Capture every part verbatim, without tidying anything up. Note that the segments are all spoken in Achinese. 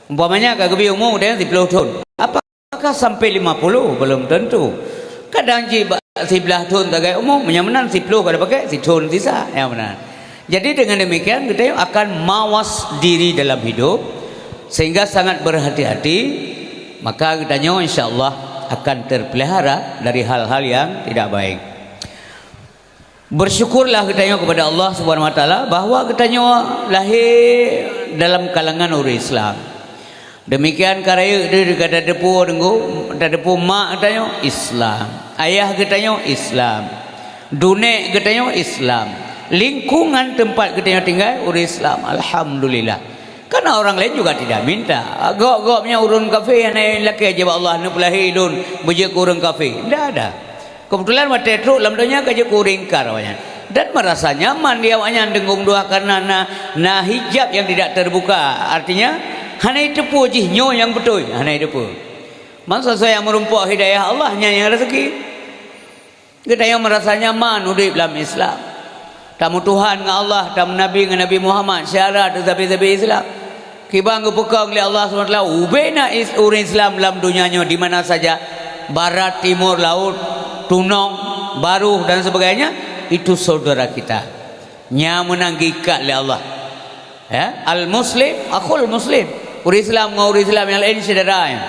Umpamanya ka geubri umu geutanyoe siplôh thon. Apakah sampai lima puluh? Belum tentu. Kadang cit bak siblaih thon sagai umu, meunyo meunan siplôh ka tapakèk, sithon sisa, nyang meunan. Jadi dengan demikian geutanyoe akan mawas diri dalam hidup, sehingga sangat berhati-hati, maka geutanyoe insya Allah akan terpelihara dari hal-hal yang tidak baik. Bersyukurlah geutanyoe kepada Allah Subhanahu Wa Taala bahwa geutanyoe lahé dalam kalangan ureuëng Islam. Demikian ka rayeuk deuh ka tateupeue deungo, tateupeue mak geutanyoe Islam, ayah geutanyoe Islam, dunek geutanyoe Islam, lingkungan tempat geutanyoe tinggai ureuëng Islam. Alhamdulillah. Karena orang lain juga tidak minta. Gok-gok nyan ureuëng kafé hana lakèe jih bak Allah neupeulahé lôn beujeuet keu ureuëng kafé. Ndak ada. Keubeutulan watèe trok lam donya ka jeuet keu ureuëng ingkar awaknyan. Dan merasa nyaman di awaknyan deungon dua karena na, na hijab yang tidak terbuka. Artinya, hana jiteupeue jih nyoe nyang beutôi, hana jiteupeue. Masa soe nyang meurumpok hidayah Allah nyan nyang raseuki. Geutanyoe merasa nyaman udép lam Islam. Tameutuhan ngon Allah, tameunabi ngon Nabi Muhammad, syarat sabe-sabe Islam. Kiban geupeukong lé Allah Subhanahu Wa Taala, ubé na is-, ureuëng Islam lam donya nyoe di mana saja, barat, timur, laut, tunong, baroh dan sebagainya, itu saudara kita. Nyang meunan geuikat lé Allah. Ya, al-muslim akhul muslim. Ureuëng Islam ngon ureuëng Islam nyang laén syedara nyan.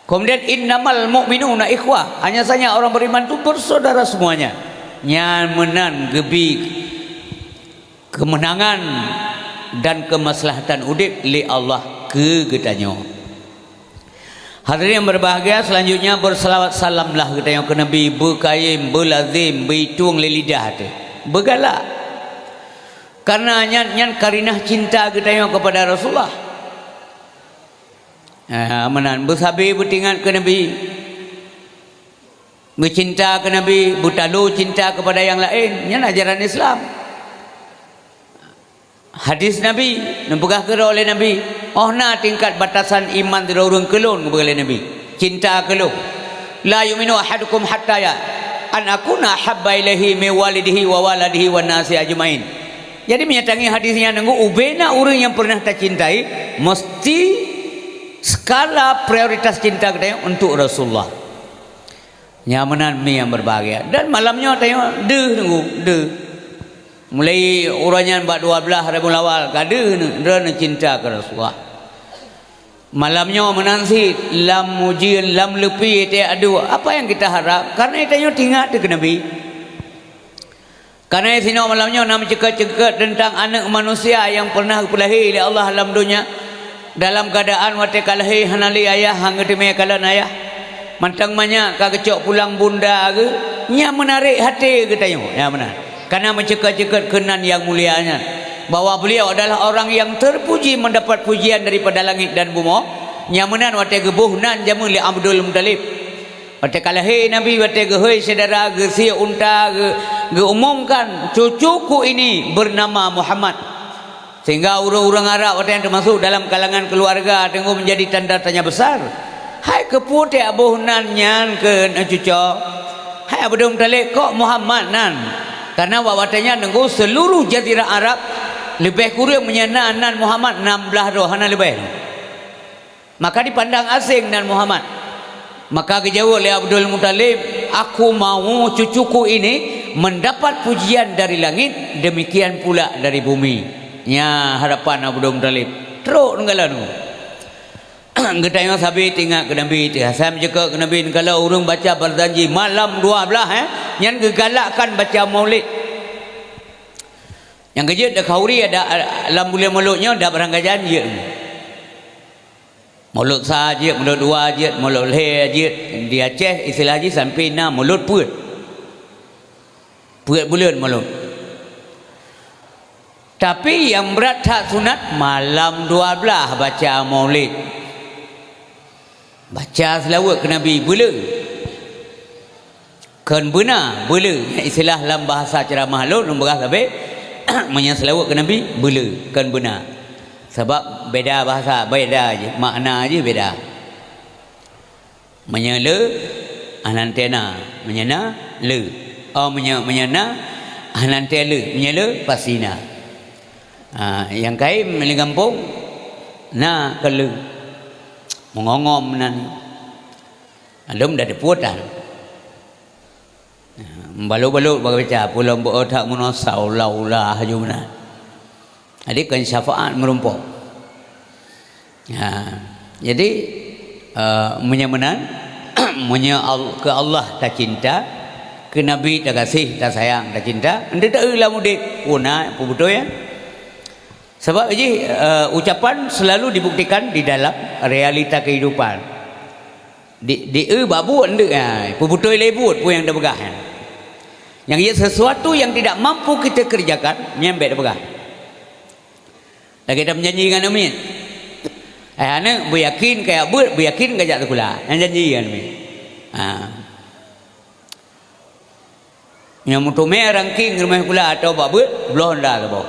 Kemudian, "Innamal mu'minuna ikhwah." Hanya saja orang beriman itu bersaudara semuanya. Nyan meunan geubi keumeunangan dan keumaslahatan udép lé Allah keu geutanyoe. Hadirin yang berbahagia, selanjutnya bersalawat salamlah geutanyoe keu Nabi, beukayém, beulazém, beuitong lé lidah teuh, beugalak. Karena nyan, nyan karinah cinta geutanyoe kepada Rasulullah. Ah, meunan, beusabe beutingat keu Nabi, beucinta keu Nabi, beutalo cinta kepada yang lain. Nyan ajaran Islam. Hadis Nabi, neupeugah keudroe lé Nabi, "Oh na tingkat batasan iman sidroe ureuëng keu lôn," geupeugah lé Nabi, "cinta keu lôn. La yu'minu ahadukum hatta ya an akuna ahabba ilaihi min walidihi wa waladihi wan nasi ajmain." Jadi, meunyo tangieng hadis nyan deungoe, ubé na ureuëng nyang peureunah tacintai, meusti skala prioritas cinta geutanyoe untuk Rasulullah. Nyang meunan mi nyang berbahagia. Dan malam nyoe tanyoe deuh deungoe, deuh. Mulai uroe nyan bak dua blaih Rabiul Awal, ka deuh neu-, droeneuh cinta keu Rasulullah. Malam nyoe meunan cit, lam ujeuen, lam leupie, teuh adoe. Apa yang kita harap? Karena tanyoe tingat teuh keu Nabi. Karena sinoe malam nyoe na meuceukeut-ceukeut teuntang aneuëk manusia nyang peureunah geupeulahé lé Allah lam donya, dalam keuadaan watée ka lahé hana lé ayah, han geuteumé kalon ayah. Mantong manyak ka geucok pulang bunda geuh, nyan meunarek até geutanyoe, nyan meunan. Karena meuceukeut-ceukeut keunan nyang mulia nyan, bahwa beliau adalah orang yang terpuji, mendapat pujian daripada langit dan bumoe, nyan meunan watée geuboh nan jameun lé Abdul Muthalib. Watée ka lahé Nabi, watée geuhôi syedara, geusie unta, geu-, geuumumkan, "Cucuku ini bernama Muhammad." Sehingga ureuëng-ureuëng Arab watée nyan, teumasuk dalam kalangan keuluwarga, teungoh menjadi tanda tanya besar. "Hai keupeue teuboh nan nyan keu cucoe? Hai Abdul Muthalib, kok Muhammad nan?" Karena bak watée nyan teungoh seluruh jazirah Arab leubeh kureueng meunyo na nan Muhammad nam blaih droe, hana leubeh. Maka dipandang asing nan Muhammad. Maka geujaweueb lé Abdul Muthalib, "Aku mau cucuku ini mendapat pujian dari langit, demikian pula dari bumi." Nyan harapan Abdul Muthalib. Trok neukalon. Geutanyoe sabe teuingat keu Nabi teuh. Asai meuceukeut keu Nabi neukalon ureuëng baca berjanji malam dua blaih, eh, nyan geugalakkan baca maulid. Nyang keujeuet di Khauri ada, lam buleuen Maulud nyoe, dak barang gajan jeuet. Maulud sa jeuet, Maulud dua jeuet, Maulud lhée jeuet. Di Aceh istilah jih sampai na Maulud peuet. Peuet buleuen Maulud. Tapi nyang brat that sunat malam dua blaih baca maulid. Baca seulaweuet keu Nabi, beuleu. Kon beuna, beuleu. Istilah lam bahasa ceramah lôn, lôn peugah sabe, meunyoe seulaweuet keu Nabi, beuleu, kon beuna. Sabab beda bahasa, beda jih, makna jih beda. Meunyoe le, hana teuena. Meunyoe na, le. Oh, meunyoe, meunyoe na, hana teuena le. Meunyoe le, pasti na. Ha, nyang kayém di gampông, Na kaleueng meungongom nan. Lom dah diputan. Balot-balot bak baca, pulang beu otak meunoe saula-ula haju meunan. Jadi, kon syafaat meurumpok. Ha, jadi, eh, meunyoe meunan, meunyoe Al-, keu Allah tacinta, keu Nabi tagaséh, tasayang, tacinta, ente taeu lam udép, oh, na peubeutôi, ya. Sabab jih, eh, ucapan selalu dibuktikan di dalam realita kehidupan. Di, di, eh, bak buet ndeuk, ha, peubeutôi lé buet peue nyang tapeugah nyan. Nyang jeuet sesuatu yang tidak mampu kita kerjakan, nyan bèk tapeugah. Lagèe tameujanji ngon aneuk miet. Eh, aneuk, beuyakin kajak beuet, beuyakin kajak sikula. Nyan janji ngon aneuk miet. Ha. Nyang meuteumé rangking rumoh sikula atau bak beuet, bloe honda saboh.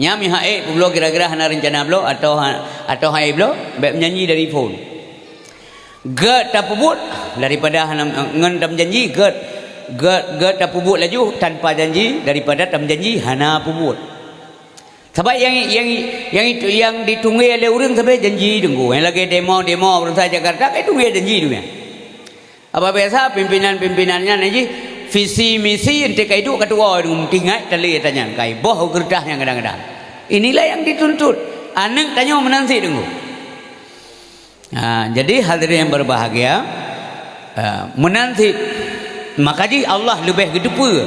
Nyan meuhai peubloe kira-kira hana reuncana bloe atau ha-, atau hai bloe, bèk meujanji dari phon. Gèt tapeubuet daripada hana, ngon tameujanji, gèt, gèt, gèt tapeubuet laju tanpa janji daripada tameujanji hana peubuet. Sabab nyang, nyang, nyang itu, nyang ditunggé lé ureueng sabe janji teungku. Nyang lagèe demo-demo bangsa Jakarta, kan tunggé janji tu nyan. Apa biasa pimpinan-pimpinan nyan jih visi misi ente kai duek ka tuwoe deungon meutingat tali tanyan kai boh u keureutah nyang gadang-gadang. Inilah yang dituntut. Aneuk tanyoe meunan sit deungoe. Ha, jadi hadirin yang berbahagia, ha, meunan sit maka jih Allah leubeh geuteupeue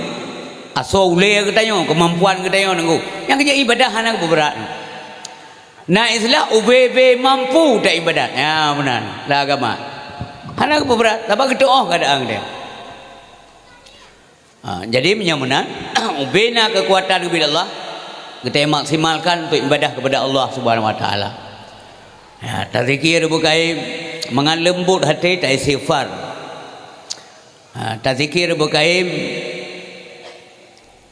asoe ulèe geutanyoe, keumampuan geutanyoe deungoe. Nyang keu ibadah hana beubeurat. Na istilah ubé-bé mampu taibadat. Ya, meunan. Lam agama. Hana geupeuberat, sabab geutu'oh keuadaan geutanyoe. Ha, jadi meunyoe meunan, ubé na keukuatan geubri Allah, geutanyoe maksimalkan untuk ibadah kepada Allah Subhanahu wa Taala. Ya, tazikir beukaim, mangat leumbot até taistighfar. Ha, tazikir beukaim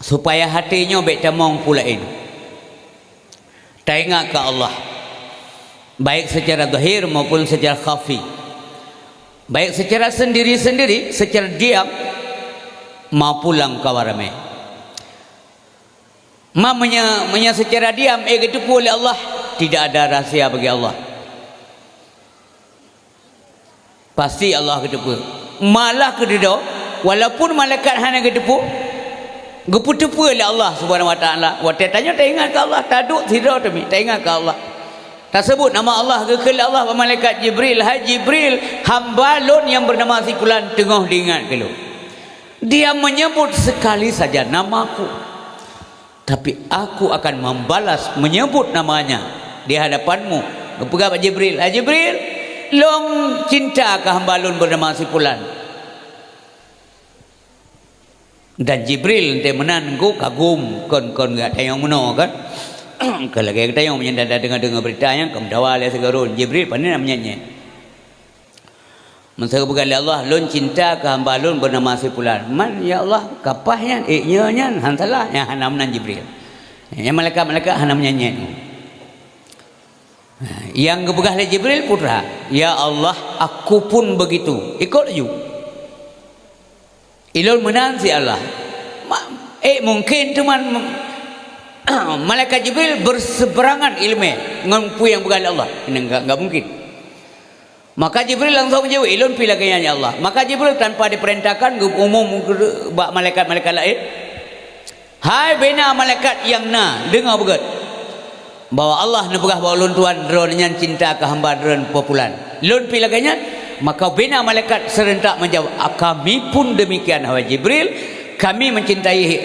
supaya até nyoe bèk tamong peue laén. Taingat keu Allah, baik secara zahir maupun secara khafi, baik secara sendiri-sendiri, secara diam, maupun lam kawan ramé. Ma meunyoe, meunyoe secara diam, eh, geuteupeue lé Allah, tidak ada rahsia bagi Allah. Pasti Allah geuteupeue. Malah keudroe, walaupun malaikat hana geuteupeue, geupeuteupeue lé Allah Subhanahu wa Taala. Watèe tanyoe taingat keu Allah, taduek sidroe teumi, taingat keu Allah. Taseubut nama Allah, geukheun lé Allah bak malaikat Jibril, "Hai Jibril, hamba lôn nyang beunama si Fulan teungoh diingat keu lôn. Dia menyebut sekali saja namaku." Tapi aku akan membalas menyebut namanya di hadapanmu. Geupeugah bak Jibril, "Hai Jibril, lôn cinta keu hamba lôn beunama si Fulan." Dan Jibril enteuk meunan engko kagum kon-kon geutanyoe meunoe kan. Kon lagèe geutanyoe meunyoe dah deungoe-deungoe beurita nyan, kon meudawa lé sigoe droen. Jibril pane na meunyan-nyan. Meusaboh geupeugah lé Allah, "Lôn cinta keu hamba lôn beunama si Fulan." "Man, ya Allah, kapah nyan, ék nyoe nyan, han salah." Nyan hana meunan Jibril. Nyan malaikat-malaikat hana meunyan-nyan. Nyang geupeugah lé Jibril putra, "Ya Allah, aku pun begitu." Ikot laju. Ilôn meunan si Allah. Ma-, eh, mungkin teuma malaikat Jibril berseberangan ilmu ngon peue nyang peugah lé Allah. Ini enggak, enggak mungkin. Maka Jibril langsung jaweueb, "Ilôn pih lagèe nyan, ya Allah." Maka Jibril tanpa diperintahkan geuumum bak malaikat-malaikat laén, "Hai bina malaikat nyang na, deungoe beugèt, bahwa Allah neupeugah bak ulôn tuan, droeneuh nyan cinta keu hamba droeneuh si Fulan. Lôn pih lagèe nyan?" Maka bina malaikat serentak menjawab, "Ah, kami pun demikian, hai Jibril. Kami mencintai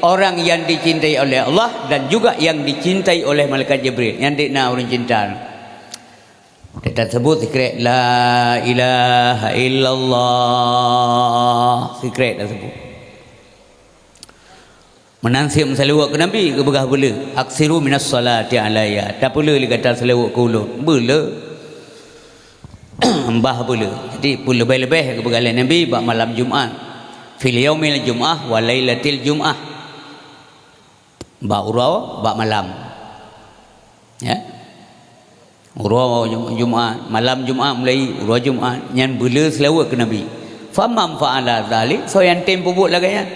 orang yang dicintai oleh Allah dan juga yang dicintai oleh malaikat Jibril." Nyan dik na ureueng cinta. Kita sebut sikrek, "La ilaha illallah." Sikrek dah sebut. Meunan sit meusalawat keu Nabi, geupeugah beuleu, "Aksiru minas salati alayya." Tapeuleu lé gata salawat keu ulôn. Beuleu. Bah beuleu. Jadi, peuleubeh-leubeh geupeugah lé Nabi bak malam Jumat. "Fil yaumil jum'ah wa lailatil jum'ah." Bak uroe, bak malam. Ya. Uroe Jum-, Jumat, malam Jumat mulai uroe Jumat, nyan beuleu seulaweuet keu Nabi. "Faman fa'ala dzalik," soe nyang tem peubuet lagèe nyan.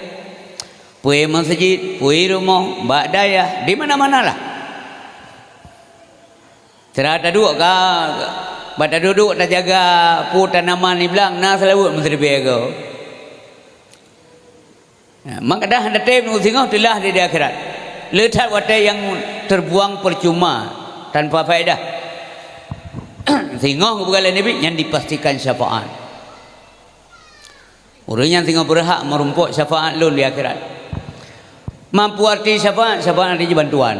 Peue meuseujid, peue rumoh, bak dayah, di mana-mana lah. Sira taduek ka, bak taduek-duek tajaga peue tanaman di blang, na seulaweuet meusiribèe goe. Maka dah tatem singoh teulah di, di akhirat. Le that watèe nyang terbuang percuma, tanpa faedah. Singoh geupeugah lé Nabi, nyan dipastikan syafaat. Ureueng nyan singoh beurhak meurumpok syafaat lôn di akhirat. Mampu arti syafaat, syafaat arti bantuan.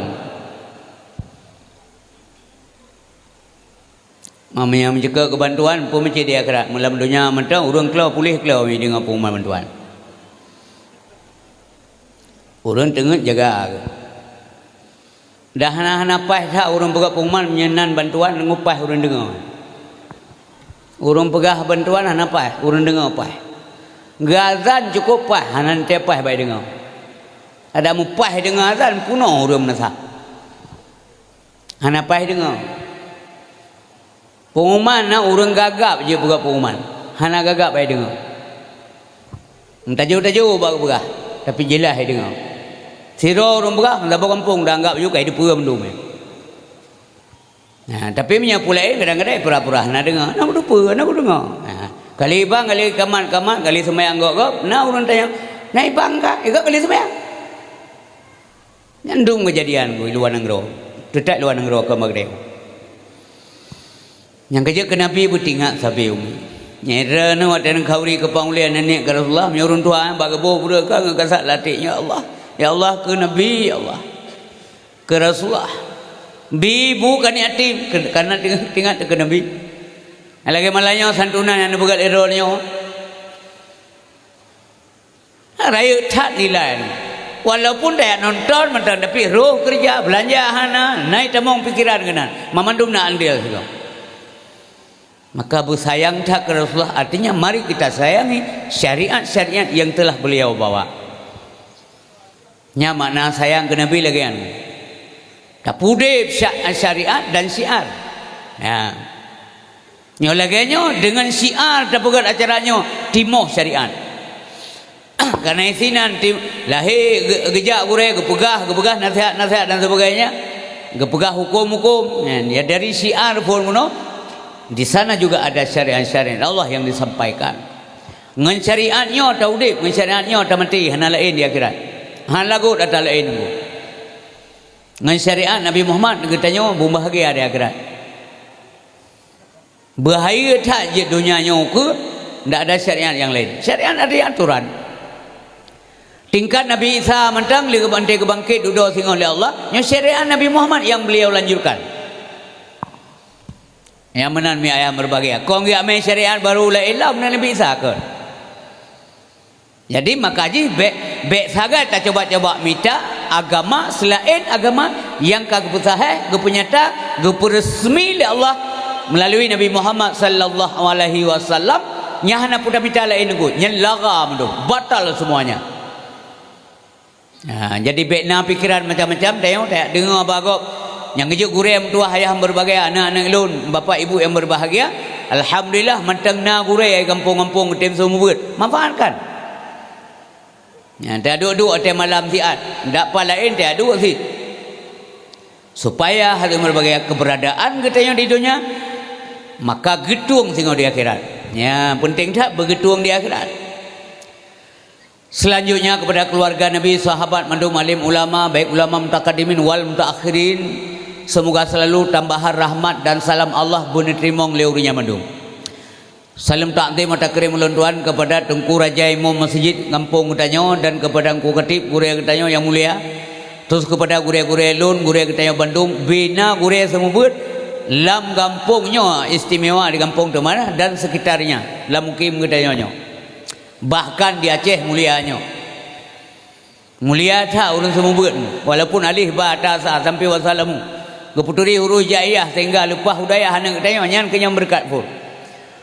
Meunyoe meucukôp keu bantuan, peue meucit di akhirat. Meulam donya mantong, ureueng klo puléh klo deungon pengumuman bantuan. Ureueng teungeut jaga. Dah hana, hana paih that ureueng peugah pengumuman, meunyoe nan bantuan, ngon paih ureueng deungoe. Ureueng peugah bantuan hana paih, ureueng deungoe paih. Geuazan cukôp paih, hana teuntèe paih bak deungoe. Adak mupaih deungoe azan, peunoh ureueng meunasah. Hana paih deungoe. Pengumuman na ureueng gagap jeuet peugah pengumuman. Hana gagap ai deungoe. Meutajô-tajô bak geupeugah, tapi jeulaih ai deungoe. Sidroe ureueng peugah, saboh gampông dah anggap jeuet ka jiteupeue mandum. Nah, tapi meunyoe peue laén kadang-kadang pura-pura hana deungoe, na meuteupeu, na meudeungoe. Nah, kali bang, kali kamat-kamat, kali seumayang gop-gop, na ureueng tanyong, "Na ibang ka? Ikôt kali seumayang?" Nyan dum keujadian di luwa nanggroe. Teutab luwa nanggroe kon Maghreb. Nyang keujeuet keu Nabi beutingat sabe umi. Nyang droeneuh watèe neukhauri keu pang ulèe nenek keu Rasulullah, meunyoe ureueng tuha bak geuboh breueh ka ngon kasat laték, "Ya Allah, ya Allah, keu Nabi, ya Allah, keu Rasulullah." Bi bu keu aneuk yatim, keu, kana tingat keu Nabi. Lagèe malam nyoe santunan nyang neupeugah lé droeneuh nyoe. Rayeuk that nilai nyoe. Walaupun tajak nonton mantong, tapi roh keureuja, beulanja hana, na itamong pikeran keunan. Banmandum na andil sigoe. Maka beusayang that keu Rasulullah, artinya mari kita sayangi syariat-syariat yang telah beliau bawa. Nyan makna sayang keu Nabi lagèe nyan. Tapeudeb sya-, syariat dan syiar. Ya. Nyoe lagèe nyoe, deungon syiar tapeugöt acara nyoe, timoh syariat. Karena isinan ti-, lahé ge-, geujak gurèe, geupeugah, geupeugah naseuhat-naseuhat dan sebagainya, geupeugah huköm-huköm, ya, dari syiar phon bunoe, di sana juga ada syariat-syariat Allah yang disampaikan. Ngon syariat nyoe taudeb, ngon syariat nyoe tamaté, hana laén di akhirat. Hana lagot atra laén nunggu. Ngon syariat Nabi Muhammad geutanyoe beubahgia di akhirat. Beuhayeu that jeuet donya nyoe keu ndak ada syariat nyang laén. Syariat ada aturan. Tingkat Nabi Isa mantong lé geubangkét, geubangkét dudoe singoh lé Allah, nyoe syariat Nabi Muhammad nyang beliau lanjutkan. Nyang meunan mi ayah meureubahagia. Kon geujak mé syariat barô laén lom na Nabi Isa kon. Jadi maka jih bèk, bèk sagai tacoba-coba mita agama seulaén agama nyang ka geupeusahéh, geupeunyata, geupeureusmi lé Allah meulalu Nabi Muhammad sallallahu alaihi wasallam, nyang hana peue tamita laén nunggu, nyan laga mandum, batal semuanya. Ha, jadi bèk na pikeran macam-macam, tayong, tayak deungoe bak gob. Nyang geujok gurèe meutuwah ayah meureubahagia, aneuk-aneuk lôn, bapak ibu nyang meureubahagia, alhamdulillah mantong na gurèe di gampông-gampông tem seumeubeuet. Manfaatkan. Nyan, taduek-duek watèe malam siat, dak pat laén taduek sit. Supaya hal meureubahagia keuberadaan geutanyoe di donya, maka geutueng singoh di akhirat. Nyan, peunteng that beugeutueng di akhirat. Selanjutnya kepada keluarga Nabi, sahabat mandum, alim ulama, baik ulama mutakaddimin wal mutaakhirin, semoga selalu tambahan rahmat dan salam Allah beuneuterimong lé ureueng nyan mandum. Saleuem takzim meutakrim ulôn tuan kepada Teungku Raja Imum Masjid gampông geutanyoe dan kepada Teungku Khatib gurèe geutanyoe nyang mulia, terus kepada gurèe-gurèe lôn, gurèe geutanyoe bandum, bina gurèe seumeubeuet lam gampông nyoe istimewa di gampông Teumanah dan sekitarnya, lam mukim geutanyoe nyoe. Bahkan di Aceh mulia nyoe. Mulia that ureueng seumeubeuet nyoe, walaupun alif ba ta sa sampai wasalamu. Geupeuturi huruf hijaiyah sehingga leupah hudayah aneuk geutanyoe nyan keu nyang beureukat phon.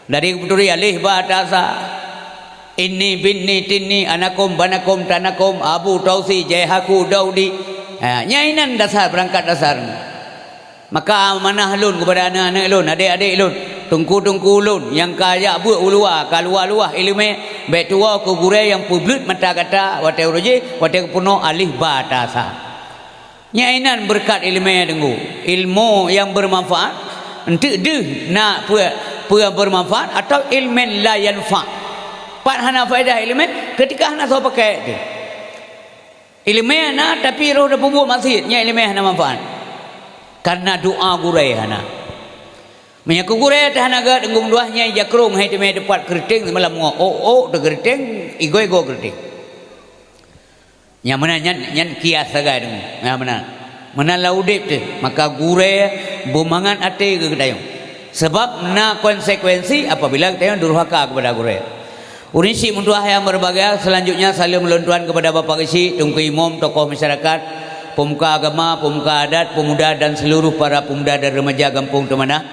Dari geupeuturi alif ba ta sa, inni binni tinni anakum banakum tanakum abu tausi jaihaku daudi. Ha, nyan inan dasar, beurangkat dasar nyoe. Maka amanah lôn keupada aneuk-aneuk lôn, adék-adék lôn, teungku-teungku lôn nyang ka jak beuet u luwa, ka luwah-luwah iéleumé, bèk tuwoe keu gurèe nyang peubleuet mata gata watèe uroe jih, watèe geupeurunoe alif ba ta sa. Nyan inan beureukat iéleumé deungoe. Ilmu nyang beumanfaat, eunteuk deuh na peue, peue beumanfaat atawa ilmin la yanfa'. Pat hana faedah iéleumé, keutika hana soe pakai teuh. Iéleumé na, tapi roh tapeubuet maksiet, nyan iéleumé hana manfaat. Kareuna doa gurée hana. Meunyoe keu gurée teuh hana gét, deungon dua nyan jakrong hai teumé teupat keureuteng, seumalam ngon ôk-ôk teuh keureuteng, igoe-goe keureuteng. Nyang meunan nyan, nyan kias sagai deungon. Nyang meunan. Meunan lam udeb teuh, maka gurée beumangat até keu geutanyoe. Sabab na konsekuensi apabila geutanyoe durhaka keupada gurée. Ureuëng syiek meutuah nyang berbahagia, selanjutnya saleuem lôn tuan kepada Bapak Geuchik, Teungku Imum, tokoh masyarakat, pemuka agama, pemuka adat, pemuda dan seluruh para pemuda dan remaja Gampông Teumanah,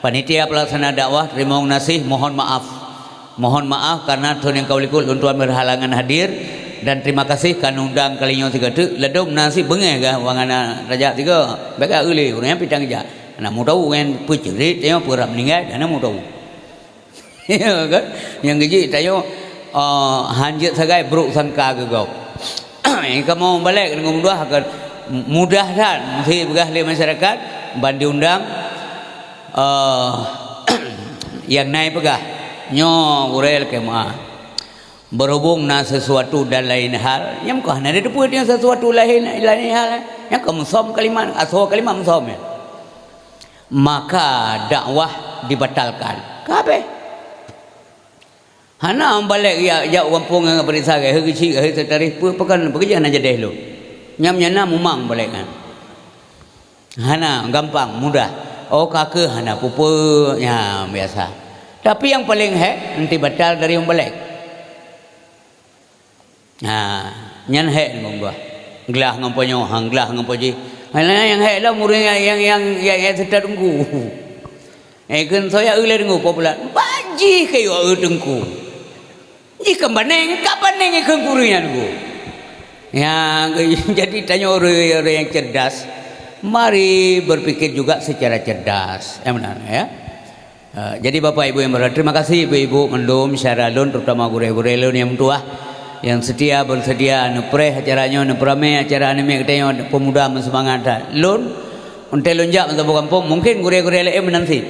panitia pelaksana dakwah, teurimong gaséh, mohon maaf. Mohon maaf karena thon nyang ka u likot lôn tuan berhalangan hadir dan terima kasih ka neundang kali nyoe sigoe teuk. Ladôm na sit beungéh gah wang hana tajak sigoe. Bèk gah eu lé ureuëng nyan pih tan geujak. Hana mutau ngon peuceurit tanyoe peurab meuninggai, hana mutau. Ya kan? Nyang geujik tanyoe, eh, hanjeuet sagai brok sangka keu gob. Nyang kamoe balek deungon mudah akan mudah that meusti peugah lé masyarakat ban diundang, eh, nyang na ipeugah nyoe gurée lakée meu'ah. Berhubung na sesuatu dan lain hal, nyang kah na diteupeue nyoe sesuatu lain, lain hal, nyang ka meusom kalimat, asoe kalimat meusom nyan. Maka dakwah dibatalkan. Ka habéh. Hana balek jak, jak u gampông ngon peuriksa, "Hai Geuchik, hai Seukretarih, peue pakon, peue keujeuet hana jadeh lôn?" Nyam nyang na mumang balek nyan. Hana, gampang, mudah. Oh, ka keuh hana peue-peue, nyan biasa. Tapi nyang paleng hék, eunteuk batal dari nyang balek. Ha, nyan hék ngon geuh. Glah ngon po nyoe, han glah ngon po jih. Hana nyang hék lom ureuëng nyang, nyang, nyang, nyang, nyang seutôt teungku. Eh, kheun soe ya eu lé teungku, po bulat. Bak jih keu eu teungku. Jih kan baneng, ka baneng kheun ureuëng nyan teungku. Ya, jadi tanyoe ureuëng, ureuëng nyang cerdas. Mari berpikir juga secara cerdas. Ya, benar, ya. Eh, jadi Bapak Ibu yang berbahagia, terima kasih Ibu-ibu mandum syedara lôn, terutama gurée-gurée lôn nyang meutuah, nyang setia, bersedia neupreh acara nyoe, neupeuramé acara aneuk miet geutanyoe peumuda meuseumangat that. Lôn, untée lôn jak meusaboh gampông, mungken gurée-gurée laén meunan cit.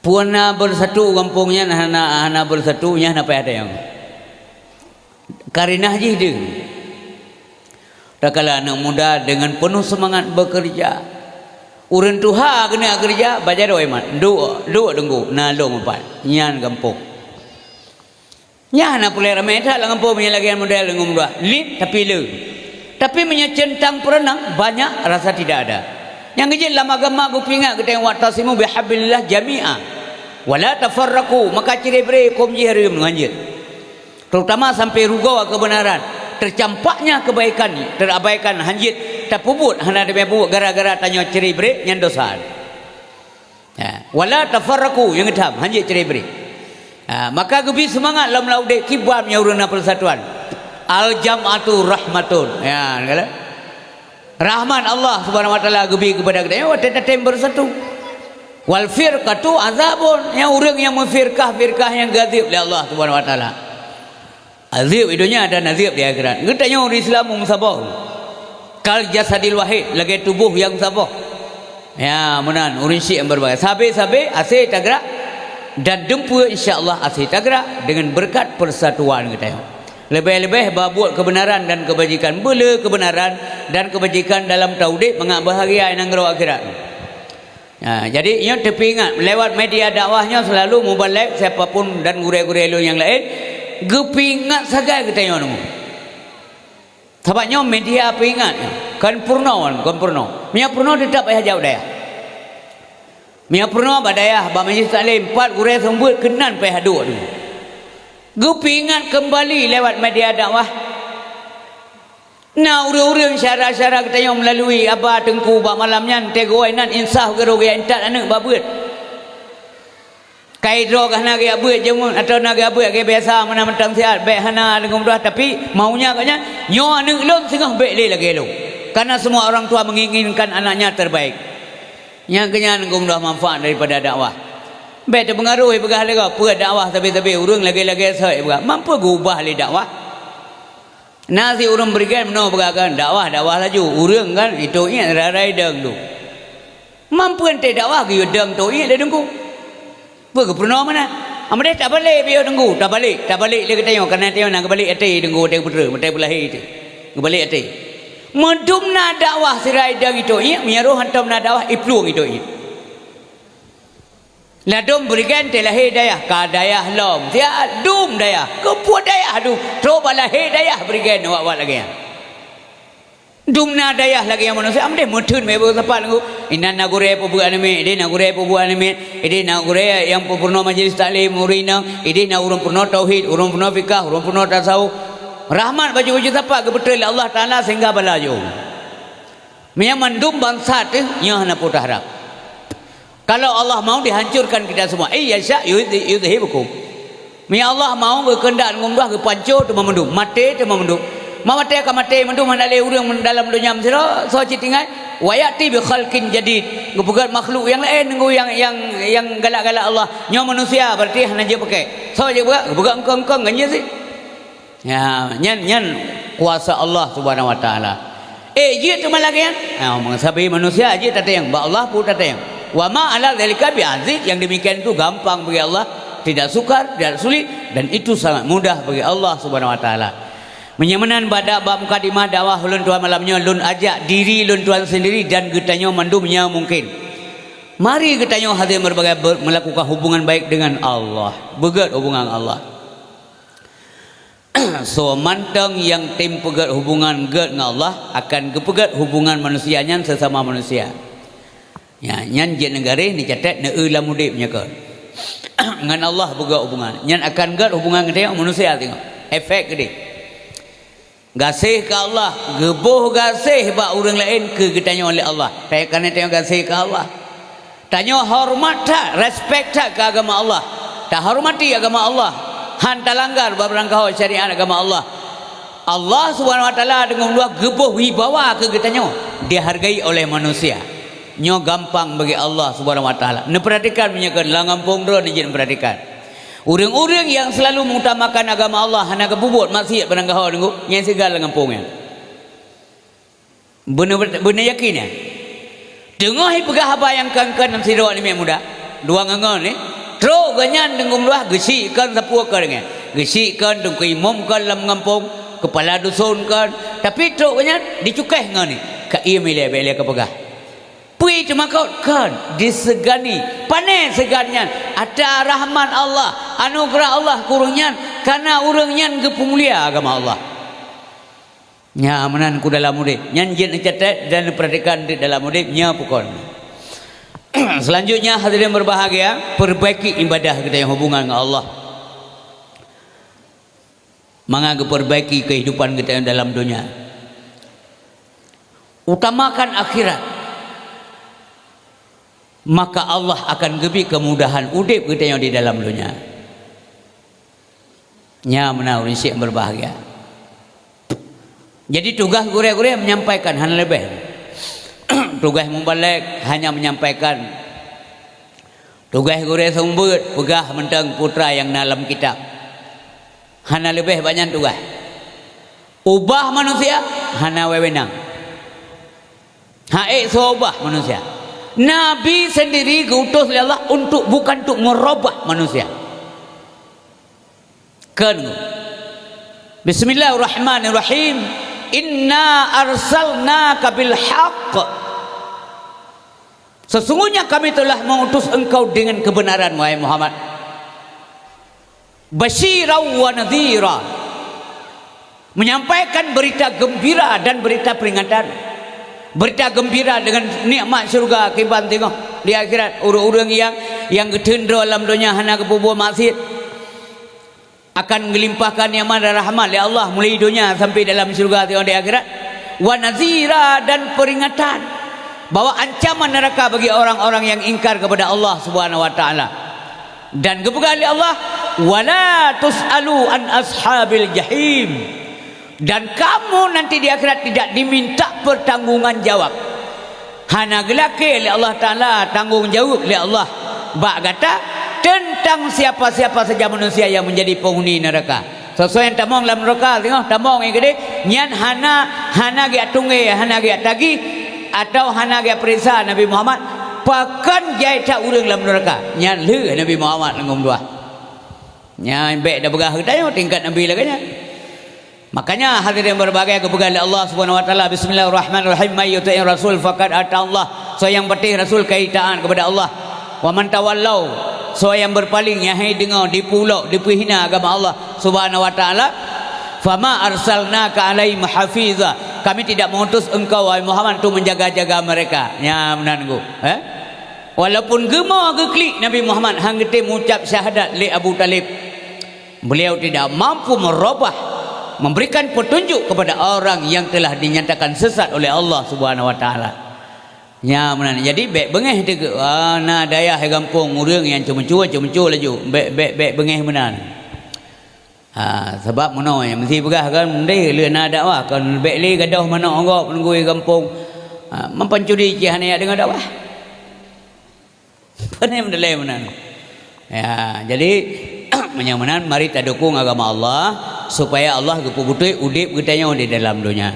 Peue na bersatu gampông nyan hana, hana bersatu, nyan hana payah tanyong. Karinah jih deuh. Takala aneuk muda dengan penuh semangat bekerja. Ureuëng tuha keuneuk keureuja, bak jaroe mat. Duek, duek teungku, na lôn pat. Nyan gampông. Nyan hana peureulée ramé that lam gampông meunyoe lagée model deungon muda. Lit tapi le. Tapi meunyoe centang perenang, banyak rasa tidak ada. Nyang geujeuet lam agama geupeuingat geutanyoe, "Wa'tasimu bihablillah jami'a, wa la tafarraqu." Maka ciri-bri huköm jih hareuem ngon jeuet. Terutama sampai rugoe keubeunaran, teucampaknya keubaikan terabaikan, hanjeuet tapeubuet, hana teumé peubuet gara-gara tanyoe ciri-bri nyan dosa. Ya, wala tafarraqu, nyang keutham, hanjeuet ciri-bri. Ha, maka geubri seumangat lom lam udeb kiban meunyoe ureuëng na persatuan. Al-jam'atu rahmatun. Ya, kala. Rahmat Allah Subhanahu wa Taala geubri keupada geutanyoe watée tatem bersatu. Wal firqatu azabun, nyang ureuëng nyang meufirkah-firkah nyang geuazeb lé Allah Subhanahu wa Taala. Azeb di donya dan azeb di akhirat. Geutanyoe ureuëng Islam meusaboh. Kal jasadil wahid, lagée tuboh nyang saboh. Ya, meunan, ureuëng syiek nyang berbagai. Sabe-sabe asé tagerak dan dumpeue insya Allah asé tagerak dengan berkat persatuan geutanyoe. Leubeh-leubeh bak buet keubeunaran dan keubajikan, beule keubeunaran dan keubajikan dalam taudeb mangat bahagia nanggroe akhirat. Ha, jadi nyoe teupeuingat lewat media dakwah nyoe selalu mubalek siapapun dan gurée-gurée lôn nyang laén geupeuingat sagai geutanyoe nyoe. Sabab nyoe media peuingat nyoe kon peurunoe, kon peurunoe. Meunyoe peurunoe teutap payah jak u dayah. Meunyoe peurunoe bak dayah, bak majlis taklim, pat gurée seumeubeuet keunan payah duek nyoe. Geupeuingat keumbali lewat media dakwah. Na ureuëng-ureuëng syedara-syedara geutanyoe meulalui aba teungku bak malam nyan, teugawai nan insaf geuroe geuintat aneuëk bak beuet. Kai droe gah na geuyak beuet jameun atawa na geuyak beuet lagée biasa meunan mantong siat, bék hana deungon mudah, tapi maunya gobnyan, nyoe aneuëk lôn singoh bék lé lagée lôn. Karena semua orang tua menginginkan anaknya terbaik. Nyang keunyan deungon mudah manfaat daripada dakwah. Bék teupeungaruh ipeugah lé gob, peue dakwah sabe-sabe ureuëng lagée-lagée soe ipeugah. Mampu geuubah lé dakwah. Na si ureuëng beurigen meunoe peugah kan, dakwah, dakwah laju. Ureuëng kan, itôh iék rarai deueng tu. Mampu ente dakwah geuyue deueng tôh iék lé teungku. Peue geupeurunoe meunan? Amadeh tabalek piôh teungku, tabalek, tabalek lé geutanyoe, kareuna tanyoe na geubalek até teungku, até putreue, até peulahé teuh. Geubalek até. Meudum na dakwah sirai deueng itôh iék, meunyoe roh hantom na dakwah, iplueng itôh iék. Ladôm beurigen teuh lahé dayah, ka dayah lom, siat dum dayah, keupeue dayah dum, trok bak lahé dayah beurigen awak-awak lagée nyan. Dum na dayah lagée nyan manusia, amadeh meutheun meusapat ngon, inan na gurée peubuet aneuk miet, ideh na gurée peubuet aneuk miet, ideh na gurée nyang peurunoe majlis taklim ureuëng inong, ideh na ureuëng peurunoe tauhid, ureuëng peurunoe fikah, ureuëng peurunoe tasawuf. Rahmat baju-baju sapat geubeuteue lé Allah Taala sehingga bala jôh. Meunyoe mandum bansa teuh nyoe hana peue taharab. Kalau Allah mau dihancurkan kita semua. Eh, yasya yudhi-, yudhibukum. Meunyoe Allah mau geukeundak ngon bah geupanco teuma mandum, maté teuma mandum. Ma maté ka maté mandum hana lé ureuëng dalam donya meusidroe, soe cit tinggai? Wa ya'ti bi khalqin jadid. Geupeugét makhluk nyang laén ngon nyang, nyang, nyang galak-galak Allah. Nyoe manusia berarti hana jeuet pakai. Soe jeuet buka? Geupeugét engkong-engkong ngon jih sih. Ya, nyan, nyan kuasa Allah Subhanahu wa Taala. Eh, jeuet teuma lagée nyan? Ha, meusabe manusia jeuet tateueng, bak Allah pun tateueng. Wa ma ala dzalika bi'aziz, yang demikian itu gampang bagi Allah, tidak sukar, tidak sulit, dan itu sangat mudah bagi Allah Subhanahu wa Taala. Meunyoe meunan bak da-, bak mukadimah dakwah ulôn tuan malam nyoe, lôn ajak diri lôn tuan sendiri dan geutanyoe mandum nyang mungkin. Mari geutanyoe hadirin berbagai ber-, melakukan hubungan baik dengan Allah. Beugét hubungan Allah. Soe mantong nyang tem peugét hubungan gét ngon Allah, akan geupeugét hubungan manusia nyan sesama manusia. Ya, nyan jeuet neugaréh, neucatat, neueu lam udeb nyoe kon. Ngon Allah beugét hubungan. Nyan akan gét hubungan geutanyoe manusia singoh. Efek geude. Gaséh keu Allah, geuboh gaséh bak ureuëng laén keu geutanyoe lé Allah. Tanyoe, kareuna tanyoe gaséh keu Allah. Tanyoe horeumat that, respek that keu agama Allah. Tahoreumat agama Allah. Han talanggar bak beurangkaho syariat agama Allah. Allah Subhanahu wa Taala deungon luwah geuboh wibawa keu geutanyoe, dihargai oleh manusia. Nyoe gampang bagi Allah Subhanahu wa Taala. Neupeuratikan meunyoe kon lam gampông droe, neujeuet neupeuratikan. Ureuëng-ureuëng nyang seulalu mengutamakan agama Allah hana geupeubuet maksiat beurangkaho deungon, nyan siga lam gampông nyan. Beuneu-, beuneu yakin nyan. Teungoh jipeugah haba nyang kon-kon lam sidroe aneuk miet muda, dua ngon-ngon nyan, trok geuhnyan deungon luwah geuchik kon sapeue kon deungon. Geuchik kon teungku imum kon lam gampông, keupala dusun kon, tapi trok geuhnyan dicukéh ngon nyan. Ka ié ilée, bék ilée kapeugah. Peue teumakot kon, disegani. Pane seugan nyan, atra rahmat Allah, anugeurah Allah keu ureuëng nyan, kareuna ureuëng nyan geupeumulia agama Allah. Nyan meunan keu dalam udeb. Nyan jeuet neucatat dan neupeuratikan di dalam udeb nyoe peue kon. Selanjutnya, hadirin berbahagia, perbaiki ibadah geutanyoe hubungan ngon Allah. Mangat geupeurbaiki keuhidupan geutanyoe dalam donya. Utamakan akhirat. Maka Allah akan geubri keumudahan udeb geutanyoe di dalam donya. Nyan meunan ureuëng syik berbahagia. Jadi tugaih gurée-gurée menyampaikan, hana leubeh. Tugaih mubalek hanya menyampaikan. Tugaih gurée seumeubeuet peugah mantong peue atra nyang na lam kitab. Hana leubeh bak nyan tugaih. Ubah manusia hana wewenang. Hana ék soe ubah manusia. Nabi sendiri geuutus lé Allah untuk, bukan untuk merubah manusia. Kon. Bismillahirrahmanirrahim. Inna arsalnaka bil haqq. Sesungguhnya kami telah mengutus engkau dengan kebenaran, wahai Muhammad. Basyira wa nadhira. Menyampaikan berita gembira dan berita peringatan. Berita gembira dengan nikmat syurga kiban teungoh di akhirat. Ureuëng-ureuëng nyang, nyang geuteun droe lam donya hana geupeubuet maksiat, akan geulimpahkan nikmat dan rahmat lé Allah mulai donya sampai dalam syurga teungoh di akhirat. Wa nadhira, dan peringatan bahwa ancaman neraka bagi orang-orang yang ingkar kepada Allah Subhanahu wa Taala. Dan geupeugah lé Allah, "Wala tus'alu an ashabil jahim." Dan kamu nanti di akhirat tidak diminta pertanggungan jawab. Hana geulakée lé Allah Taala tanggong jaweueb lé Allah bak gata teuntang siapa-siapa saja manusia yang menjadi penghuni neraka. Soe-soe nyang tamong lam neuraka, singoh tamong nyang keudeh, nyan hana, hana geujak tunggée, hana geujak tagih, atawa hana geujak peuriksa Nabi Muhammad, pakon jai that ureuëng lam neuraka. Nyan lheueh Nabi Muhammad leungom dua. Nyan bék tapeugah geutanyoe tingkat Nabi lagée nyan. Makanya hadirin berbahagia geupeugah lé Allah Subhanahu wa taala, "Bismillahirrahmanirrahim. May yuti'ir rasul faqad ata Allah." Soe nyang patéh rasul ka taát kepada Allah. "Wa man tawallau," soe nyang berpaling, nyang hai deungoe, dipeulok, dipeuhina agama Allah Subhanahu wa taala, "fama arsalnaka alaihim hafiza." Kami tidak mengutus engkau, wahai Muhammad, untuk menjaga-jaga mereka. Nyan meunan geuh, eh? Walaupun geumo geuklik Nabi Muhammad, han geutem ucap syahadat lé Abu Talib. Beliau tidak mampu merubah, memberikan petunjuk kepada orang yang telah dinyatakan sesat oleh Allah Subhanahu wa taala. Nya meunan. Jadi bék beungéh teuh, ah, na dayah di gampông ureuëng nyang ceumeucue, ceumeucue laju. Bék, bék, bék beungéh meunan. Ha, sabab meunoe meusti peugah kan, meundi lé na dakwah, kon bék lé gadôh manok gob nunggu di gampông. Ha, meupancuri cit hana jak deungoe dakwah. Pane meudalam meunan. Ya, jadi meunyoe meunan mari tadukung agama Allah supaya Allah geupeubeutôi udeb geutanyoe di dalam donya.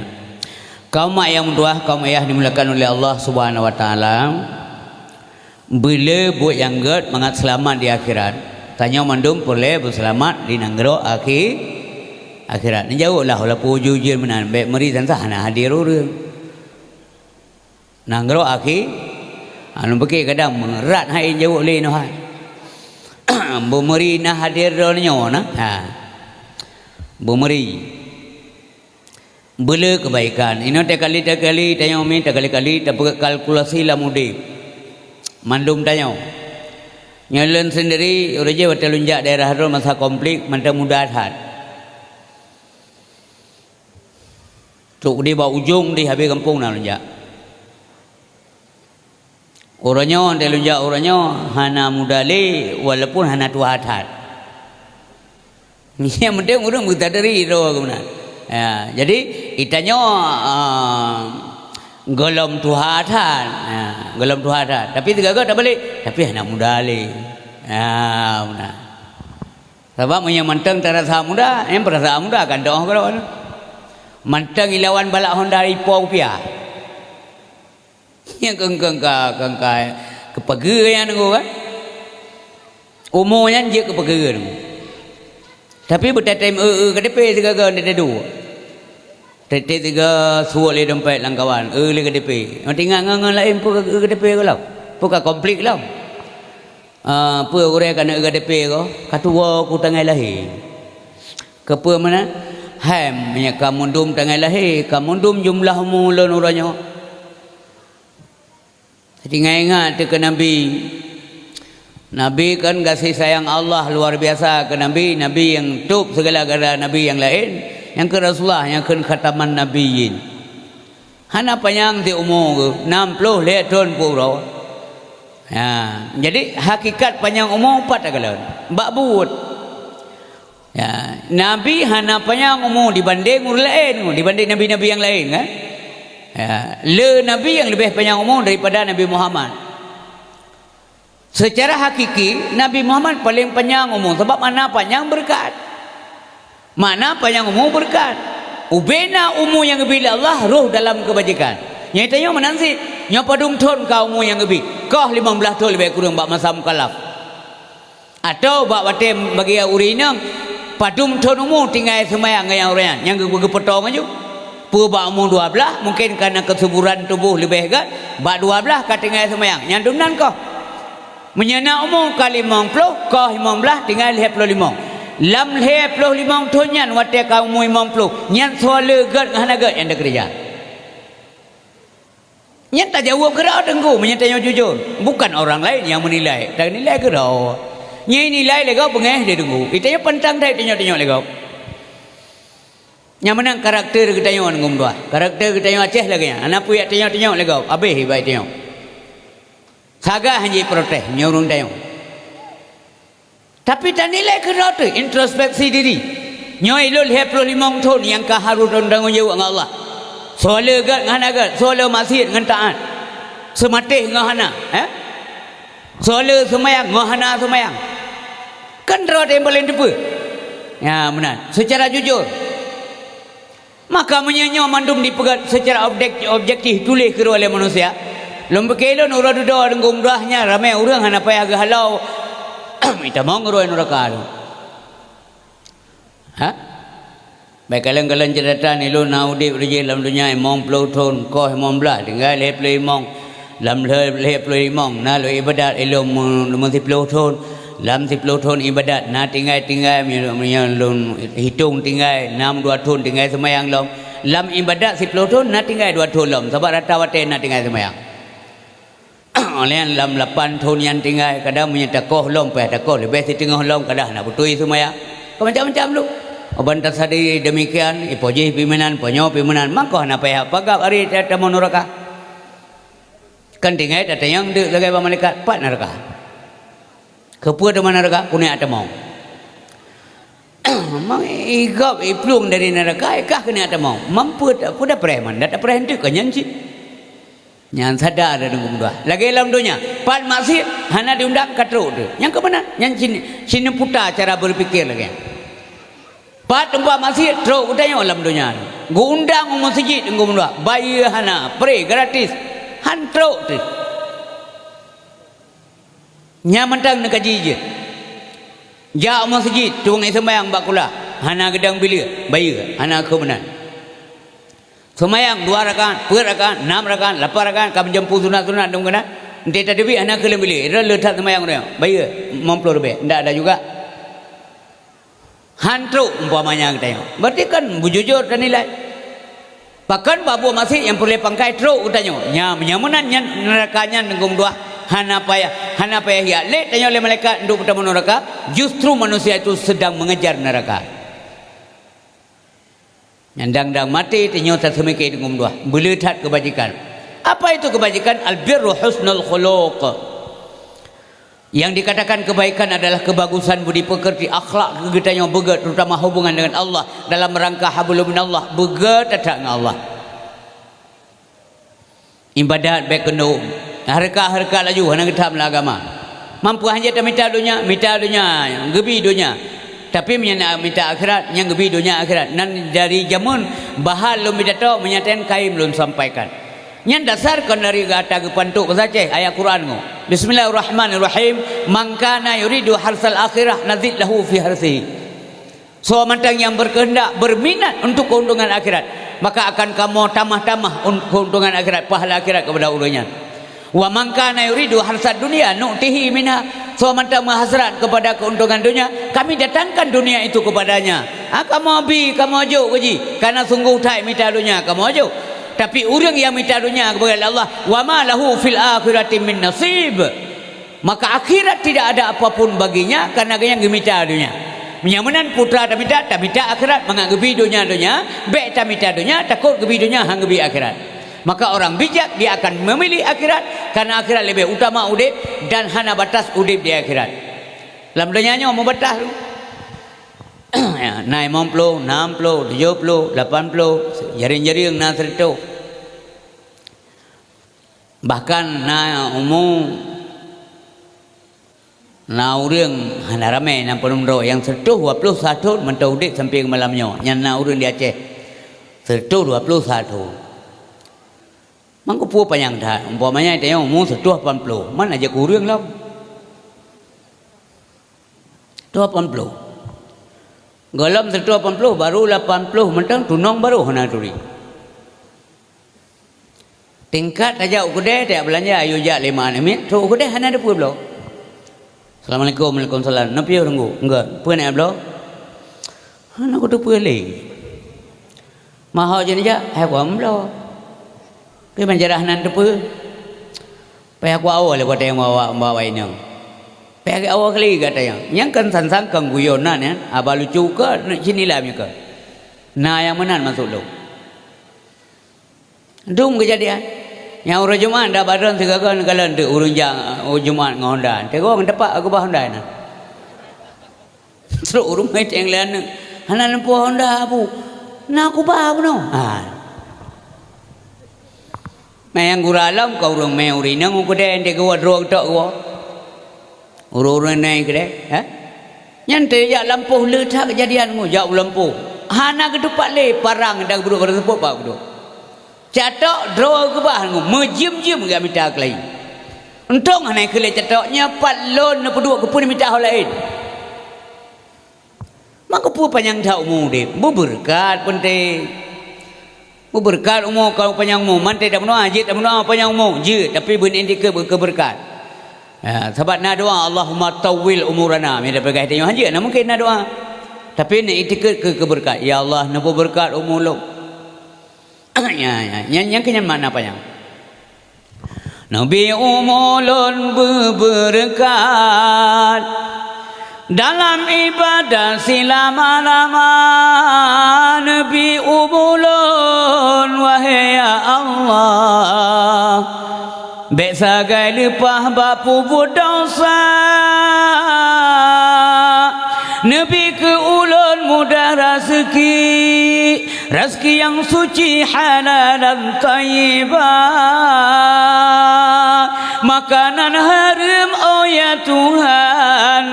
Kaum mak nyang meutuwah, kaum ayah dimuliakan oleh Allah Subhanahu wa taala, beulé buet nyang gét mangat seulamat di akhirat. Tanyoe mandum peureulée beuseulamat di nanggroe akhi-, akhirat. Neujaweueb lah walaupun ujeuen-ujeuen meunan, bék meuri tan sah hana hadir ureuëng. Nanggroe akhi, ha, lôn pike kadang meurat hai jaweueb lé nyoe hai. Beumeuri na hadir droeneuh nyoe na. Ha. Beumeuri. Beulé keubaikan. Inoe takali-takali tanyoe mi, takali-kali tapeukalkulasi lam udeb. Mandum tanyoe. Nyoe lôn sendiri, uroe jih watée lôn jak daerah droe masa konflik, mantong muda that. Trok di bak ujong di habéh gampông na lôn jak. Uroe nyoe, di lôn jak uroe nyoe, hana muda lé, walaupun hana tuha that. Nyang penting ureuëng meusadari droe keunan. Ya, jadi, geutanyoe, ah, gohlom tuha that. Ya, gohlom tuha that. Tapi sigaga tabalek, tapi hana muda lé. Ya, meunan. Sabab meunyoe mantong tarasa muda, nyang peurasaan muda kan doh keudroe. Mantong ilawan balak Honda ipo rupiah. Nyang keungkeung ka, keungkai, keupeugeu nyang nunggu kan. Umu nyan jeuet keupeugeu nunggu. Tapi beutatem eu-eu K T P sigaga nyan tadu. Tieb-tieb siga suwok lé dompet lam kawan, eu lé K T P. Ngon tingat ngon, ngon laén peue eu K T P gohlom. Peue ka konflik lom. Ah, peue gurée keuneuk K T P ko, ka tuwoe ku tanggai lahé. Keupeue meunan? Hai, meunyoe ka mundum tanggai lahé, ka mundum jumlah umu lôn uroe nyoe. Jadi ingat-ingat teuh keu Nabi. Nabi kan gaséh sayang Allah luar biasa keu Nabi, Nabi nyang tôb sigala gara Nabi nyang laén, nyang keu Rasulullah nyang kheun khataman nabiyyin. Hana panyang sit umu geuh, nam ploh lhée thon peuet uroe. Ya, jadi hakikat panyang umu pat takalon? Bak buet. Ya, Nabi hana panyang umu dibandeng ureuëng laén, dibandeng nabi-nabi nyang laén kan? Ya, le Nabi nyang leubeh panyang umu daripada Nabi Muhammad. Seucara hakiki, Nabi Muhammad paleng panyang umu, sabab makna panyang beureukat. Makna panyang umu beureukat. Ubena umu nyang geubri lé Allah roh dalam keubajikan. Nyang tanyoe meunan cit, nyoe padum thon ka umu nyang geubri? Koh limong blaih thon leubeh kureueng bak masa mukallaf. Atawa bak watée bagi ureuëng inong, padum thon umu tinggai seumayang ngon nyang ureuëng nyan, nyang geu-, geupeutong laju. Peue bak umu dua blaih, mungken kareuna keusuburan tuboh leubeh gét, bak dua blaih ka tinggai seumayang. Nyan dum nan koh. Meunyoe na umu ka limong ploh, koh limong blaih, tinggai lhée ploh limong. Lam lhée ploh limong thon nyan watée ka umu limong ploh, nyan soe le gét ngon hana gét nyang teukeureuja. Nyan tajaweueb keudroe Teungku, meunyoe tanyoe jujur. Bukan orang lain nyang meunilai, tanilai keudroe. Nyang nilai lé gob beungéh di Teungku. Geutanyoe pantang that tanyong-tanyong lé gob. Nyang meunan karakter geutanyoe ngon dua. Karakter geutanyoe Aceh lagée nyan. Hana peue jak tanyong-tanyong lé gob. Habéh ibarat tanyoe. Sagai han jiprotes nyoe ureuëng tanyoe. Tapi tanilai keudroe teuh, introspeksi diri. Nyoe ilôn lhée ploh limong thon nyang ka harôh lôn tanggong jaweueb ngon Allah. Soe le gét ngon hana gét, soe le maksiet ngon taát. Seumatéh ngon hana, eh? Soe le seumayang ngon hana seumayang. Kan droe teuh nyang paleng teupeue. Ya, meunan. Seucara jujur. Maka meunyoe nyoe mandum dipeugét seucara objek-, objektif tuléh keudroe lé manusia, lôn pike lôn uroe dudoe deungon meudoah nyan ramé ureuëng hana payah geuhalo. Itamong keudroe nuraka tu. Ha? Bék kalon-kalon catatan ilôn na udeb reujeuen lam donya imong ploh thon, koh imong blaih, tinggai lhée ploh imong. Lam lhée, lhée ploh imong na lôn iébadat ilôn meu-, meusiploh thon. Lam siploh thon iébadat na tinggai-tinggai meunyoe, meunyoe lôn hitong tinggai nam dua thon tinggai seumayang lom. Lam iébadat siploh thon na tinggai dua thon lom, sabab rata watée na tinggai seumayang. Óh lheueh nyan lam lapan thon nyan tinggai, kadang meunyoe takoh lom, payah takoh leubeh siteungoh lom, kadang hana beutôi seumayang. Ka macam-macam lom. Uban tasadari demikian, ipo jih pimenan, po nyoe pimenan, mangko hana payah pagab ari ta-, tamong nuraka. Kan tinggai tatanyong deuk lagée bak malaikat, pat nuraka? Keupeue teuma nuraka? Keuneuk tamong. Mang igop iplueng dari nuraka, ikah keuneuk tamong. Mampu ta-, peue tapreh man, dak tapreh enteuk ka nyan cit. Nyan sada ada deungon meudoah. Lagée lam donya, pat maksiet hana diundang ka trok teuh. Nyang keuh meunan, nyan cin-, cine puta cara berpikir lagée nyan. Pat teumpat maksiet trok geutanyoe lam donya. Geuundang u meuseujid deungon meudoah. Bayeue hana, free, gratis. Han trok teuh. Nyan mantong neukaji jeuet. Jak u meuseujid, tueng seumayang bak kulah, hana geudong bileue, bayeue, hana keu meunan. Seumayang dua rakaat, peuet rakaat, nam rakaat, lapan rakaat, ka meujampu sunat-sunat dum keunan. Enteuk tateubiet hana keu lom bileue, lheueh that seumayang uroe nyoe, bayeue, limong ploh ribée, ndak ada juga. Han trok umpamanya geutanyoe. Berarti kan bujujur tanilai. Pakon babuet maksiet nyang peureulée pangkai trok geutanyoe. Nya, meunyoe meunan nyan nuraka nyan deungon meudoah hana payah, hana payah jak lé tanyoe lé malaikat untuk peutamong nuraka, justru manusia itu sedang mengejar neraka. Nyang dang-dang maté tanyoe taseumike deungon meudoah, beuleutat keubajikan. Apa itu keubajikan? Al-birru husnul khuluq. Yang dikatakan kebaikan adalah kebagusan budi pekerti, akhlak geutanyoe beugét, terutama hubungan dengan Allah dalam rangka hablum minallah, beugét that ngon Allah. Ibadat bék keundum, hareukat-hareukat laju hana geutham lam agama. Mampu hanjeuet tamita donya, mita donya, geubi donya. Tapi meunyoe na mita akhirat, nyang geubi donya akhirat. Nan dari jameun bahal lôn pidato, meunyoe ten kayém lôn sampaikan. Nyan dasar kon dari gata geupantok bahasa Aceh ayat Quran nyoe. Bismillahirrahmanirrahim. "Man kana yuridu harsal akhirah nazid lahu fi harsihi." Soe mantong nyang berkehendak, berminat untuk keuntungan akhirat, maka akan kamoe tamah-tamah un-, keuntungan akhirat, pahala akhirat kepada ureuëng nyan. "Wa man kana yuridu harsad dunya nu'tihi minha." Soe mantong meuhasrat kepada keuntungan dunia, kami datangkan dunia itu kepadanya. Ha, kamoe bi, kamoe jok keu jih, karena sungguh that mita dunia kamoe jok. Tapi ureuëng nyang mita dunia keubah lé Allah, "Wa ma lahu fil akhirati min nasib." Maka akhirat tidak ada apapun baginya, karena nyang geumita dunia. Meunyoe meunan peue tamita, tamita akhirat, mangat geubi donya-donya, bék tamita donya, takot geubi donya, han geubi akhirat. Maka orang bijak, dia akan memilih akhirat, karena akhirat lebih utama udeb dan hana batas udeb di akhirat. Lam donya nyoe meubatas tu. Ya, na limong ploh, nam ploh, tujoh ploh, lapan ploh, jareung-jareung na sireutoh. Bahkan na umu, na ureuëng hana ramé, na padum droe nyang sireutoh dua ploh sa thon mantong udeb sampoe keu malam nyoe. Nyan na ureuëng di Aceh, sireutoh dua ploh sa thon. Mang keupeue panyang that, umpamanya tanyoe umu sireutoh lapan ploh, man aja keu ureuëng lom. Sireutoh lapan ploh. Gohlom sireutoh lapan ploh, baru lapan ploh mantong tunong baru hana turi. Tingkat tajak u keudè, tajak beulanja, ayo jak lima namiet, trok u keudè hana teupeue bloe. "Assalamualaikum." "Waalaikumsalam." "Nepiôh Teungku?" "Enggak." "Peue na bloe?" "Hana kuteupeue lé." "Mahok jeunijak?" "Hai kuam bloe." Pi manjarah nan teupeue. Payah kuawoe lé watée nyang bawa, bawa inong. Payah awoe kali gata nyan. Nyang kan sang-sang kan guyonan nyan, haba lucu ka, nak cinilam nyan ka. Na nyang meunan maksud lôn. Dum keujadian. Nyang uroe Jumat dak badon sigaga neukalon teuk ureuëng jak, uh, Jumat ngon Honda. Teugong tepak keubah Honda na. Trok ureuëng mai teng lé aneuk. "Hana lumpoe Honda, Abu." "Na kuba bunoe." Ha. Mé nyang gura lom ka ureuëng mé ureuëng inong u keudè, ndeh geuwoe droe geutok geuwoe. Ureuëng-ureuëng nai keudè, ha? Nyan teujak lampôh le that keujadian ngon jak u lampôh. Hana geutupat lé parang dan geubrok-brok teupot bak geuduek. Catok droe geubah ngon meujiem-jiem gak mita keulayi. Untông hana ikheun lé catok nyan pat lôn neupeuduek keupeue mita ho laén. Maka peue panyang that umu udeb, beubeureukat peunteng. Beubeureukat umu keu panyang umu, mantong tabunoe jeuet tabunoe panyang umu, jeuet, tapi beuneuk iktikeuet keu beureukat. Ya, sabab na doa, "Allahumma tawwil umurana." Mita peugah tanyoe hana jeuet, na mungken na doa. Tapi neuk iktikeuet keu, keu beureukat. "Ya Allah, neupeubeureukat umu lôn." Ya, ya. Nyan, nyan keuh nyan makna panyang. Neubi umu lôn beubeureukat dalam ibadah silama-lama. Neubi umu lôn, wahé ya Allah, bék sagai leupah bak peubuet desya. Neubi keu ulôn mudah raseuki, raseuki nyang suci, halalan thayyibah. Makanan hareuem, oh ya Tuhan,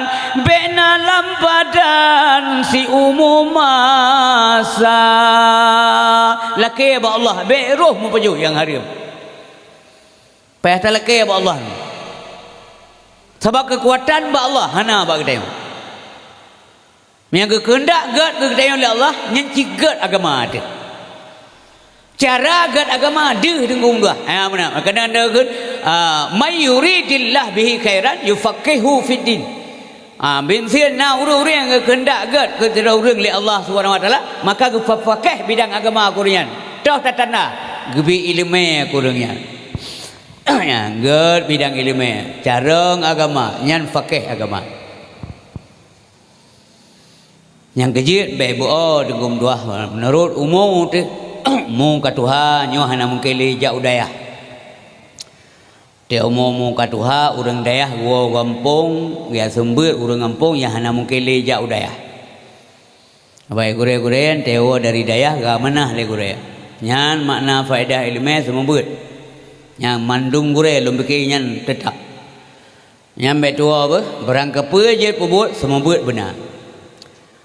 bék na lam badan siumu masa. Lakée bak Allah, bék roh meupajoh nyang hareuem. Payah talakée bak Allah. Sabab keukuatan bak Allah, hana bak geutanyoe. Nyang geukeuheundak gét keu geutanyoe lé Allah, nyan cit gét agama teuh. Cara gét agama deuh deungon dua. Ha, meunan. Maka na geukheun, ah, "May yuridillahu bihi khairan yufaqqihhu fid din." Ah, beumiseue na ureuëng-ureuëng nyang geukeuheundak gét keu sidroe ureuëng lé Allah Subhanahu wa Taala, maka geupeupakéh bidang agama keu ureuëng nyan. Toh tatanda, geubri iéleumé keu ureuëng nyan. Nyan, gét bidang iéleumé, carông agama, nyan pakéh agama. Nyang keujeuet bék beu-o deungon dua, meunurot umu teuh, umu ka tuha, nyoe hana mungken lé jak u dayah. Teuh umu-umu ka tuha, ureuëng dayah geuwoe gampông, geuseumeubeuet ureuëng gampông nyang hana mungken lé jak u dayah. Baik gurée-gurée, teuh woe dari dayah geuamanah lé gurée. Nyan makna faedah iéleumé seumeubeuet. Nyang mandum gurée lôn pike nyan teutab. Nyan bék tuwoe beuh, beurangkapeue jeuet peubuet seumeubeuet beuna.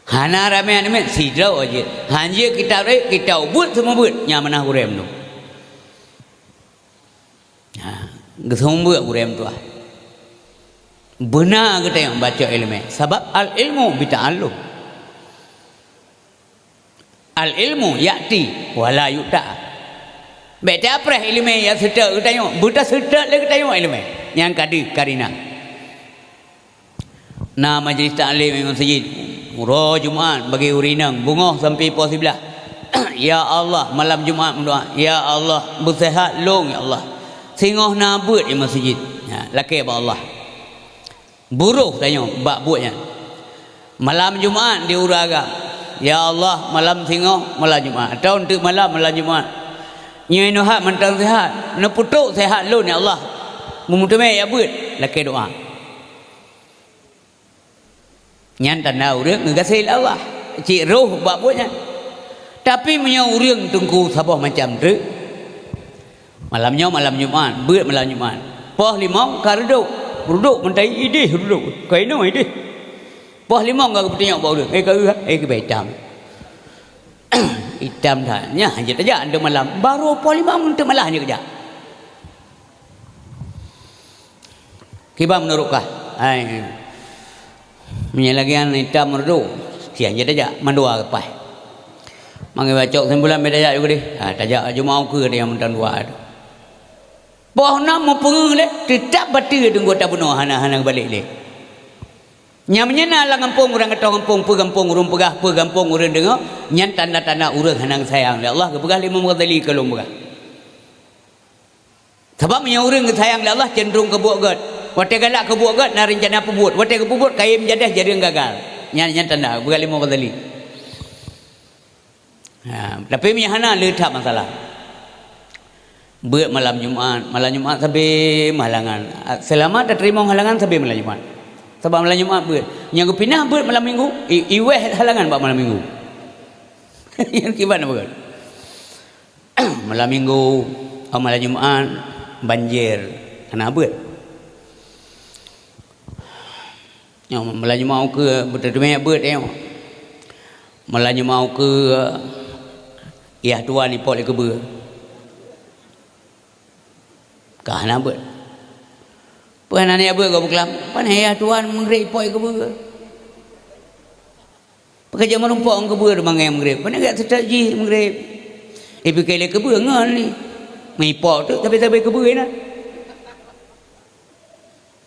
Hana ramé aneuk miet sidroe jeuet. Han jeuet kitab rayeuk, kitab ubeuet seumeubeuet, nyan manah gurée meunurot. Ha, geuseumeubeuet gurée meutuah. Beuna geutanyoe baca iéleumé, sabab al-ilmu bita'allum. Al-ilmu ya'ti wa la yu'ta. Bék tapreh iéleumé nyang seutôt geutanyoe, beutaseutôt lé geutanyoe iéleumé. Nyang ka deuh kareuna. Na majlis taklim di meuseujid, uroe Jumat bagi ureuëng inong, beungoh sampoe poh siblaih. Ya Allah, malam Jumat meudoa, "Ya Allah, beuseuhat lôn, ya Allah." Singoh na beuet di meuseujid. Ya, lakée bak Allah. Buroh tanyoe bak buet nyan. Malam Jumat di ureuëng agam, "Ya Allah, malam singoh, malam Jumat." Atau eunteuk malam, malam Jumat. Nyoe neuhat mantong seuhat, neupeutrok seuhat lôn, ya Allah. Meumeuteumé jak beuet, lakée doá. Nyan tanda ureuëng geugaséh lé Allah. Cit roh bak buet nyan. Tapi meunyoe ureuëng teungku saboh macam treuk, malam nyoe malam Jumat, beuet malam Jumat. Poh limong ka reudok. Reudok meutai idéh reudok. Ka inoe idéh. Poh limong ka geupeutunyok bak ureuëng. Eh, ka, eh, keubai itam. Itam that. Nyan hana tajak eunteuk malam. Baru poh limong eunteuk malam hana tajak. Kiban meunurot kah? Hai. Meunyoe lagée nyan itam meureudu, siang jeuet tajak, mandua leupah. Mangat bacok simpulan beda jak juga deh. Ha, tajak Jumaat ukeue dia mantong dua tu. Poh nam meupeungeuh lé, teutab bateue deungon tabunoe hana, hana geubalek lé. Nyang meunyoe na lam gampông ureuëng atau gampông, peue gampông ureuëng peugah, peue gampông ureuëng deungoe, nyan tanda-tanda ureuëng hana geusayang lé Allah, geupeugah lé Imam Ghazali ka lôn peugah. Sabab meunyoe ureuëng geusayang lé Allah, cenderung keu buet gét. Watée galak keu buet gét, na reuncana peubuet. Watée geupeubuet, kayém jadeh jareueng gagal. Nyan, nyan tanda, peugah lé Imam Ghazali. Ha, tapi meunyoe hana, le that masalah. Beuet malam Jumat, malam Jumat sabe meuhalangan. Seulama tateurimong halangan sabe malam Jumat. Sabab malam Jumat beuet. Nyang geupinah beuet malam Minggu, i-, iweh halangan bak malam Minggu. Nyan kiban apa kan? Malam Minggu, oh, malam Jumat, banjir, hana beuet. Nyoe, meulanjuma ukeue beuteuteumé beuet nyoe. Meulanjuma ukeue yah tuan ipok lé keubeue. Ka hana beuet. Peue hana niat beuet gob keulapan? Pane yah tuan meungreb ipok lé keubeue. Peukeujeue meurumpok ngon keubeue teuma ngon meungreb. Pane gak seutôt jih meungreb. Ipike lé keubeue ngon ni. Meupok teuk tapi sabe keubeue na.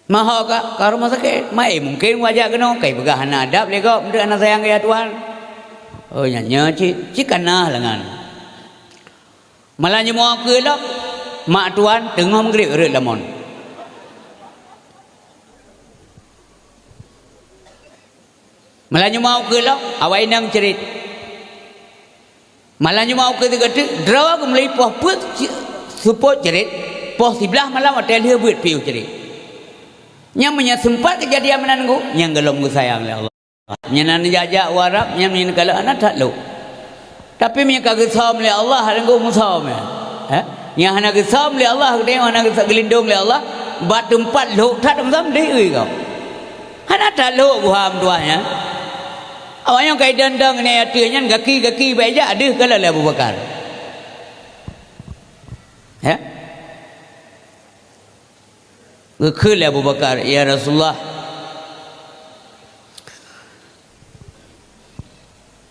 Maho ka, ka rumoh sakét. Mai mungken wajah keunoe, kai peugah hana adab lé gob, meunteuk hana sayang keu yah tuan. Oh, nyan nyoe cit, cit kana leungan. Malam jumoe keu lom, mak tuan teungoh meungreb rhot lamon. Malam jumoe keu lom, awai inong crit. Malam jumoe keu tiga tu, droe geumulai poh peuet ci-, seupôt crit, poh siblaih malam watèe lheueh beuet piôh crit. Nyan meunyoe seumpat keujadian meunan ngon, nyan gohlom geusayang lé Allah. Nyan na jak-jak u Arab, nyan meunyoe kalon hana that lhok. Tapi meunyoe ka geusöm lé Allah, hana geusöm, ya. Eh? Nyang hana geusöm lé Allah, geutanyoe hana geusöm geulindong lé Allah, bak teumpat lhok that meunan deuh ui kau. Hana that lhok guham tuah nyan. Awak nyoe kai dong-dong ngon ateueh nyan gaki-gaki bèk jak deuh kalon lé Abu Bakar. Ya. Geukheun lé Abu Bakar, "Ya Rasulullah,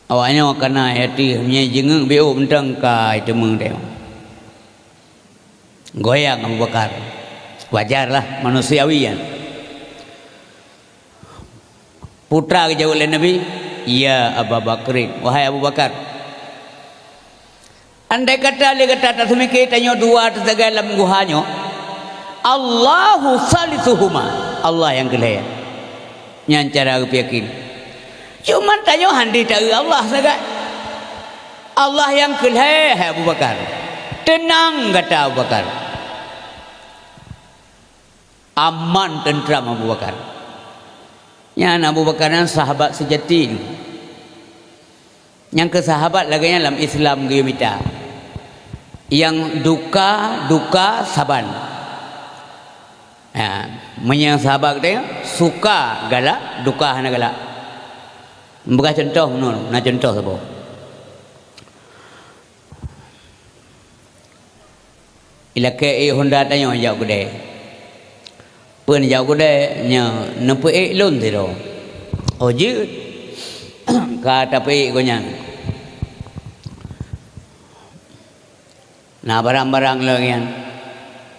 awak nyoe kana ateueh, meunyoe jingeuk beu mantong ka iteumeung teuh." Goyang Abu Bakar. Wajarlah, manusiawi nyan. Putra geujaweueb lé Nabi, "Ya Aba Bakrin, wahai Abu Bakar." Andai kata lé gata taseumiké tanyoe dua teusagai lam guha nyoe, Allahu salisuhuma, Allah nyang keulhèe. Nyan cara geupeuyakin. Cuman tanyoe hana taeu Allah sagai. Allah nyang keulhèe, hai Abu Bakar. Teunang gata, Abu Bakar. Aman teuntram Abu Bakar. Nyan Abu Bakar nyan sahabat seujati. Nyang keu sahabat lagèe nyan lam Islam geuyue mita. Nyang duka, duka saban. Ha, meunyoe sahabat geutanyoe suka galak, duka hana galak. Meupeugah cuntoh meunoe, na cuntoh saboh. Ilakèe ék honda tanyoe jak u keudè. Peue jak u keudè nyoe neupeuék lôn sidroe. Oh jeuet. Ka tapeuék gobnyan. Na barang-barang lagèe nyan.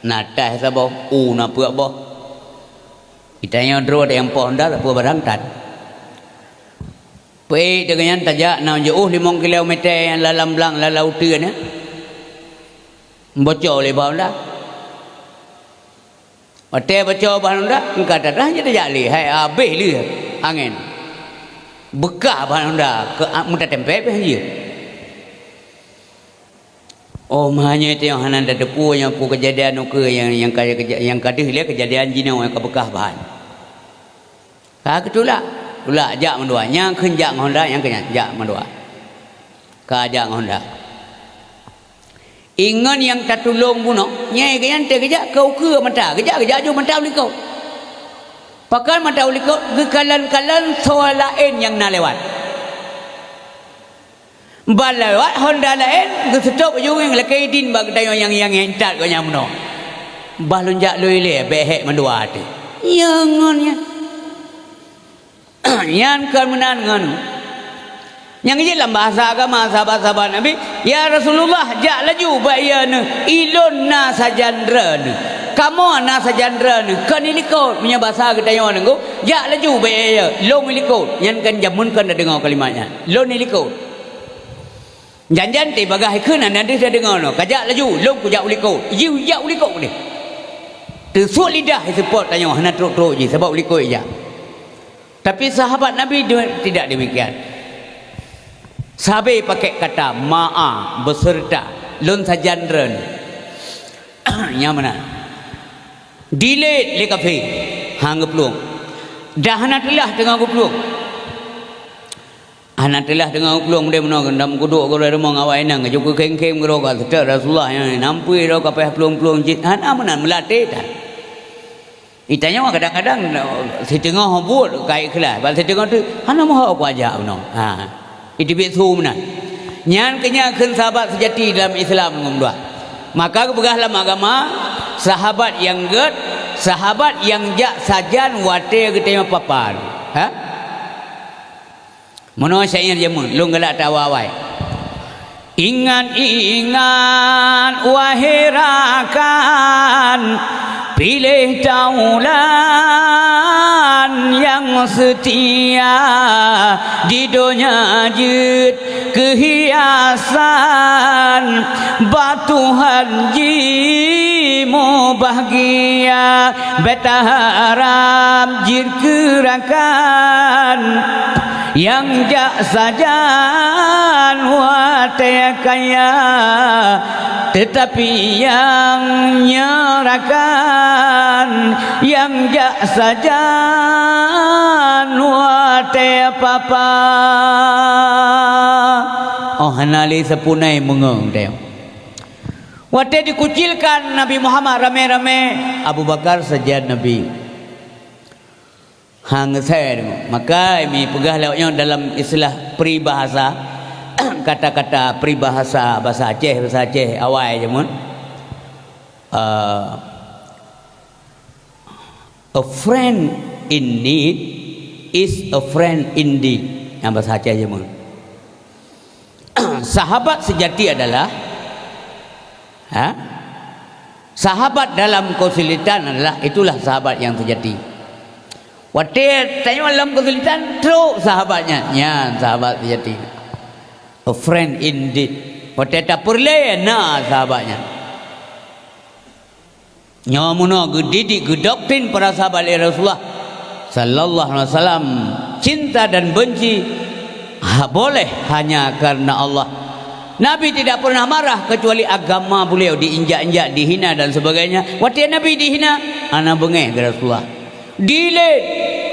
Na taih saboh, u na peuet boh. Geutanyoe droe nyang po honda sapeue barang tan. Peuék teuk nyan tajak na jeuôh limong kilometer nyang lam blang lam uteuen nyan. Boco lé bah honda. Watèe boco bah honda, engka tadah jeuet tajak lé, hai habéh lé angén. Beukah bah honda keu meutatempé beh jeuet. Oh, meunyoe tanyoe hana tateupeue nyang peue keujadian ukeue nyang, nyang ka, nyang ka deuh lé keujadian jinoe nyang ka beukah bahan. Ka geutulak, tulak jak mandua. Nyang kheun jak ngon honda, nyang kheun jak mandua. Ka jak ngon honda. Ingon nyang tatulông bunoe, nyang kheun nyan teuh geujak keu ukeue mata, geujak, geujak ju mata u likot. Pakon mata u likot, geukalon-kalon soe laén nyang na lewat. Ban lewat honda laén, geuseutôt ujong lakèe idin bak geutanyoe nyang, nyang intat gobnyan bunoe. Bah lôn jak lôn ilèe, bèk hék mandua teuh. Nyang ngon nyan. Nyan kon meunan ngon. Nyang jeuet lam bahasa agama sahabat-sahabat Nabi, "Ya Rasulullah, jak laju bak ie neuh, ilôn na sajan droeneuh. Kamoe na sajan droeneuh, kon ilikot." Meunyoe basa geutanyoe nyoe, "Jak laju bak ie, lôn ilikot." Nyan kon jameun kon tadeungoe kalimat nyan. "Lôn ilikot." Jan-jan teuh bagaih kheun hana deuh tadeungoe nyoe, "Kajak laju, lôn kujak u likot." Jih jak u likot deh. Teusut lidah iseupôt tanyoe hana trok-trok jih sabab u likot ijak. Tapi sahabat Nabi de-, tidak demikian. Sabe pakai kata ma'a, beserta, lôn sajan droeneuh. Nyang meunan. Dilét lé kafé, han geuplueng. Dah hana teulah teungoh geuplueng. Hana teulah teungoh geuplueng, deh meunoe geundam kudok gurée rumoh awai nang, jeuet keu khém-khém geuroe ka seutôt Rasulullah nyang nampui droe ka payah plueng-plueng cit. Hana meunan, meulaté that. Itanyoe kadang-kadang, siteungoh buet ka ikhlas, bak siteungoh tu hana meuho kuajak bunoe. Ha. Iteubiet su meunan. Nyan keuh nyang kheun sahabat seujati dalam Islam ngon dua. Maka geupeugah lam agama, sahabat nyang gét, sahabat nyang jak sajan watée geutanyoe papa. Ha? Meunoe syair jameun, lôn galak tawa awai. Ingat-ingat, wahai rakan, piléh taulan nyang seutia, di donya jeuet keuhiasan, bak Tuhan jimubahgia, bék taharab jeuet keu rakan. Nyang jak sajan watée kaya, teutapi nyang nyoe rakan, nyang jak sajan watée papa. Oh, hana lé sapeue meungeue teuh. Watée dikucilkan Nabi Muhammad ramé-ramé, Abu Bakar sajan Nabi. Hang sai deungoe. Maka mi peugah lawak nyoe dalam istilah peribahasa, kata-kata peribahasa bahasa Aceh, bahasa Aceh awai jameun. Ah, a friend in need is a friend indeed. Nyang bahasa Aceh jameun. Sahabat sejati adalah, ha? Sahabat dalam kesulitan adalah, itulah sahabat yang sejati. Watée tanyoe lam kesulitan, trok sahabat nyan, nyan sahabat sejati. A friend indeed. Watée tapeureulée, na sahabat nyan. Nyoe meunoe geudidik, geudoktrin para sahabat lé Rasulullah sallallahu alaihi wasallam, cinta dan benci ha, boleh hanya karena Allah. Nabi tidak pernah marah kecuali agama beliau diinjak-injak, dihina dan sebagainya. Watée Nabi dihina, hana beungéh keu Rasulullah. Dilét,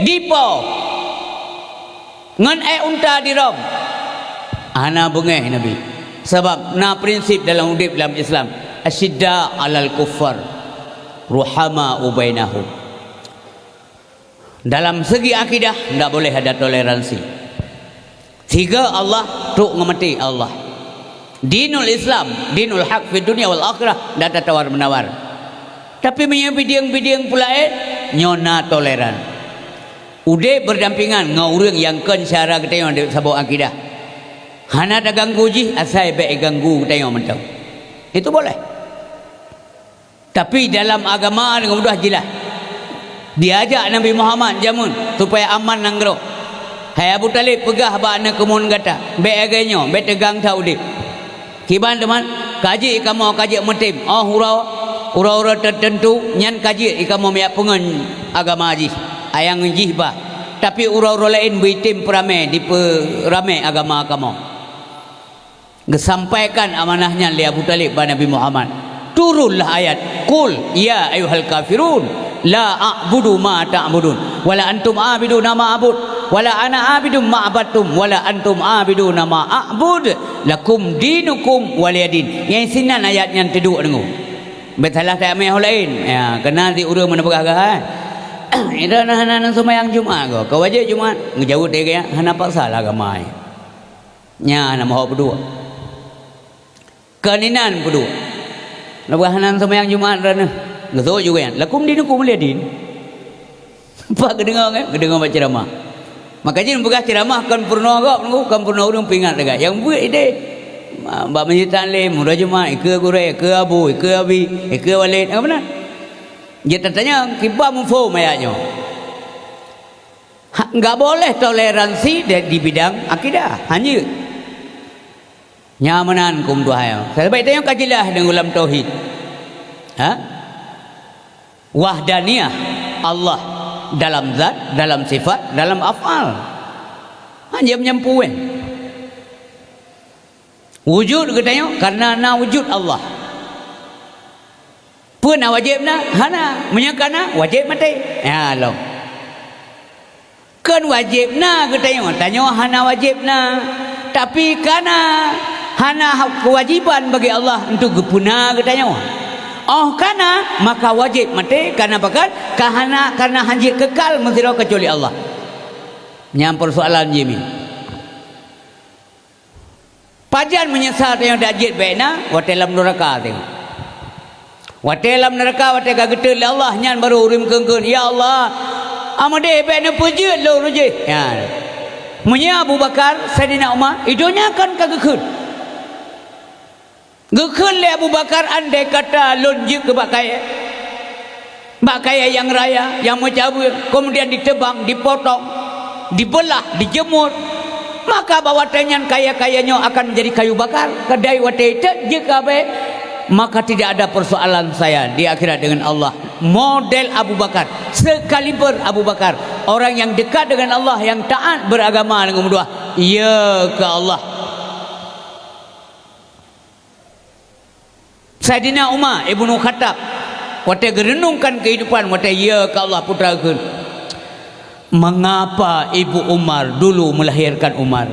dipo. Ngon ék unta dirôm. Hana beungéh Nabi. Sabab na prinsip dalam udeb dalam Islam, asyidda 'alal kuffar, ruhama ubainahum. Dalam segi akidah, ndak boleh ada toleransi. Siga Allah, trok ngon maté Allah. Dinul Islam, dinul haq fid dunya wal akhirah, ndak tatawar-menawar. Tapi meunyoe bidieng-bidieng peulaén, nyoe na toleran. Udeb berdampingan ngon ureuëng nyang kon syedara geutanyoe di saboh akidah. Hana taganggu jih, asai bék iganggu geutanyoe mantong. Itu boleh. Tapi dalam agama deungon mudah jeulaih. Diajak Nabi Muhammad jameun supaya aman nanggroe. Hai Abu Talib, peugah bak aneuk keumuen gata, bék lagée nyoe, bék teugang that udeb. Kiban teuma, ka jeuet kamoe ka jeuet meutem, óh uroe, uroe-uroe teuteuntu, nyan ka jeuet kamoe miyak peungon agama jih, ayang jih bah. Tapi uroe-uroe laén beuitem peuramé dipeuramé agama kamoe. Geusampaikan amanah nyan lé Abu Talib bak Nabi Muhammad. Turunlah ayat, "Qul ya ayyuhal kafirun, la a'budu ma ta'budun, wala antum abiduna ma a'bud, wala ana abidum ma abattum, wala antum abiduna ma a'bud, lakum dinukum waliyadin." Nyang sinan ayat nyan teuduek deungoe. Bék salah tamé ho laén. Ya, keunan di ureuëng meunan peugah-peugah, eh. Ida na hana, hana seumayang Jumat ko. Ka wajéb Jumat. Geujaweueb lagée nyan, hana paksa lah agama. Nyan na meuhok peuduek. Keunan peuduek. Leubeh hana seumayang Jumat droeneuh. Geusok juga nyan. Lakum dinukum waliyadin. Pak geudeungoe kan? Geudeungoe bak ceramah. Maka jih peugah ceramah kon peurunoe gob, kon peurunoe ureuëng peuingat lagée. Nyang buet ideh. Bak meunyetan lé, muda Jumat, ikeue gurée, ikeue abu, ikeue abi, ikeue walét. Apa beuna? Jih tatanya, kiban mufhom ayat nyoe. Ha, enggak boleh toleransi di, di bidang akidah. Hanya. Nyang meunan kum tuha. Sabab tanyoe ka jeulaih deungon lam tauhid. Ha? Wahdaniyah Allah dalam zat, dalam sifat, dalam af'al. Hanya menyampu eh. Wujud geutanyoe karena na wujud Allah. Peue na wajéb na? Hana. Meunyoe ka na, wajéb maté. Ya, lom. Kon wajéb na geutanyoe, tanyoe hana wajéb na. Tapi ka na, hana ha-, keuwajéban bagi Allah untuk geupeuna geutanyoe. Óh kana, maka wajéb maté, kana pakon, ka hana, karena hana jeuet keukal meusidroe kecuali Allah. Nyan persoalan jih mi. Pajan meunyeusal tanyoe tajak jeuet bèk na, watèe lam nuraka teuh. Watèe lam nuraka, watèe ka geuteun lé Allah, nyan baru ureueng kheun-kheun, "Ya Allah, ameudeh bèk neupeujeuet lôn rujih." Nyan. Meunyoe Abu Bakar, Saidina Umar, i donya kan ka geukheun. Geukheun lé Abu Bakar, "Andai kata lôn jeuet keu bak kayèe, bak kayèe nyang raya, nyang meucabeueng, kemudian ditebang, dipotong, dibeulah, dijemur, maka bak watèe nyan kayèe-kayèe nyoe akan menjadi kayu bakar, keudai watèe teuk jeuet keu abèe, maka tidak ada persoalan saya di akhirat dengan Allah." Model Abu Bakar, sekaliber Abu Bakar, orang yang dekat dengan Allah, yang taat beragama dengan meudoa, "Ya keu Allah." Saidina Umar Ibnu Khattab, watèe geureunungkan keuhidupan, watèe ya keu Allah, peue geukheun, "Mengapa ibu Umar dulu melahirkan Umar?"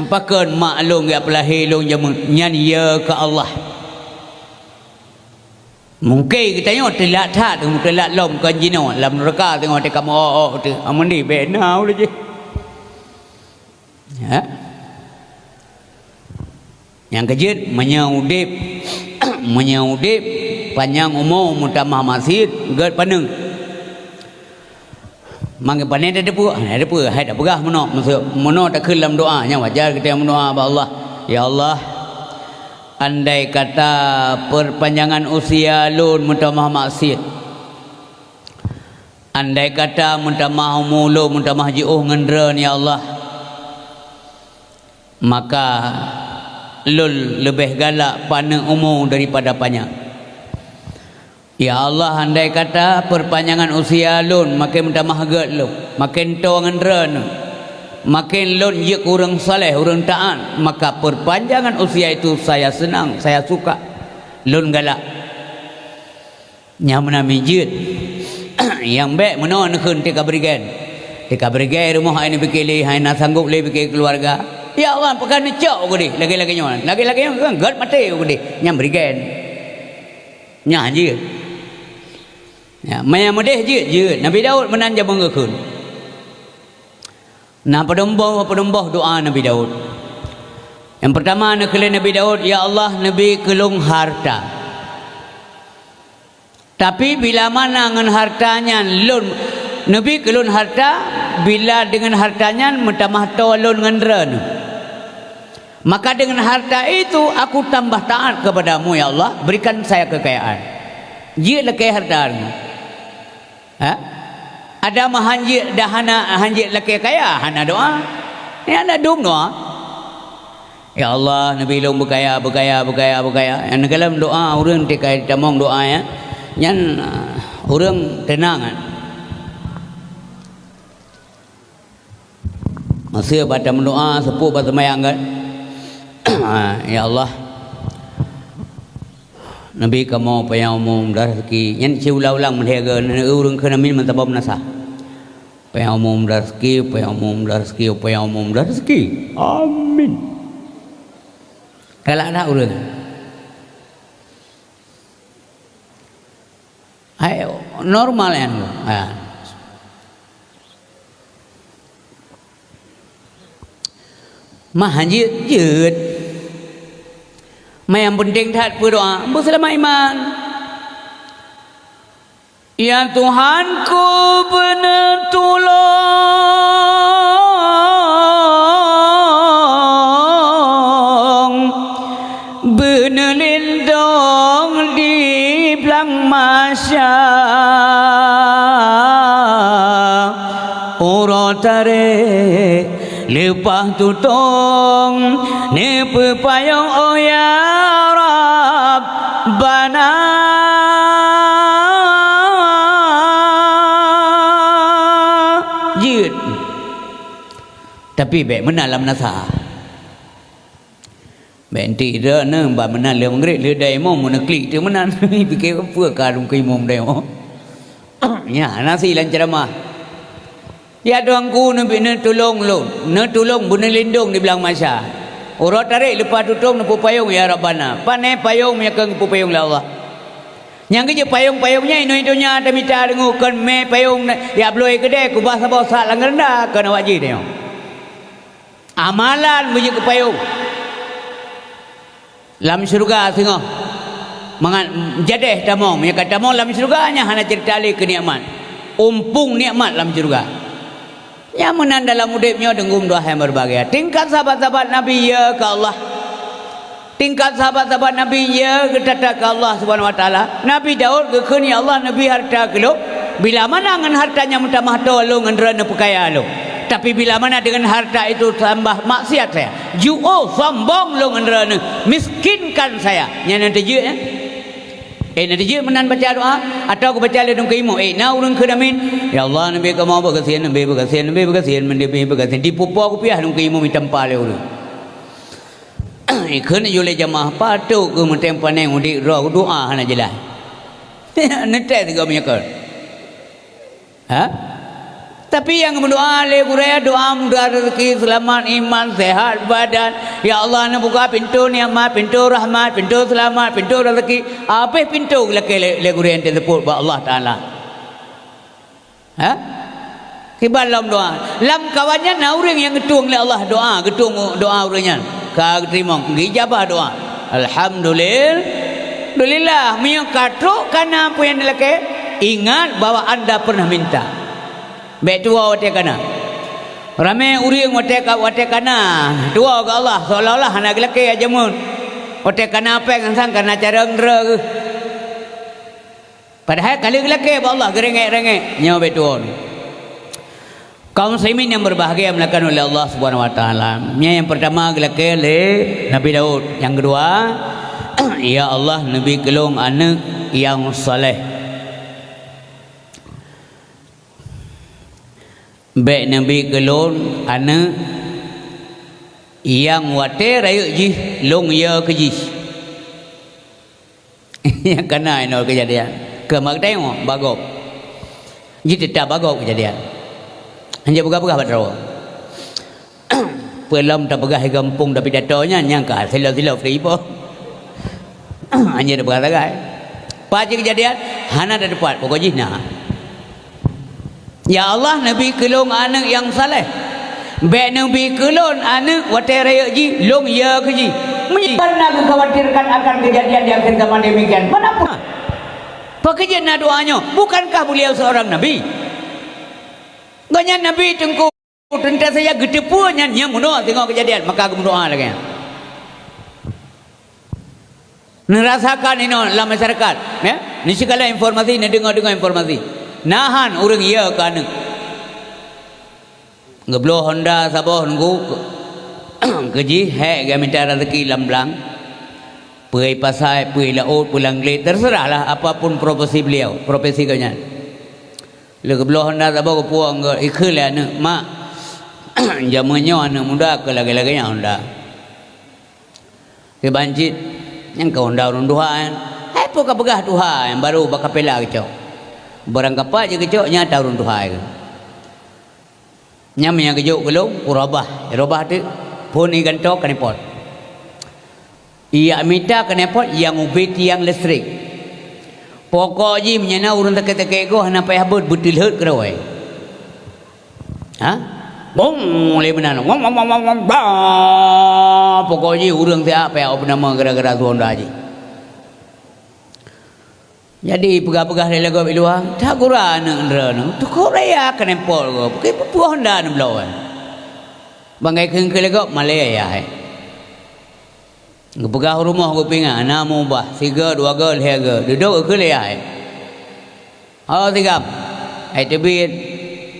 Pakon mak lôn geujak peulahé lôn jameun nyan ya keu Allah. Mungken geutanyoe teulat that, teulat lom kon jinoe lam nuraka teungoh teuka meu-ôk-ôk teuh. Amun di bèk na ulèe jih. Ya. Nyang keujeuet, meunyoe udép, meunyoe udép, panyang umu, meutamah maksiet, gèt paneuk. Mangat pané tateupeue, hana tateupeue, hai tapeugah meunoe, maksud meunoe takheun lam doa, nyang wajar geutanyoe meudoa bak Allah, "Ya Allah, andai kata perpanjangan usia lôn meutamah maksiet, andai kata meutamah umu lôn meutamah jiôh ngon Droeneuh, ya Allah, maka lôn leubeh galak paneuk umu daripada panyang." Ya Allah, andai kata perpanjangan usia lôn maken meutamah gèt lôn, maken toe ngon Droeneuh, maken lôn jeuet keu ureueng saleh, ureueng taat, maka perpanjangan usia itu saya senang, saya suka, lôn galak. Nyang meunan miet jeuet. Nyang bèk meunoe neukheun teuka bri gen. Teuka bri gen rumoh hai neupike lé, hai na sanggob lé pike keuluwarga. Ya Allah, pakon neucok u keudeh, lagèe-lagèe nyoe. Lagèe-lagèe nyoe kan gèt maté u keudeh. Nyang bri gen. Nyan jeuet. Ya, meunyo meudeh jeuet, jeuet. Nabi Daud meunan jameun geukheun. Na padum-padum doa Nabi Daud. Nyang peurtama neukheun lé Nabi Daud, "Ya Allah, neubi keu lôn hareuta. Tapi bila mana ngon hareuta nyan lôn, neubi keu lôn hareuta, bila deungon hareuta nyan meutamah toe lôn ngon Droeneuh." Maka dengan harta itu aku tambah taat kepadamu, ya Allah, berikan saya kekayaan. Jeuet lakèe harta nyoe. Ha? Ada mah hanjeuet dah hana, hanjeuet lakèe kaya, hana doa. Nyan hana dum doa. Ya Allah, neubi lôn beukaya, beukaya, beukaya, beukaya. Nyan dalam doa ureueng teuka tamong doa nyan, nyan, uh, ureueng teunang kan. Masa bak tameudoa, seupôt bak seumayang kan. Ya Allah, neubi kamoe panyang umu dan raseuki. Nyan siulang-ulang meulhèe ureueng kheun amin meusaboh meunasah. Panyang umu dan raseuki, panyang umu dan raseuki, panyang umu dan raseuki. Amin. Galak that ureueng. Hai, normal nyan. Ha. Mah jeuet-jeuet. Mah nyang peunteng that peudoa, beuseulamat iman. Ya Tuhanku, beuneutulông. Beuneulindong di blang masa, uroe tarek leupah tutong, neupeupayong, oh ya Rabbana. Jeuet. Tapi bèk meunan lam meunasah. Bèk enteuk droeneuh ban meunan lheuh Maghrib, lheuh dai mo meuneuklik teuk meunan. Pike peue ka lôn keu imum dai mo. Nyan hana si lam ceuramah. Ya Tuhanku, neubi neutulông lôn, neutulông beuneulindong di blang masa. Uroe tarek leupah tutong neupeupayong, ya Rabbana. Pane payong nyang keu geupupayong lé Allah. Nyang geujeuet payong-payong nyan inoe donya tamita deungoe kon mé payong na-, ya bloe keudè kubah saboh sak lam geuranda kon awak jih tanyoe. Amalan meujeuet keu payong. Lam syeuruga singoh mangat jadeh tamong, meunyoe ka tamong lam syeuruga nyan hana ceurita lé keu nikmat. Umpung nikmat lam syeuruga. Nyang meunan dalam udeb nyoe deunggom dua hai meureubahagia. Tingkat sahabat-sahabat Nabi ya keu Allah. Tingkat sahabat-sahabat Nabi ya geutata keu Allah Subhanahu Wa Taala. Nabi Daud geukheun, "Ya Allah, neubi harta keu lôn. Bila mana ngon harta nyang meutamah tô lôn ngon droeneuh peukaya lôn. Tapi bila mana dengan harta itu tambah maksiat saya, ju'o, sombong lôn ngon droeneuh, miskinkan saya." Nyan nyang teujeuet, eh? Eh, na dijeuet meunan baca doa, atawa geubaca lé dong keu imum. Eh, na ureuëng kheun amin. Ya Allah, neubi kamoe beugasien, neubi beugasien, neubi beugasien, neubi beugasien. Dipupo kupiah dong keu imum itampa lé ureuëng. Ikheun yue lé jamaah, patot keu meutem paneng udeb droe doa hana jeulaih. Neutek sigoe meunyoe kon. Ha? Tapi nyang meudoa lé gurée, doa mudah rezeki, seulamat iman, sehat badan. Ya Allah, neubuka pintoe nikmat, pintoe rahmat, pintoe seulamat, pintoe rezeki. Habéh pintoe geulakée lé, lé gurée nyang teuseupôt bak Allah Taala. Ha? Kiban lom doa. Lam kawan nyan na ureuëng nyang geutueng lé Allah doa, geutueng doa ureuëng nyan. Ka geuteurimong, geujabah doa. Alhamdulil-, dulillah, meunyoe ka trok kana peue nyang neulakée, ingat bahwa anda pernah minta. Bék tuwoe watée kana. Ramé ureuëng watée ka, watée kana tuwoe keu Allah, seolah-olah hana geulakée jameun. Watée kana péng sang kana carông droe geuh. Padahai ka lheueh geulakée bak Allah geurengek-rengek, nyoe bék tuwoe. Kaum muslimin yang berbahagia yang dimuliakan oleh Allah Subhanahu wa Taala. Nyan nyang pertama geulakée lé Nabi Daud. Nyang keudua, "Ya Allah, neubi keu lôn aneuëk nyang saleh." Bék neubi keu lôn aneuëk nyang watée rayeuk jih lôn yö keu jih. Nyang kana inoe keujadian. Keu mak teurimong bagop. Jih teutab bagop keujadian. Hanjeuet peugah-peugah bak droe. Peue lom tapeugah di gampông tapidato nyan, nyang ka silo-silo free po. Hanjeuet tapeugah sagai. Pat jih keujadian, hana teupat, pokok jih na. Ya Allah, neubi keu lôn aneuëk nyang saleh. Bék neubi keu lôn aneuëk watée rayeuk jih lôn yö keu jih. Meunyoe na geukhawatirkan akan kejadian di akhir zaman demikian, kenapa? Pakriban na doa nyoe, bukankah beliau seorang nabi? Gobnyan nabi teungku teuntèe saja geuteupeue nyan nyang meunoe singoh keujadian, maka geumeudoa lagée nyan. Neurasakan inoe lam masyarakat, ya? Neusigala informasi, neudeungoe-deungoe informasi. Nahan ureuëng yö keu aneuëk. Geubloe honda saboh nunggu keu jih hék geumita rezeki lam blang. Peue pasai, peue laôt, peue lam glé, terserahlah apapun profesi beliau, profesi gobnyan. Lheueh geubloe honda saboh geupuwoe, geukheun lé aneuëk, "Mak, jameun nyoe aneuëk muda keu lagée-lagée nyan honda." Kiban cit, nyang ka honda ureuëng tuha nyan. Hai peue ka peugah tuha nyang barô bak kapela geucok. Barang kapat jih geucok, nyang ata ureuëng tuha nyan. Nyan meunyo geujok keu lôn, kurobah. Robah teuk, phon igantoe keuneupot. Ijak mita keuneupot nyang ubé tiang listrik. Pokok jih meunyo na ureuëng sakét-sakét goh hana payah beuet, beuteulheuet keudroe. Ha? Bong lé meunan. Wong, wong, wong, wong, wong, bla. Pokok jih ureuëng siat payah peunama gara-gara su honda jih. Jadi peugah-peugah lé lagoe i luwa, "That gura aneuëk droeneuh, teukok raya keuneupot goe, peuki peue honda neubloe." Banggai kheun keu lagoe malée ayah hai. Geupeugah u rumoh geupingan, na meubah, sigoe, dua goe, lhée goe, dudoe geukheun lé ayah hai. "Ho sigam, hai teubiet,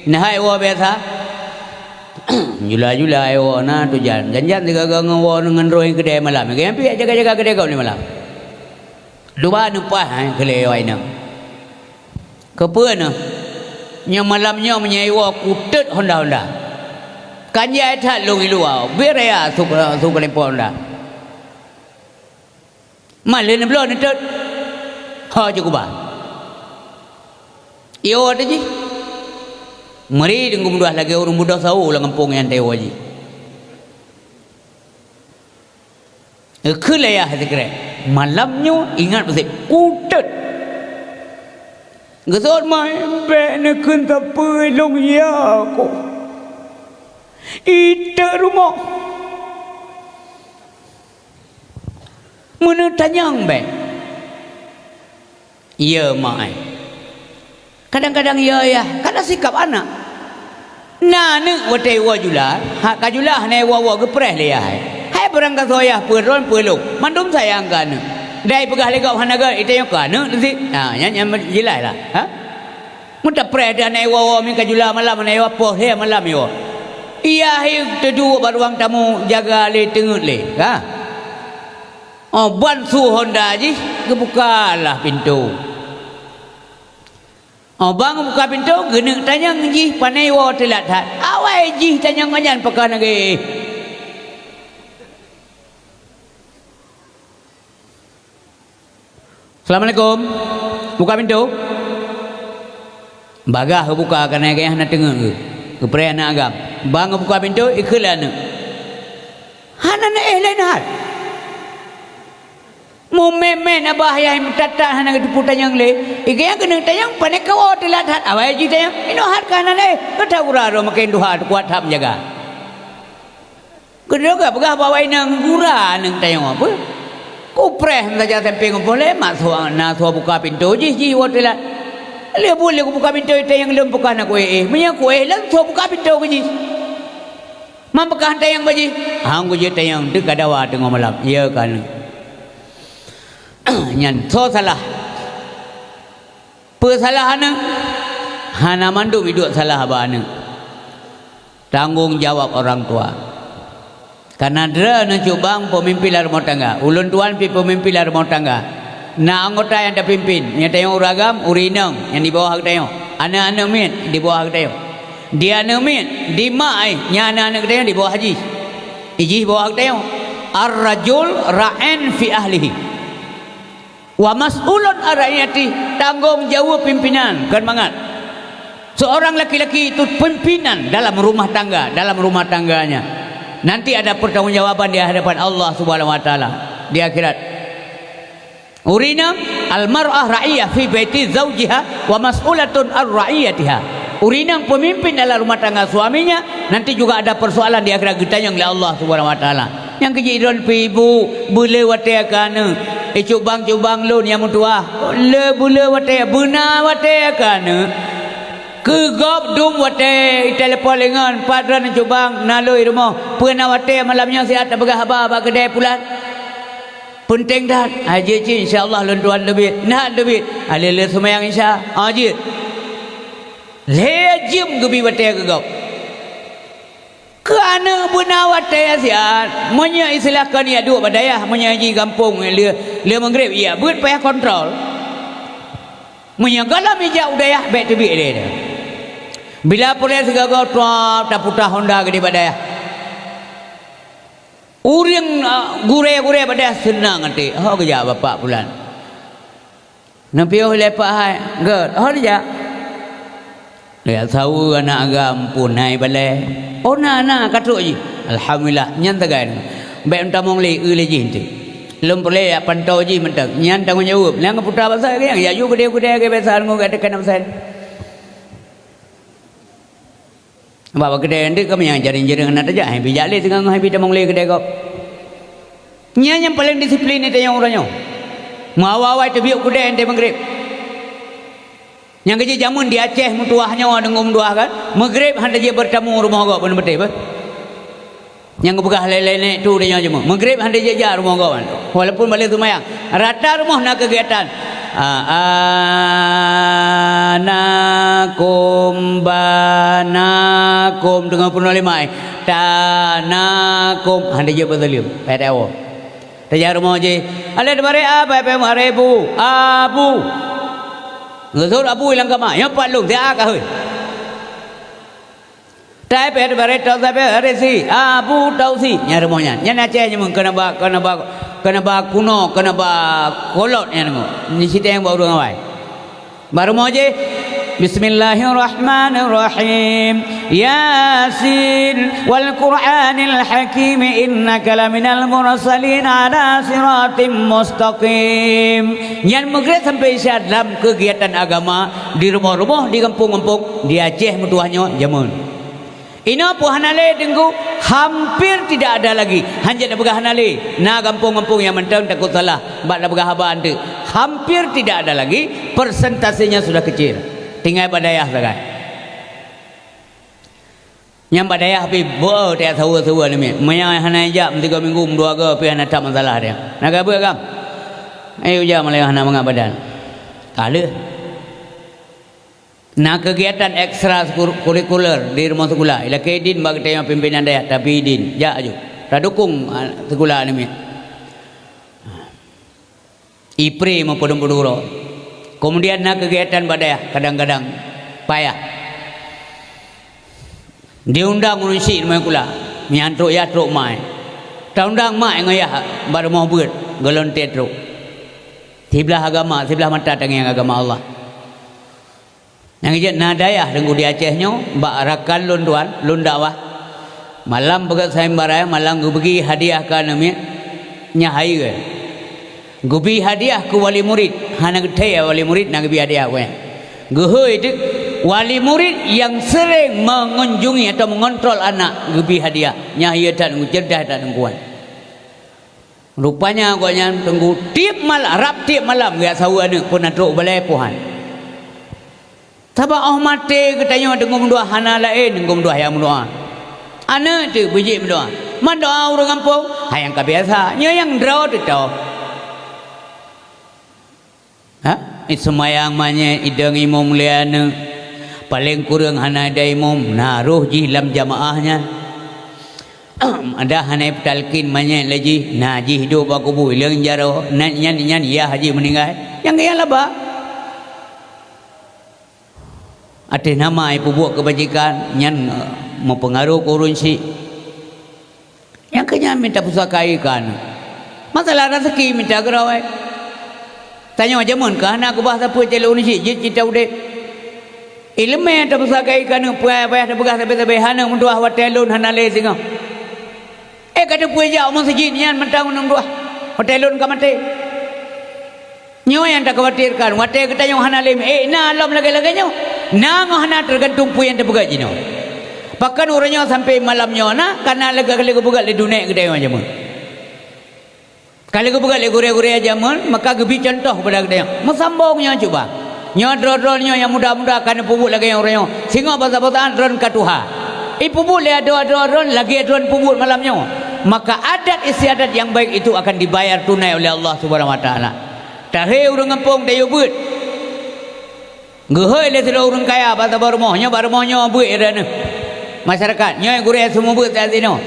neuhai woe biasa?" "Jula-jula hai woe na tujan, jan-jan sigoe-goe ngon woe ngon droe keudè malam, nyang piek jaga-jaga keudè gob lé malam." Dua neupaih, hai, keu lé waineueng. Keupeue neuh? Nyoe malam nyoe meunyoe iwoe kutot honda-honda. Kan jai that lôn i luwa, bri raya su, su keulimpok honda. Malée neubloe neutot. Ho jeuet kuba. Iwoe teuh jih. Meuri deungon meudoh lagée ureuëng meudoh sawo lam gampông nyan teuwoe jih. Geukheun lé ayah sikrek, "Malam nyoe ingat beusép, kutet." Geuseuôt mai, "Bék neukheun sapeue lôn ya ko. Itet rumoh. Meuneuk tanyong bék." "Iya, mak, eh." Kadang-kadang iya, yah, kana sikap anak. Na aneuk watée iwoe jula, hak ka jula hana iwoe-woe geupreh lé yah, eh. Hai barang gasoe yah peue droen peue lôn, mandum sayang keu aneuk. Dai peugah lé gob hana gét, itanyoe keu aneuk teusit. Ha, nyan, nyan jeulaih lah, ha? Meutapreh teuh hana iwoe-woe, min ka jula malam hana iwoe, poh lhée malam iwoe. Iya hi teuduek bak ruang tamu, jaga lé, teungeut lé, ha? Oh, ban su honda jih, geubukalah pintoe. Oh, ban geubuka pintoe, geuneuk tanyong jih, pane iwoe teulat that. Awai jih tanyong ngon nyan pakon lagée. "Assalamualaikum. Buka pintoe." Bagaih geubuka, kareuna geuh hana teungeut geuh. Geupreh aneuk agam. Ban geubuka pintoe, ikheun lé aneuk. Hana neuéh lé neuhat. Meumet-met abah yah meutat-tat hana geuteupeue tanyong lé. Ikheun nyan keuneuk tanyong, pane kawoe teulat that. Awai jih tanyong. Inoe hat ka hana neuéh. Gata gura droe maken tuha teukuat that meujaga. Keudroe ka peugah bak awak inong gura aneuk tanyoe peue? Kupreh meusaja sampéng poh lhée mak soe na soe buka pintoe jih, jih woe teulat. Lheueh buet lé kubuka pintoe tanyong lom peue ka na kuéh-éh. Meunyoe kuéh lom soe buka pintoe keu jih. Man peugah tanyong bak jih. Hang kujeuet tanyong teuk ka dawa teungoh malam. Iya ka aneuk. Nyan soe salah? Peue salah aneuk? Hana mandum iduek salah bak aneuk. Tanggong jawab orang tua. Kareuna droeneuh cubang peumimpin lam rumoh tangga. Ulôn tuan pih peumimpin lam rumoh tangga. Na anggota nyang tapimpin, nyang tanyoe ureueng agam, ureueng inong nyang di bawah geutanyoe. Aneuk-aneuk miet di bawah geutanyoe. Di aneuk miet, di mak, eh, nyan aneuk-aneuk geutanyoe di bawah jih. Ijih bawah geutanyoe. Ar-rajul ra'in fi ahlihi. Wa mas'ulun an ra'iyati, tanggong jaweueb pimpinan, kon mangat. Seorang laki-laki itu pimpinan dalam rumah tangga, dalam rumah tangganya. Nanti ada pertanggungjawaban di hadapan Allah Subhanahu wa Taala di akhirat. Ureueng inong, al mar'ah ra'iyah fi baiti zaujiha wa mas'ulatun an ra'iyatiha. Ureueng inong pemimpin dalam rumah tangga suaminya, nanti juga ada persoalan di akhirat, geutanyong lé Allah Subhanahu wa Taala. Nyang keujih droen pih ibu, beuleu watée keu aneuk. Eh, cubang-cubang lôn nyang meutuah, le beuleu watée, beuna watée keu aneuk. Keu gob dum watée itelepon lé ngon, "Pat droen cubang, na lôn i rumoh. Peue na watée malam nyoe siat tapeugah haba bak keudée pulan?" Peunteng that, ha jeuet cit, insya Allah lôn tuan teubiet. Nah teubiet, ha lheueh-lheueh seumayang Isya, ha jeuet. Lhée jeuem geubi watée keu gob. Keu aneuk beuna watée siat, meunyoe isilahkan ijak duek bak dayah, meunyoe jih gampông lheueh, lheueh meugreb ijak beuet payah kontrol. Meunyoe gohlom ijak u dayah, bék teubiet lé. Bila peureulée sigoe-goe, trok taputa honda geudeh bak dayah. Ureueng, a, gurée-gurée bak dayah seunang até, "Ho geujak bapak pulan?" "Neupiôh lé Pak hai." "Gét, ho neujak?" "Lé saweue aneuk agam pun hai balée." "Oh na, na, ka trok jih." "Alhamdulillah, nyan sagai. Bék meutamong lé, eu lé jih eunteuk. Lôn peureulée jak pantau jih mantong." Nyan tanggong jaweueb. Nyang geuputa basa nyang jak yue keudée-keudée keu biasa ngon gata keunan pesan. Bak keudée ndeuk kami nyang jaring-jaring hana tajak, hai bijak lé teungoh hai bi tamong lé keudée gob. Nyan nyang paleng disiplin di tanyoe uroe nyoe. Meuawai-awai teubiet keudée nte meugreb. Nyang keujih jameun di Aceh meutuah nyoe deungon meutuah kan, meugreb hana jeuet beurtamu rumoh gob, beuna beutôi beh. Nyang geupeugah lé-lé nek tu tanyoe jameun. Meugreb hana jeuet jak rumoh gob. Walaupun balée seumayang, rata rumoh na keugiatan. A, anakum banakum teungoh peunoh lima, eh. Tanakum hana jeuet beusaleuem. Payah tawoe. Tajak rumoh jih. Alé teubare a, payah-payah meuhare bu. Abu. Geusut abu ilang kama. Nyoe pat lôn, siat ka hôi. Tai peuet baré tau sabe resi, Abu Tausi, nyan rumoh nyan. Nyan Aceh nyan keunaba, keunaba, keunaba kuno, keunaba kolot nyan rumoh. Ni siteng bak ureueng awai. Bak rumoh jih, Bismillahirrahmanirrahim. Yasin, wal Qur'anil Hakim, innaka laminal mursalin ala siratim mustaqim. Nyan Maghrib sampai Isya lam kegiatan agama di rumoh-rumoh, di gampông-gampông, di Aceh meutuwah nyoe jameun. Inoe pih hana lé Teungku, hampir tidak ada lagi. Hanjeuet tapeugah hana lé, na gampông-gampông nyang mantong takot salah bak tapeugah haba anteuk. Hampir tidak ada lagi, persentasenya sudah kecil. Tinggai bak dayah sagai. Nyang bak dayah pih beu tajak saweue-saweue namiet. Meunyo hana jak meusigoe minggu, meudua goe pih hana that masalah dia. Na ka beuet kam? Ayo jak malah hana mangat badan. Ka lheueh. Na kegiatan ekstra sekur-, kurikuler di rumoh sikula. Ilakée idin bak geutanyoe pimpinan dayah, tapi idin, jak aju. Tadukong, a, sikula namiet. Ipre meupadum-padum uroe. Kemudian na kegiatan bak dayah, kadang-kadang payah. Diundang ureuëng syiek rumoh sikula, nyan trok yah trok mai. Taundang mak ngon yah bak rumoh beuet, golom trok. Siblah agama, siblah mata tangieng agama Allah. Nyang jeuet na dayah Teungku di Aceh nyoe, bak rakan lôn tuan, lôn dakwah. Malam peugét sayembara, malam geubri hadiah keu aneuk miet, nyan hayeue. Geubi hadiah keu wali murid, hana geuthée wali murid na geubi hadiah keu nyan. Geuhôi teuk, wali murid nyang sering mengunjungi atau mengontrol anak geubi hadiah, nyan hayeue that, cerdas that Teungku nyan. Rupanya gobnyan Teungku tieb mal-, rab tieb malam geujak saweue aneuk peunatrok balée pohan. Sabab óh maté geutanyoe deungon meudoá hana laén deungon meudoá nyang meudoá. Aneuk teuh beujeuet meudoá. Man doá ureuëng gampông, hai nyang ka biasa, nyoe nyang droe teuh. Ha? Iseumayang manyét idong imum lé aneuk. Paleng kureueng hana idong imum, na roh jih lam jamaah nyan. Ada hana peutalkin manyét lé jih, na jih duek bak kubu ilong jaroe, na nyan, nyan yah jih meuninggai. Nyang keu nyan laba. Até nama ipeubuet keubajikan, nyan, eh, meupeungaroh keu ureuëng syiek. Nyang keu nyan mita pusaka ié keu aneuk. Masalah raseuki mita keudroe. Tanyoe jameun ka hana keubah sapeue cit lé ureuëng syiek jeuet cit udeb. Ileumé tapusaka ié keu aneuk, payah-payah tapeugah sabe-sabe, aneuk meutuah watée lôn hana lé singoh. Eh, ka teupeue jak u meuseujid nyan mantong aneuk meutuah, watée lôn ka maté. Nyoe nyang takhawatirkan, watée geutanyoe hana lé, eh, na lom lagée-lagée nyoe. Na ngon hana teugantung peue nyang teupeugah jinoe. Pakon uroe nyoe sampoe malam nyoe na, ka na lagée-lagée geupeugah lé dunek geutanyoe jameun. Ka lheueh geupeugah lé gurée-gurée jameun, maka geubi cuntoh keupada geutanyoe. Meusambong nyoe cuba. Nyoe droe-droe nyoe nyang muda-muda ka neupeubuet lagée nyoe uroe nyoe. Singoh basa-basaan droe ka tuha. Ipeubuet lé adoe-adoe droe lagée droe peubuet malam nyoe. Maka adat istiadat yang baik itu akan dibayar tunai oleh Allah Subhanahu Wa Taala. Tahe ureuëng gampông tayue beuet. Geuhôi lé sidroe ureuëng kaya bak saboh rumoh. Nyoe bak rumoh nyoe beuet ya droeneueh. Masyarakat, nyoe gurée seumeubeuet saat jinoe.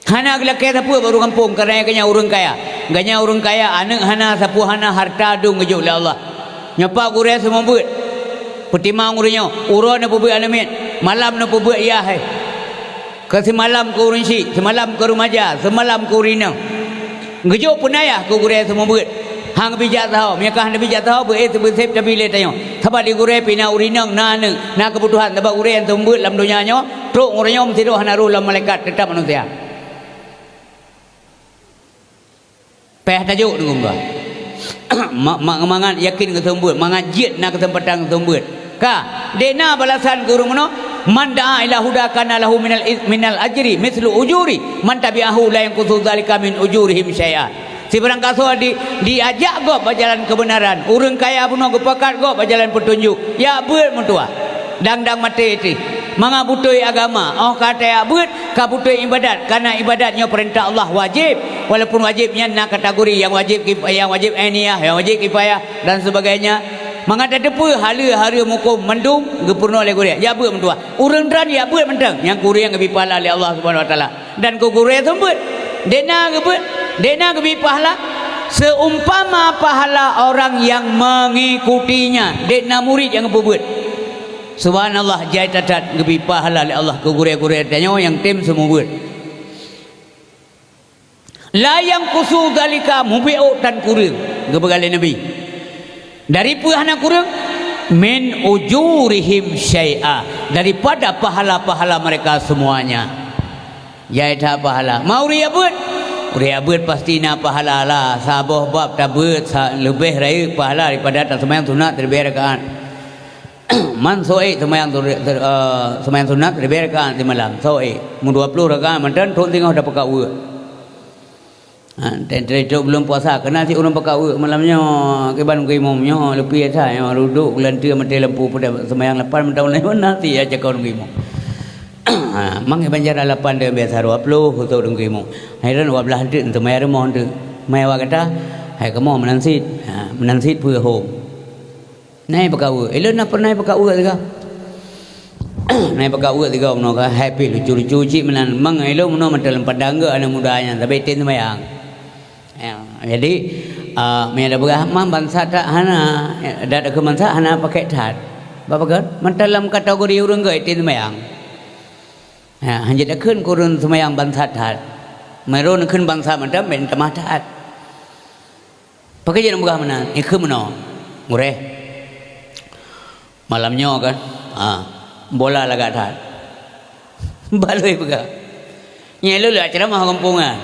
Hana geulakée sapeue bak ureuëng gampông, kareuna geuhnyan ureuëng kaya. Geuhnyan ureuëng kaya, aneuk hana, sapeue hana, hareuta dum geujok lé Allah. Nyoe pat gurée seumeubeuet. Peutimang ureuëng nyoe, uroe neupeubeuet aneuk miet, malam neupeubeuet yah, eh. Keu simalam keu ureuëng syiek, simalam keu reumaja, simalam keu ureuëng inong. Geujok peunayah keu gurée seumeubeuet. Han geubijak sahoe, meunyo ka han geubijak sahoe, beu-éh seubeuseb tabi lé tanyoe. Sabab di gurée pih na ureuëng inong, na aneuk, na keubutuhan, sabab gurée nyang seumeubeuet lam donya nyoe, trok uroe nyoe meusidroe hana roh lom malaikat, teutap manusia. Payah tajok deungon geuh. Mak, mak mangat yakin geuseumeubeuet, mangat jeuet na keuseumpatan geuseumeubeuet. Ka, dek na balasan keu ureuëng meunoe, "Man da'a ila huda kana lahu minal iz-, minal ajri mislu ujuri man tabi'ahu la yanqusu dzalika min ujurihim syai'a." Sibarang gasoe di, diajak gob bak jalan keubeunaran, ureuëng kaya bunoe geupakat gob bak jalan peutunjuk, jak beuet meutuah. Dang-dang maté teuh. Mangat beutôi agama, óh ka tajak beuet, ka beutôi iébadat, kareuna iébadat nyoe peurintah Allah wajéb. Walaupun wajéb nyan na kategori nyang wajéb kif-, nyang wajéb ainiyah, nyang wajéb kifayah dan sebagainya. Mangat tateupeue haleue-haleue mukôm mandum geupeurunoe lé gurée. Jak beuet meutuah. Ureuëng droen jak beuet mantong, nyang kureueng geubri pahala lé Allah Subhanahu Wa Taala. Dan keu gurée seumeubeuet, dek na geubeuet, dek na geubri pahala, seumpama pahala orang nyang mengikutinya, dek na murit nyang geupeubuet. Subhanallah, jai that-that geubri pahala lé Allah keu gurée-gurée tanyoe nyang tem seumeubeuet. La yanqusu dzalika, mubiôk tan kureueng, geupeugah lé Nabi. Dari peue hana kureueng? Min ujurihim syai'a, daripada pahala-pahala mereka semuanya. Jai that pahala. Ma ureuëng jak beuet? Ureuëng jak beuet pasti na pahala lah. Saboh bab tabeuet sa-, leubeh rayeuk pahala daripada taseumayang sunat siribée rakaat. Man soe seumayang sur-, sur-, eh, seumayang sunat siribée rakaat simalam. Soe mu dua ploh rakaat mantong thon singoh dapat kaweuek. Ha, teuntèe trok buleuen puasa, keunan cit ureuëng pakaweuek malam nyoe, kiban geumong nyoe, leupie that nyoe, rudok geulanteue maté lampu peudeh seumayang lapan mantong laén na cit ya cakong geumong. Ha, mang iban jaroe lapan deuh biasa dua ploh untuk ureuëng geumong. Hai ran dua belas teuk seumayang rumoh teuk. Mai awak gata, hai kamoe meunan cit. Ha, meunan cit peue hom. Nai pakaweuek. Ilôn na pernah pakaweuek sigoe. Nai pakaweuek sigoe meunoe ka, hai pih lucu-lucu cit meunan. Mang ilôn meunoe mantong lam padang geuh aneuk muda nyan, sabe tem seumayang. Ya, jadi, ah, meunyo tapeugah, "Mang bansa that hana, dat keu bansa hana pakai that." Bak pakon? Mantong lam kategori ureuëng geuh tem seumayang. Ya, hanjeuet takheun keu ureuëng seumayang bansa that. Meurôn kheun bansa mantong, ben tamah that. Pakon jeuet neupeugah meunan, ikheun meunoe. Gurée. Malam nyoe kan, ha, bola lagak that. Baloi peugah. Nyan lôn lagak ceramah gampông kan.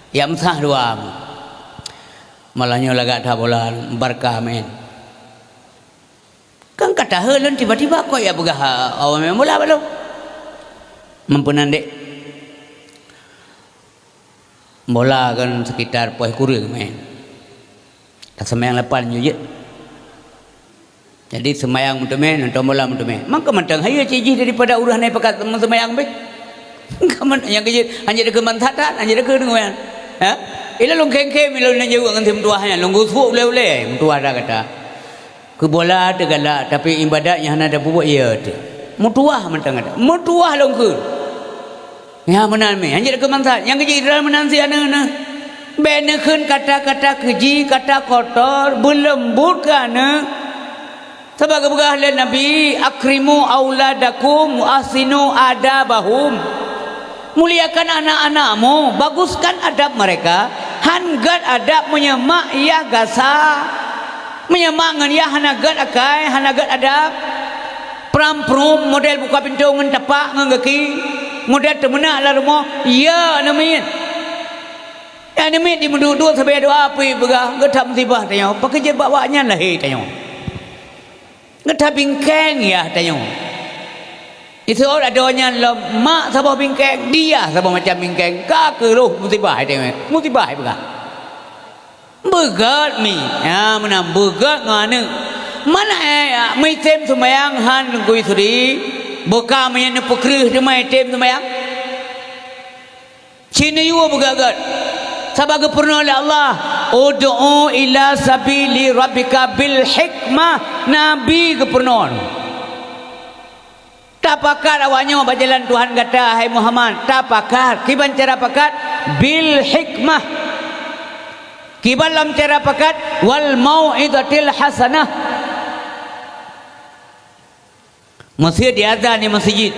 Ya meusah dua. Malam nyoe lagak that bola Barca main. Kan ka tahe lôn tiba-tiba kok ya peugah awak main bola baloi. Meupeunandek. Bola kan sekitar poh kureueng meh. Taseumayang lapan nyoe jeuet. Jadi seumayang meuteumé, nonton bola meuteumé. Maka mantong hayeue cit jih daripada ureuëng hana pakat seumayang beh. Kaman nyang keujeuet, hanjeuet deukeu mantat that, hanjeuet deukeu deungon. Ha? Ila lôn khém-khém, ila lôn jaweueb ngon si meutuah nyan, lôn geusuek ulée-ulée, meutuah dah gata. Keu bola teuh galak, tapi ibadat nyang hana tapeubuet, iya teuh. Meutuah mantong gata. Meutuah lôn kheun. Nyan meunan meh, hanjeuet keu mantat. Nyang keujeuet Israel meunan si aneuk-aneuk. Bèk neukheun kata-kata keuji, kata kotor, beuleumbot keu aneuk. Sabab geupeugah lé Nabi, "Akrimu auladakum wa ahsinu adabahum." Muliakan anak-anakmu, baguskan adab mereka. Han gét adab meunyoe mak yah gasa. Meunyoe mak ngon yah hana gét akai, hana gét adab. Pram-prum model buka pintoe ngon tapak ngon gaki. Model teumeunak lam rumoh, ya aneuk miet. Aneuk miet di meuduek-duek sabe doa pih peugah, geutab musibah tanyoe. Pakon jeuet bak awak nyan lahé tanyoe. Geutab bingkeng yah tanyoe. Iseuôt adoe nyan lom mak saboh bingkeng, diyah saboh macam bingkeng, ka keuh roh musibah tanyoe. Musibah peugah. Beugét mi. Ya, meunan beugét ngon aneuk. Mana, eh, meuitem seumayang han gui sudi, boka meunyan neupeukreueh teuma item seumayang. Ci neuyue beugét-gét. Sabab geupeurunoe lé Allah, "Ud'u ila sabili rabbika bil hikmah." Nabi geupeurunoe. Tapakat awak nyoe bak jalan Tuhan gata, hai Muhammad. Tapakat. Kiban cara pakat? Bil hikmah. Kiban lom cara pakat? Wal mau'izatil hasanah. Meuseuti azan di meuseujid,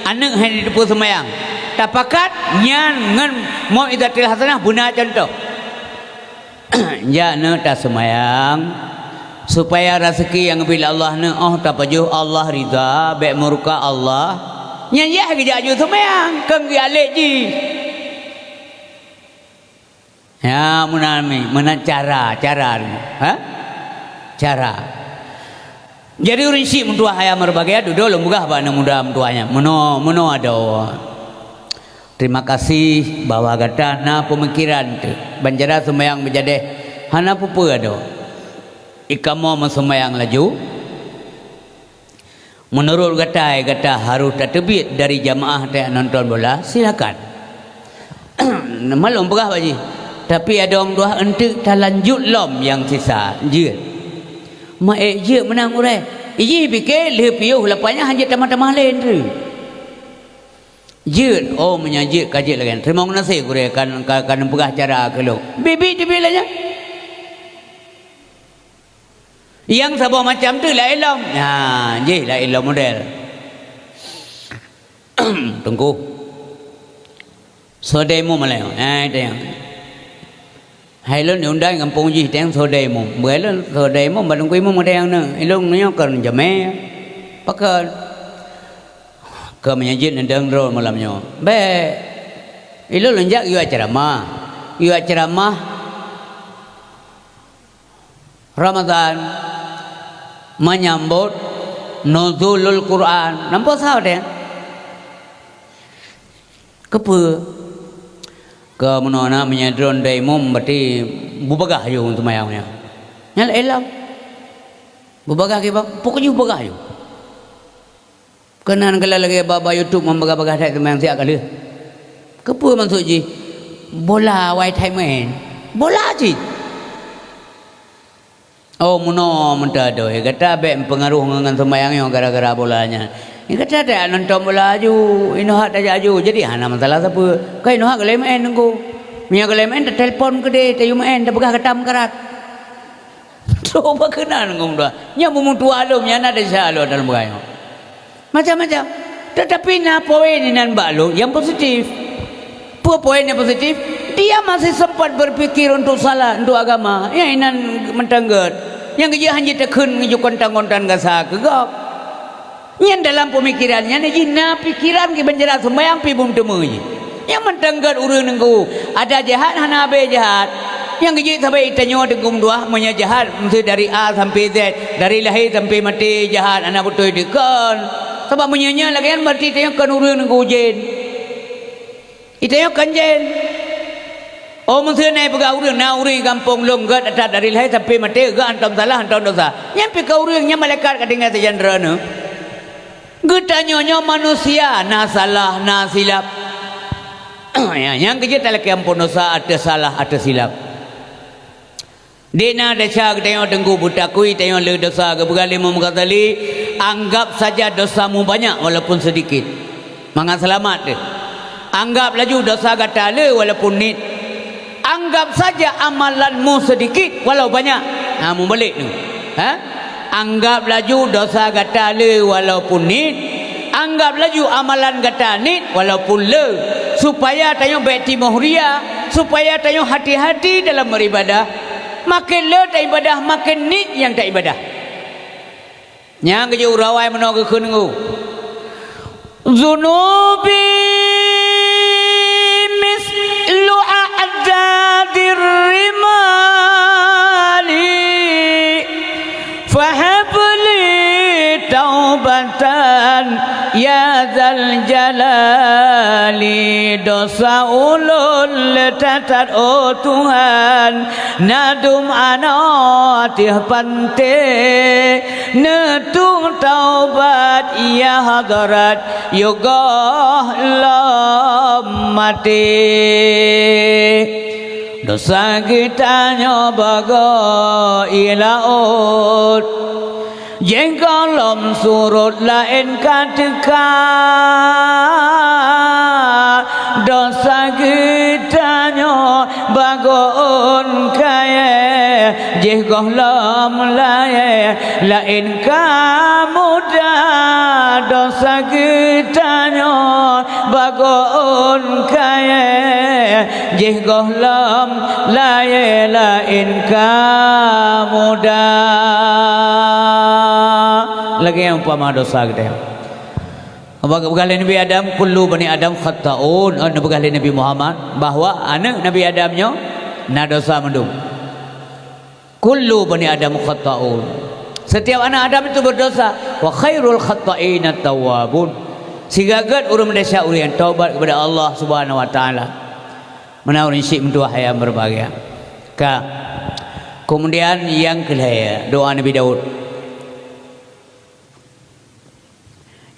aneuk hai jiteupeue seumayang. Tapakat nyan ngon mau'izatil hasanah beuna cuntoh. Jak neuk taseumayang, supaya raseuki nyang geubri lé Allah neuk 'oh tapajoh Allah ridha, bèk murka Allah. Nyan yah geujak aju seumayang, keu geualek jih. Ya, meunan mi, meunan cara, cara ni. Ha? Cara. Jadi ureueng syiek meutuah ayah meureubagia dudoe lôn peugah bak aneuk muda meutuah nyan. Meunoe, meunoe adoe. Terima kasih bahwa gata na peumikiran teuh. Ban cara seumayang beujadeh hana peue-peue adoe. Ikamoe meuseumayang laju. Meunurot gata, gata harôh tateubiet dari jamaah tajak nonton bola, silakan. Malum peugah bak jih. Tapi adoe meutuah eunteuk talanjut lom nyang sisa, jeuet. Maék jeuet meunan gurée. Ijih pike lheueh piôh lapan nyan hanjeuet tamah-tamah lé eunteuk. Jeuet, oh meunyoe jeuet ka jeuet lagée nyan. Teurimong geunaséh gurée kan, ka, ka neupeugah cara keu lôn. Biet-biet teubiet lagée nyan. Nyang saboh macam tu laén lom. Ha, jih laén lom model. Teungku. Soe demo malée? Ha, itu yang. Hai lôn iundai gampông jih teueng saudara imum. Beugai lôn saudara imum, bak teungku imum ada nyang na. Ilôn nyoe kon jamé. Pakon? Keu meunyo jeuet neudong droe malam nyoe. Bék. Ilôn lôn jak geuyue ceramah. Geuyue ceramah Ramadan menyambut Nuzulul Quran. Nampak salah deh. Keupeue? Keu meunoe na meunyo droe dai imum berarti bubagaih yôh seumayang nyan. Nyan lagée lom. Bubagaih kiban, pokok jih bubagaih yôh. Keunan kala lagée bak, bak YouTube membagah-bagah that teumanyang siat ka lheueh. Keupeue maksud jih? Bola awai that main. Bola cit. Oh, meunoe meuntadoi. Gata bék meupeungaruh ngon, ngon seumayang nyoe gara-gara bola nyan. Gata tajak nonton bola aju, inoe hak tajak aju. Jadi hana masalah sapeue. Ka inoe hak galée main teungku. Meunyo galée main, tatelpon keudeh, tayue main, tapeugah gata meukarat. Toh, bah keunan ngon dua. Nyan meumeutuah lom, nyan na desya lom dalam bukai nyoe. Macam-macam. Tetapi na poin inan bak lôn nyang positif. Peue poin nyang positif? Dia masih sempat berpikir untuk salah, untuk agama. Nyang inan mantong gét. Nyang geujak hanjeuet takheun ngeujok kontan-kontan gasa keu gob. Nyan dalam peumikiran nyan jih na pikeran kiban cara seumayang pi bum teumé jih. Nyang mantong gét ureuëng teungku, ada jahat hana habéh jahat. Nyang geujeuet sabe tanyoe teungku meutuah, meunyoe jahat meusti dari A sampai Z, dari lahé sampai maté jahat hana beutôi dikon. Sabab meunyoe nyan lagée nyan berarti tanyoe kon ureuëng teungku jén. Itanyoe kon jén. Oh, meuseu na peugah ureuëng, na ureuëng gampông lôn gét that dari lahé sampai maté gét hantom salah, hantom desya. Nyan pih ka ureuëng nyan malaikat ka tinggai sajan droeneuh. Geutanyoe nyoe manusia na salah, na silap. Ya, nyang keujeuet talakée amphon desya ateueh salah, ateueh silap. Di na desya geutanyoe teungku beutakui tanyoe le desya geupeugah lé Imam Ghazali, anggap saja dosamu banyak walaupun sedikit. Mangat seulamat teuh. Anggap laju dosa gata le walaupun nit. Anggap saja amalanmu sedikit walau banyak. Ha, meubalek tu. Ha? Anggap laju dosa gata le walaupun nit. Anggap laju amalan gata nit walaupun le. Supaya tanyoe bék timoh ria, supaya tanyoe hati-hati dalam beribadah. Makin le taibadah, makin nit nyang taibadah. Nyang geujok urawai meunoe geukheun ngon, "Dzunubi mislu a'dadir rimali, fahabli taubatan ya dzal jalali." Dosa ulôn le that-that, oh Tuhan, na dum anoe ateueh panté. Neutueng taubat ya Hadrat, yôh gohlom maté. Dosa geutanyoe bagoe ié laôt, jéh gohlom surot laén ka teuka. Dosa geutanyoe bagoe ôn kayée, jéh gohlom layée laén ka muda. Dosa geutanyoe bagoe ôn kayée, jéh gohlom layée laén ka muda. Lagée nyang umpama dosa geutanyoe. Apa geupeugah lé Nabi Adam, "Kullu bani Adam khata'un." Oh, neupeugah lé Nabi Muhammad bahwa aneuëk Nabi Adam nyoe na dosa mandum. "Kullu bani Adam khata'un." Setiap anak Adam itu berdosa. "Wa khairul khata'ina tawwabun." Sigaget ureuëng meudesya ureuëng nyang taubat kepada Allah Subhanahu wa Taala. Meunan ureuëng syik meutuah nyang berbahagia. Ka. Kemudian nyang keulhée, doa Nabi Daud.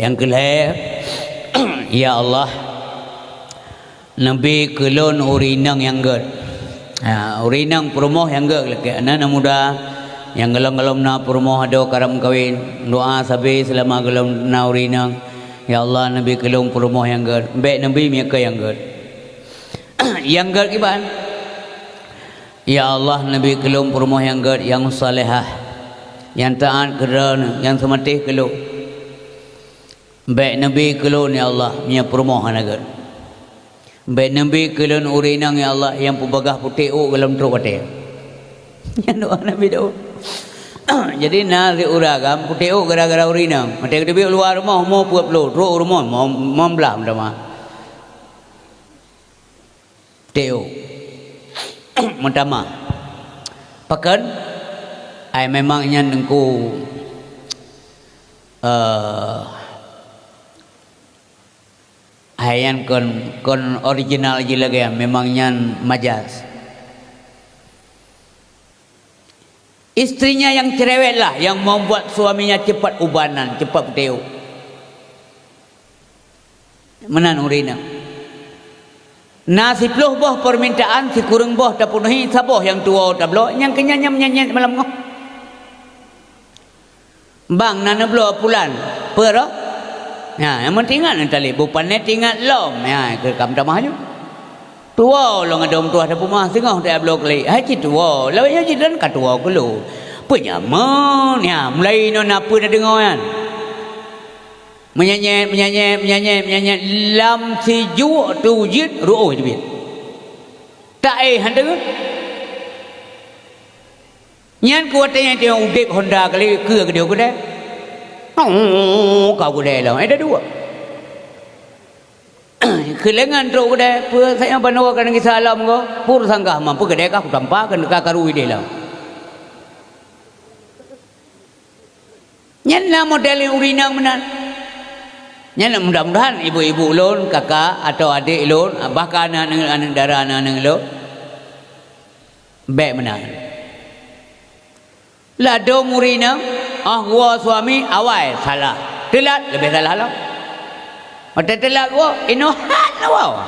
Nyang keulhée, "Ya Allah, neubi keu lôn ureuëng inong nyang gét." Ha, ureuëng inong peurumoh nyang gét lakée na, na muda, nyang gohlom-gohlom na peurumoh adoe karab meukawen, doa sabe seulama gohlom na ureuëng inong, "Ya Allah, neubi keu lôn peurumoh nyang gét." Bék neubi meunyo kon nyang gét. Nyang gét kiban. "Ya Allah, neubi keu lôn peurumoh nyang gét, nyang salehah, nyang taát keu Droeneuh, nyang seumatéh keu lôn." Bék neubi keu lôn, ya Allah, meunyo peurumoh hana gét. Bék neubi keu lôn ureueng inong, ya Allah, nyang peubagah putéh ôk goh lom trok watée. Nyan doa Nabi Daud. Jadi na si ureueng agam putéh ôk gara-gara ureueng inong. Watée geuteubiet luwa rumoh, mo peuet ploh, trok u rumoh, mo, mo blah meutamah. Putéh ôk. Meutamah. Pakon? Ai memang nyan teungku, eh, Hai nyan kon, kon original jih lagée nyan, memang nyan majaz. Istrinya yang cerewetlah yang membuat suaminya cepat ubanan, cepat putéh ôk. Meunan ureueng inong. Na siploh boh permintaan, sikureueng boh tapenuhi, saboh nyang tuwoe tabloe, nyang keunyan nyan meunyan-nyan malam ngoh. Bang, na neubloe pulan, peue roh? Nyan, nyang meutingat neutaleb, bupanèe tingat lom, nyan, keu ka meutamah laju. Tuwoe lôn ngon dong tuah tapeumah singoh tajak bloe keulik, hai cit tuwoe, lawét nyoe cit dan ka tuwoe keu lôn. Peue nyaman, nyan, mulai inoe na peue tadeungoe nyan. Meunyan-nyan, meunyan-nyan, meunyan-nyan, meunyan-nyan, lam sijuek tu jeuet reuôh teubiet. Tak éh han deungoe. Nyan keu watée nyan teungoh udeb honda kali keu geudeh keudeh. Oh, ka keudeh lom, eh, dah dua. Keulengan trok keudeh, peue saja bandua ka neugisa lom ko, pur sanggah mampu keudeh ka kutampa keu ka karu ideh lom. Nyan na model ureueng inong meunan. Nyan mudah-mudahan ibu-ibu lôn, kakak atau adek lôn, bahkan aneuk-aneuk dara aneuk-aneuk lôn, bék meunan. Ladôm ureueng inong, óh geuwoe suami, awai salah. Teulat, leubeh salah lom. Watée teulat geuwoe, inoe hat na woe.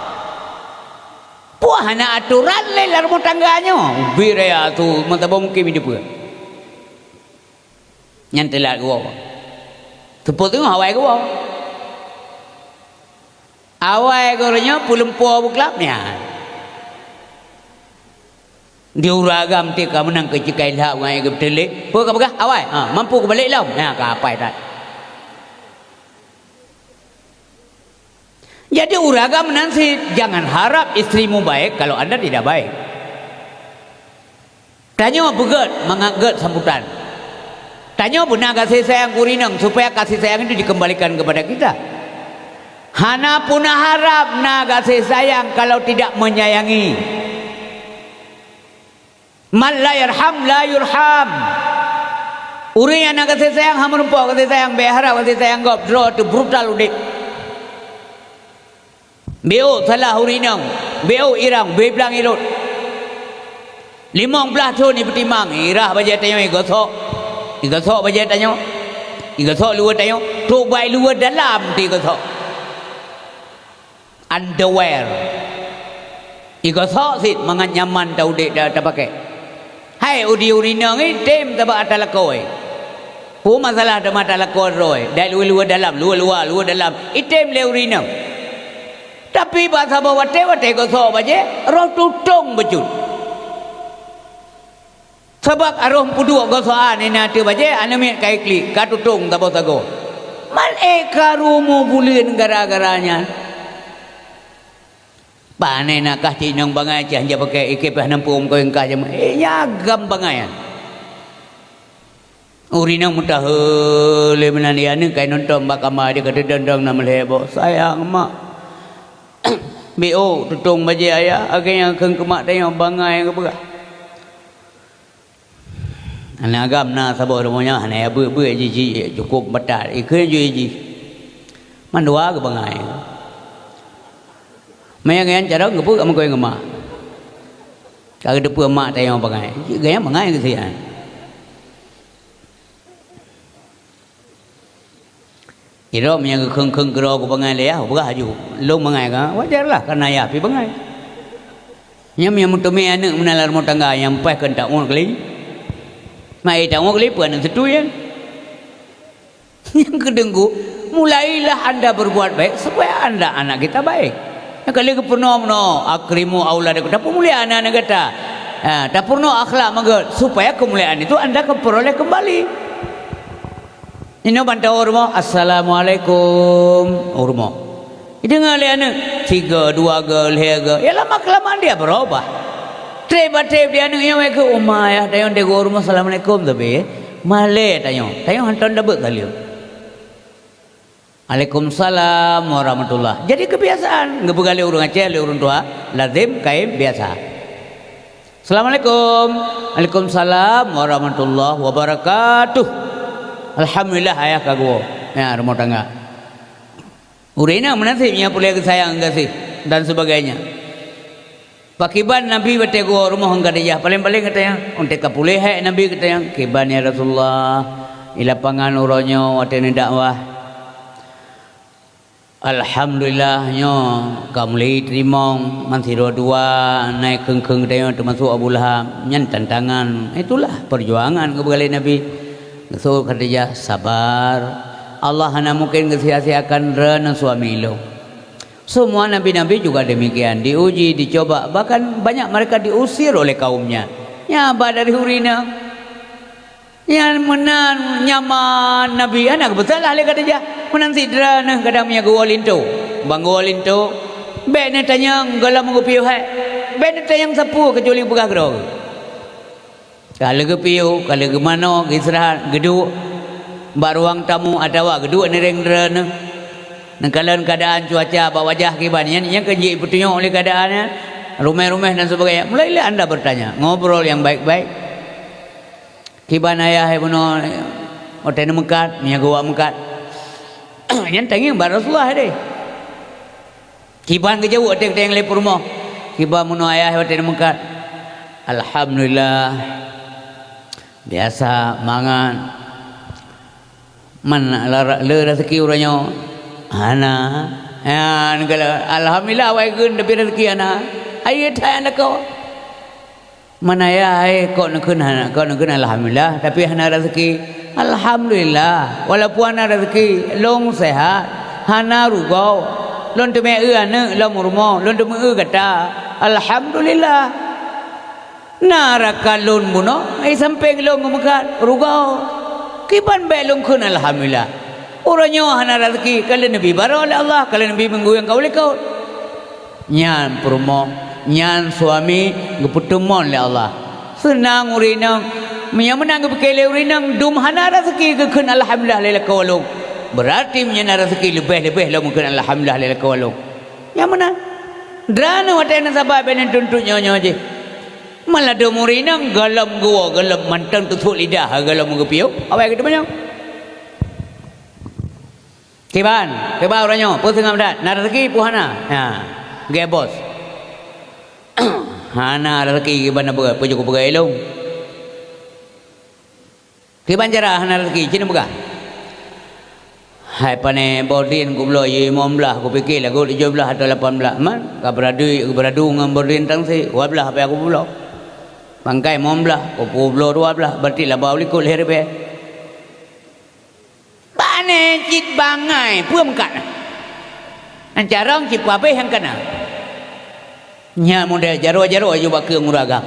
Peue hana atoran lé lam rumoh tangga nyoe. Ubé raya su, meusaboh mungken di peue. Nyan teulat geuwoe. Seupôt teungoh awai geuwoe. Awai geuroe nyoe peulumpoe beuklab nyan. Di ureueng agam teuka meunang keu cikai lhak ngon geupeuteulék. Peue ka peugah? Awai. Ha, mampu keubalek lom. Nyan ka apai that. Jadi ureueng agam meunan cit, jangan harap istrimu baik kalau anda tidak baik. Tanyoe beugét mangat gét sambutan. Tanyoe beuna gaséh sayang keu ureueng inong supaya kasih sayang itu dikembalikan kepada kita. Hana peuna harap na gaséh sayang kalau tidak menyayangi. Man la yarham la yurham. Ureueng nyang na gaséh sayang hana meurumpok gaséh sayang, bék harab gaséh sayang gob, droe teuh brutal udeb. Bék salah ureueng inong, bék irang, bék blang irot. Limong blaih thon ipeutimang, irah bajée tanyoe igosok, igosok bajée tanyoe, igosok luwa tanyoe, trok bak luwa dalam teuh igosok. Underwear. Igosok cit mangat nyaman taudeb ta-, tapakai. Hai udi ureueng inong, item tabak ata lakoe. Peue masalah teuma ata lakoe droe, dari luwa-luwa dalam, luwa-luwa, luwa dalam, item lé ureueng inong. Tapi bak saboh watée, watée gosok bajée, roh tutong bacut. Sabab aroh peuduek gosokan inan ateueh bajée, aneuk miet ka iklik, ka tutong saboh sagoe. Man ék karu meubuleuen gara-gara nyan. Pane nakah cit inong bangai cit hanjeuet pakai, ikei pih hana peue meukawen kah jameun. Eh, nyan agam bangai nyan. Ureueng inong meutahe lé meunan, ya, aneuk kai nonton bak kama, dia kata dong-dong na meulhèe boh. Sayang mak. Bék tutong bajée ayah, akhé nyan kheun keu mak tanyoe bangai geupeugah. Aneuk agam na saboh rumoh nyan hana beuet-beuet jih, jih cukôp batat. Ikheun jih jih. Mandua geubangai. Manyang nyan carông geupeu ka meukawen ngon mak. Ka geuteupeue mak tanyoe bangai. Gaya bangai keusian. Sidroe meunyo geukheun-kheun keudroe geubangai lé yah, peugah laju, "Lôn bangai ka, wajar lah, kareuna yah pih bangai." Nyan meunyo meuteumé aneuk meunan lam rumoh tangga nyang paih kheun taungot kali. Mak, eh, taungot kali peue aneuk seutui nyan. Nyang keudeueng, mulailah anda berbuat baik supaya anda, anak kita baik. Nyang kali geupeurunoe-peurunoe, "Akrimu auladakum," tapeumulia aneuk-aneuk gata. Ha, tapeumulia akhlak mangat supaya kemuliaan itu anda akan peroleh kembali. Inoe ban tawoe rumoh, "Assalamualaikum." Oh, rumoh. Deungoe lé aneuk, sigoe, dua goe, lhée goe. Ya lama keulamaan dia beurubah. Treb-treb di aneuk nyan wai keu uma, ayah tanyoe teungoh rumoh, "Assalamualaikum," tapi malée tanyoe. Tanyoe hantom tabeuet saleuem. "Waalaikumsalam warahmatullah." Jadi keubiasaan, geupeugah lé ureuëng Aceh, lé ureuëng tuha, lazem, kaém, biasa. "Assalamualaikum." "Waalaikumsalam warahmatullahi wabarakatuh." "Alhamdulillah, ayah ka geuwoe." Ya, rumoh tangga. Ureuëng inong meunan cit nyang puléh geusayang gaséh dan sebagainya. Pakiban Nabi watée geuwoe rumoh ngon Khadijah, paléng-paléng geutanyong, "Watée ka puléh hai Nabi?" geutanyong, "Kiban ya Rasulullah, i lapangan uroe nyoe watée neudakwah. Alhamdulillah nyoe ka mulai teurimong, man sidroe dua na kheun-kheun geutanyoe teumasok Abu Lahab. Nyan tantangan, itulah perjuangan," geupeugah lé Nabi. Geuseuôt Khadijah, "Sabar. Allah hana mungken geusia-siakan droeneuh suami lôn." Semua nabi-nabi juga demikian, diuji, dicoba, bahkan banyak mereka diusir oleh kaumnya. Nyan haba dari ureuëng inong. Nyan meunan nyaman Nabi, hana geupeusalah lé Khadijah. Meunan sidroe neuh kadang meunyoe geuwoe linto. Ban geuwoe linto, bék neutanyong gohlom geupiôh hai. Bék neutanyong sapeue keucuali peugah keudroe. Ka lheueh geupiôh, ka lheueh geumanoe, geuistirahat, geuduek bak ruang tamu atawa geuduek nireng droeneuh. Neukalon keuadaan cuaca bak wajah kiban nyan, nyan keuh jipeutunyok lé keuadaan nyan, rumeh-rumeh dan sebagainya. Mulailah anda bertanya, ngobrol yang baik-baik. Kiban ayah hai bunoe watée neumeukat, meunyoe geuwak meukat. Nyan tangieng bak Rasulullah deh. Kiban geujaweueb watée geutangieng lé peurumoh. Kiban bunoe ayah watée neumeukat. Alhamdulillah. Biasa mangat. Man lara-, le raseuki uroe nyoe? Hana. Ya, neugala, alhamdulillah awai geun tapi raseuki hana. Ayo that lakoe. Man ayah hai, kok neukheun hana, kok neukheun alhamdulillah, tapi hana raseuki. Alhamdulillah, walaupun hana raseuki, lôn sehat, hana rugoe. Lôn teumé eu aneuk lom rumoh, lôn teumé eu gata. Alhamdulillah. Na rakan lôn bunoe, i sampéng lôn geumeukat, rugoe. Kiban bék lôn kheun alhamdulillah. Uroe nyoe hana raseuki, ka lheueh neubi baroe lé Allah, ka lheueh neubi meungguyang ka u likot. Nyan peurumoh, nyan suami geupeuteumon lé Allah. Seunang ureuëng inong, meunyoe meunan geupike lé ureuëng inong, dum hana raseuki geukheun alhamdulillah lé lakoe lôn. Beurati meunyoe na raseuki leubeh-leubeh lom geukheun alhamdulillah lé lakoe lôn. Nyan meunan. Droeneuh watée na saban bék neutuntot nyoe-nyoe jih. Malah dum ureuëng inong gohlom geuwoe, gohlom mantong teusut lidah, gohlom geupiôh, awai geuteumanyong. Kiban, kiban uroe nyoe, peue seungab that, na raseuki peue hana? Ha, gét bos. Hana raseuki kiban na peue, peue jeuet kupeugah ilong. Kiban cara hana raseuki, ci neupeugah. Hai pane bordin kubloe limong blaih, kupike lagot tujoh blaih atau lapan blaih. Man, ka beuradu, beuradu ngon bordin tangsi, dua blaih payah kubloe. Pangkai limong blaih, kupubloe dua blaih, berarti laba u likot lhée ribée. Pane cit bangai, peue meukat na? Nan carông cit peue abéh nyang kana. Nyan model jaroe-jaroe aju bak keueng ureuëng agam.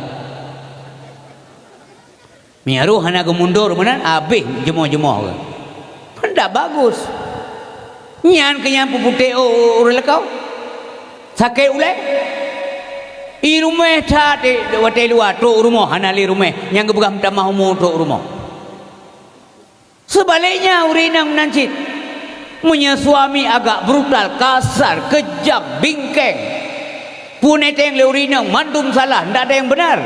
Meunyo roh hana geumundor meunan, abéh jumoh-jumoh keuh. Ndak bagus. Nyan keuh nyang peuputéh ureuëng lakoe. Sakét ulée. I ruméh that, watée luwa trok rumoh hana lé ruméh, nyang geupeugah meutamah umu trok rumoh. Seubaliknya, ureuëng inong meunan cit. Meunyoe suami agak brutal, kasar, keujam, bingkeng, peuneuteng lé ureuëng inong mandum salah, ndak ada nyang beunar.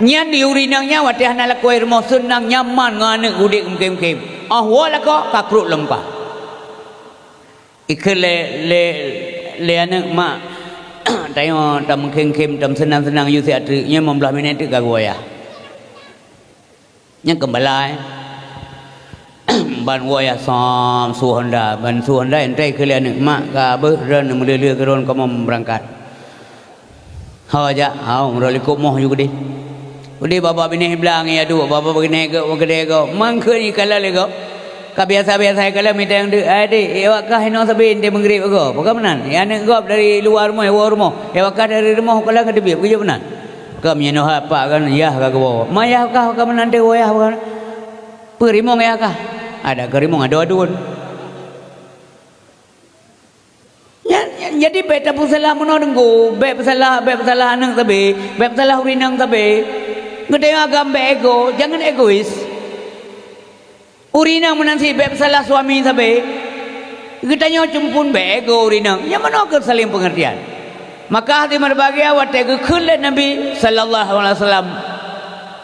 Nyan di ureuëng inong nyan watée hana lakoe rumoh seunang nyaman ngon aneuk udeb meukem-kem. Óh woe lakoe ka krot lom ka. Ikheun lé, lé, lé aneuk mak, tanyoe tameukem-kem, tameuseunang-seunang yue siat treuk, nyoe limong blaih minét teuk ka geuwoe yah. Nyang keubalai. Ban woe yah som su honda, ban su honda entai keu lé aneuk mak ka beuh droen meuleu-leu keu droen kamoe meurangkat. Ho jak, hao meurok likot moh ju keudeh. Udeh babah binéh blang ya duek, babah binéh gok, keudeh gok. Mangkheun ikalon lé gok. Ka biasa-biasa ikalon mita nyang deuk, "Adek, ya wak kah inoe sabe entai meungrib agoe." Pakon meunan? Ya aneuk gob dari luwa rumoh, ya woe rumoh. Ya wak kah dari rumoh ukalon ka teubiet, beujeuet meunan. Ka meunyoe neuhai pak kan, yah ka geuwoe. Ma yah kah ka meunan teuh woe yah kan? Peue rimong yah kah? Ada keu rimong ado aduen. Nyan Jadi bék tapeusalah meunoe teungku, bék peusalah, bék peusalah aneuk sabe, bék peusalah ureueng inong sabe. Geutanyoe agam bék ego, jangan egois. Ureueng inong meunan cit bék peusalah suami sabe. Geutanyoe cumphon bék ego ureueng inong. Nyang meunoe keuh saling pengertian. Maka hadirin berbahagia, watée geukheun lé Nabi sallallahu alaihi wasallam,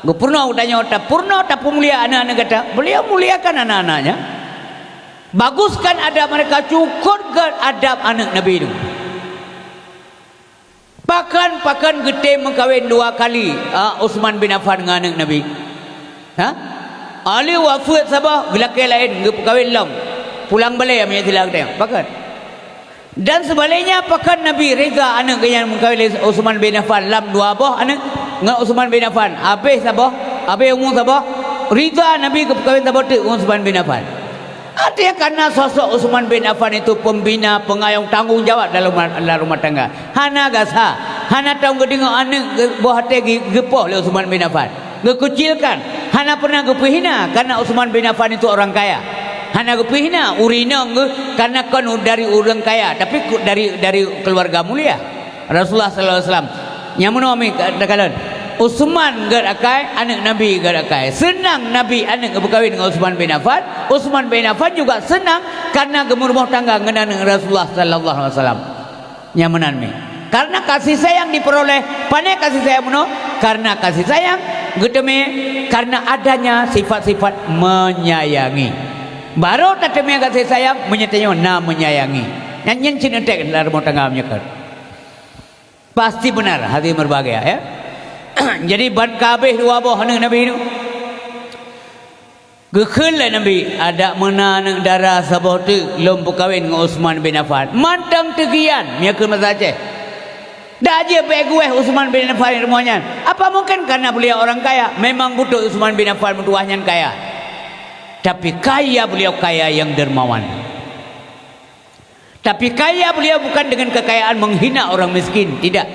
geupeurunoe geutanyoe tapeurunoe tapeumulia aneuk-aneuk gata, beliau muliakan anak-anaknya. Baguskan adab mereka, cukot gét adab aneuk Nabi nyoe. Pakon, pakon geutem meukawen dua kali, ah, Utsman bin Affan ngon aneuk Nabi? Ha? Ali wafeuet saboh, geulakée laén, geupeukawen lom. Pulang balée, meunyoe sila geutem. Pakon? Dan sebaliknya, pakon Nabi rida aneuk geuh nyan meukawen lé Utsman bin Affan lam dua boh aneuk ngon Utsman bin Affan? Habéh saboh, habéh umu saboh, rida Nabi geupeukawen saboh teuk ngon Utsman bin Affan. Artinya, karena sosok Utsman bin Affan itu pembina, pengayom, tanggung jawab dalam rumah, dalam rumah tangga. Hana gasa, hana tong geudeungoe aneuk geu-, boh até geu-, geupoh lé Utsman bin Affan. Geukucilkan, hana pernah geupeuhina karena Utsman bin Affan itu orang kaya. Hana geupeuhina ureueng inong geuh karena kon dari ureueng kaya, tapi ku-, dari, dari keluarga mulia. Rasulullah sallallahu alaihi wasallam. Nyang meunoe mi ka-, takalon. Utsman gét akai, aneuk Nabi gét akai. Seunang Nabi aneuk geupeukawen ngon Utsman bin Affan. Utsman bin Affan juga seunang karena geumeurumoh tangga ngon aneuk Rasulullah sallallahu alaihi wasallam. Nyang meunan mi. Karena kasih sayang diperoleh, pane kasih sayang meunoe? Karena kasih sayang geuteumé karena adanya sifat-sifat menyayangi. Baru tateumé kasih sayang meunyoe tanyoe na menyayangi. Nyan nyan cit entek lam rumoh tangga meunyoe ka. Pasti benar, hadirin berbahagia, ya. Jadi, ban ka habéh dua boh aneuk Nabi nyoe. Geukheun lé Nabi, "Adak meunan aneuk dara saboh teuk lôn peukawen ngon Utsman bin Affan." Mantong teugian, meunyoe kheun basa Aceh. Dak jeuet bék geuwéh Utsman bin Affan rumoh nyan. Apa mungkin karena beliau orang kaya? Memang beutôi Utsman bin Affan meutuwah nyan kaya. Tapi kaya beliau kaya yang dermawan. Tapi kaya beliau bukan dengan kekayaan menghina orang miskin, tidak.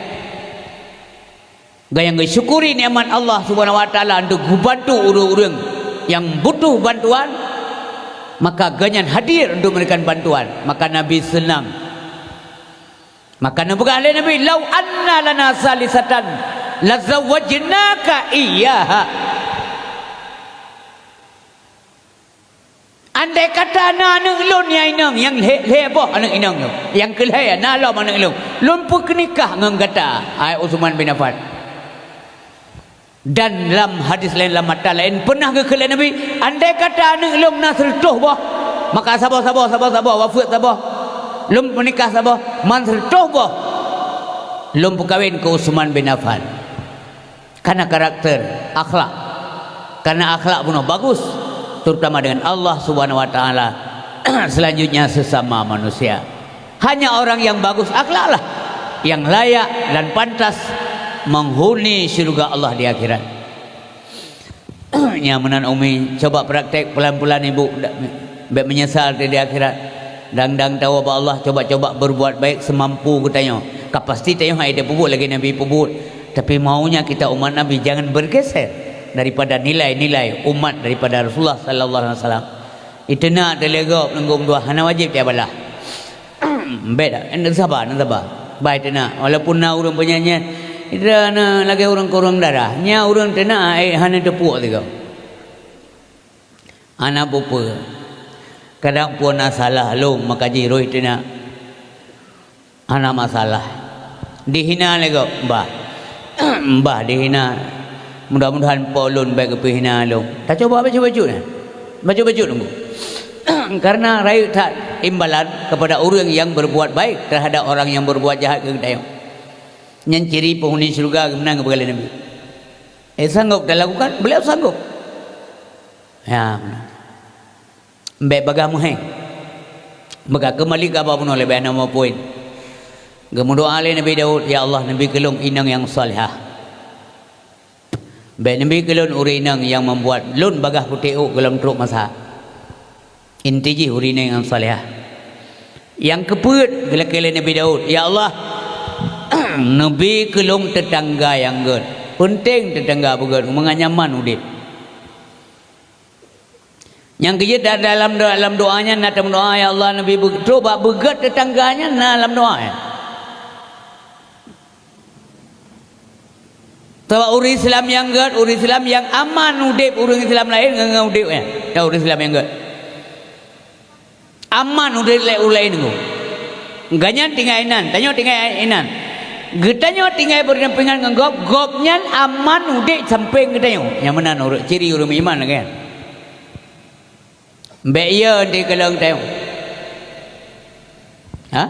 Gaya geusyukuri nikmat Allah Subhanahu wa Taala untuk geubantu ureueng-ureueng nyang butuh bantuan, maka gobnyan hadir untuk memberikan bantuan. Maka Nabi seunang. Maka neupeugah lé Nabi, "Lau anna lana salisatan lazawwajnaka iyyaha." Andai kata na aneuk lôn nyang inong, nyang lhée, lhée boh aneuk inong lôn, nyang keu lhée na lom aneuk lôn, lôn peukeunikah ngon gata, hai Utsman bin Affan. Dan lam hadis laén, lam matan laén, peunah geukheun lé Nabi, "Andai kata aneuk lôn na sireutôh boh, maka saboh, saboh, saboh, saboh, wafeuet saboh, lôn peunikah saboh, man sireutôh boh lôn peukawen keu Utsman bin Affan." Karena karakter, akhlak. Karena akhlak bunoe bagus, terutama dengan Allah Subhanahu wa Taala, selanjutnya sesama manusia. Hanya orang yang bagus akhlaklah yang layak dan pantas menghuni syurga Allah di akhirat. Nyang meunan umi, coba praktek pelan-pelan ibu, bék menyesal di, di akhirat. Dang-dang tawoe bak Allah, coba-coba berbuat baik semampu geutanyoe. Ka pasti tanyoe hai tapeubuet lagée Nabi peubuet. Tapi maunya kita umat Nabi jangan bergeser daripada nilai-nilai umat daripada Rasulullah sallallahu alaihi wasallam. Iteunak teulegok neunggom dua hana wajéb tiep balah. Bék dah, neusaba, neusaba. Bai teunak, walaupun na ureuëng peunyanyi, itra na lagée ureuëng kurang darah. Nya ureuëng teunak, eh, hana teupuek tiga. Hana peue-peue. Kadang pun na salah lom maka jiroh teunak. Hana masalah. Dihina lego, bah. Bah dihina. Mudah-mudahan po lôn bék geupeuhina lom. Tacoba bacut-bacut nyan. Bacut-bacut nunggu. Karena rayeuk that imbalan kepada ureuëng yang berbuat baik terhadap orang yang berbuat jahat keu geutanyoe. Nyan ciri penghuni syurga geumeunang geupeugah lé Nabi. Eh, sanggup talakukan? Beliau sanggup. Ya, meunan. Bék bagah meuhé. Maka keumbali kaba bunoe leubeh nama poin. Geumeudoá lé Nabi Daud, "Ya Allah, neubi keu lôn inong nyang salihah. Bék neubi keu lôn ureuëng inong nyang membuat lôn bagah putéh ôk gohlom trok masa." Inti jih ureuëng inong nyang salihah. Nyang keupeuet geulakée lé Nabi Daud, "Ya Allah, neubi keu lôn teutangga nyang gét." Peunteng teutangga beugét, meungan nyaman udeb. Nyang keujeuet da-, dalam doa, dalam doa nyan na tameudoa, "Ya Allah, neubi beu-, trok bak beugét teutangga nyan," na lam doa nyan. Sabab ureuëng Islam nyang gét, ureuëng Islam nyang aman udeb ureuëng Islam laén ngon, ngon udeb nyan. Tahu ureuëng Islam nyang gét. Aman udeb lé ureuëng laén ngon. Gobnyan tinggai inan, tanyoe tinggai inan. Geutanyoe tinggai beudampingan ngon gob, gobnyan aman udeb sampéng geutanyoe. Nyang meunan ureuëng, ciri ureuëng meuiman lagée nyan. Bék yo di keulong tanyoe. Ha?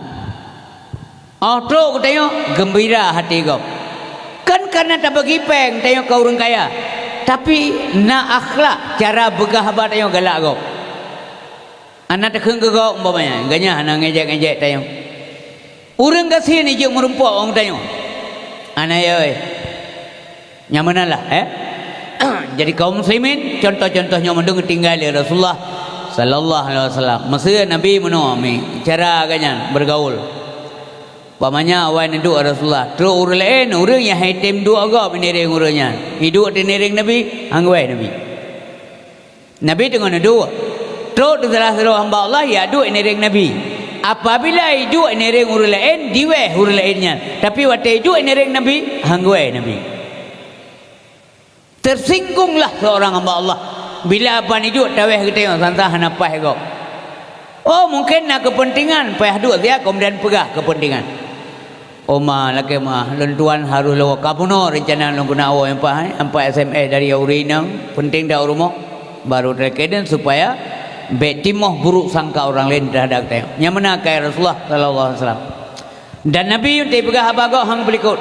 Oh trok geutanyoe geumbira hati gob. Kan kareuna tabagi péng tanyoe keu ureuëng kaya, tapi na akhlak cara beugah haba tanyoe galak gob. Hana takheun keu gob umpamanya, gobnyan hana ngejek-ngejek tanyoe. Ureuëng gasien ijeuet meurumpok ngon tanyoe. Hana yo, eh. Nyang meunan lah, eh. Jadi kaum muslimin, contoh-contoh nyoe mandum geutinggai lé Rasulullah sallallahu alaihi wasallam. Meuseu Nabi meunoe mi cara gobnyan beugaul. Umpamanya awai neuduek Rasulullah, trok ureuëng laén, ureuëng nyang han item duek gob ineureng ureuëng nyan. Iduek teuneureng Nabi, han geuwai Nabi. Nabi teungoh neuduek. Trok teusalah sidroe hamba Allah, ijak duek ineureng Nabi. Apabila iduek ineureng ureuëng laén, diwéh ureuëng laén nyan. Tapi watée iduek ineureng Nabi, han geuwéh Nabi. Tersinggunglah seorang hamba Allah bila ban iduek tawéh geutanyoe, sang-sang hana paih gob. Oh, mungkin na keupeuntengan, payah duek siat, keumudian peugah keupeuntengan. Oh ma, lakée ma, lôn tuan harôh lôn ka bunoe reuncana lôn keuneuk woe, nyan pat, nyan pat S M S dari ureuëng inong, peunteng that u rumoh, barô talakée deun supaya bék timoh buruk sangka ureuëng laén teuhadap geutanyoe. Nyang meunan keu Rasulullah sallallahu alaihi wasallam. Dan Nabi teuk peugah haba gob han geupeulikot.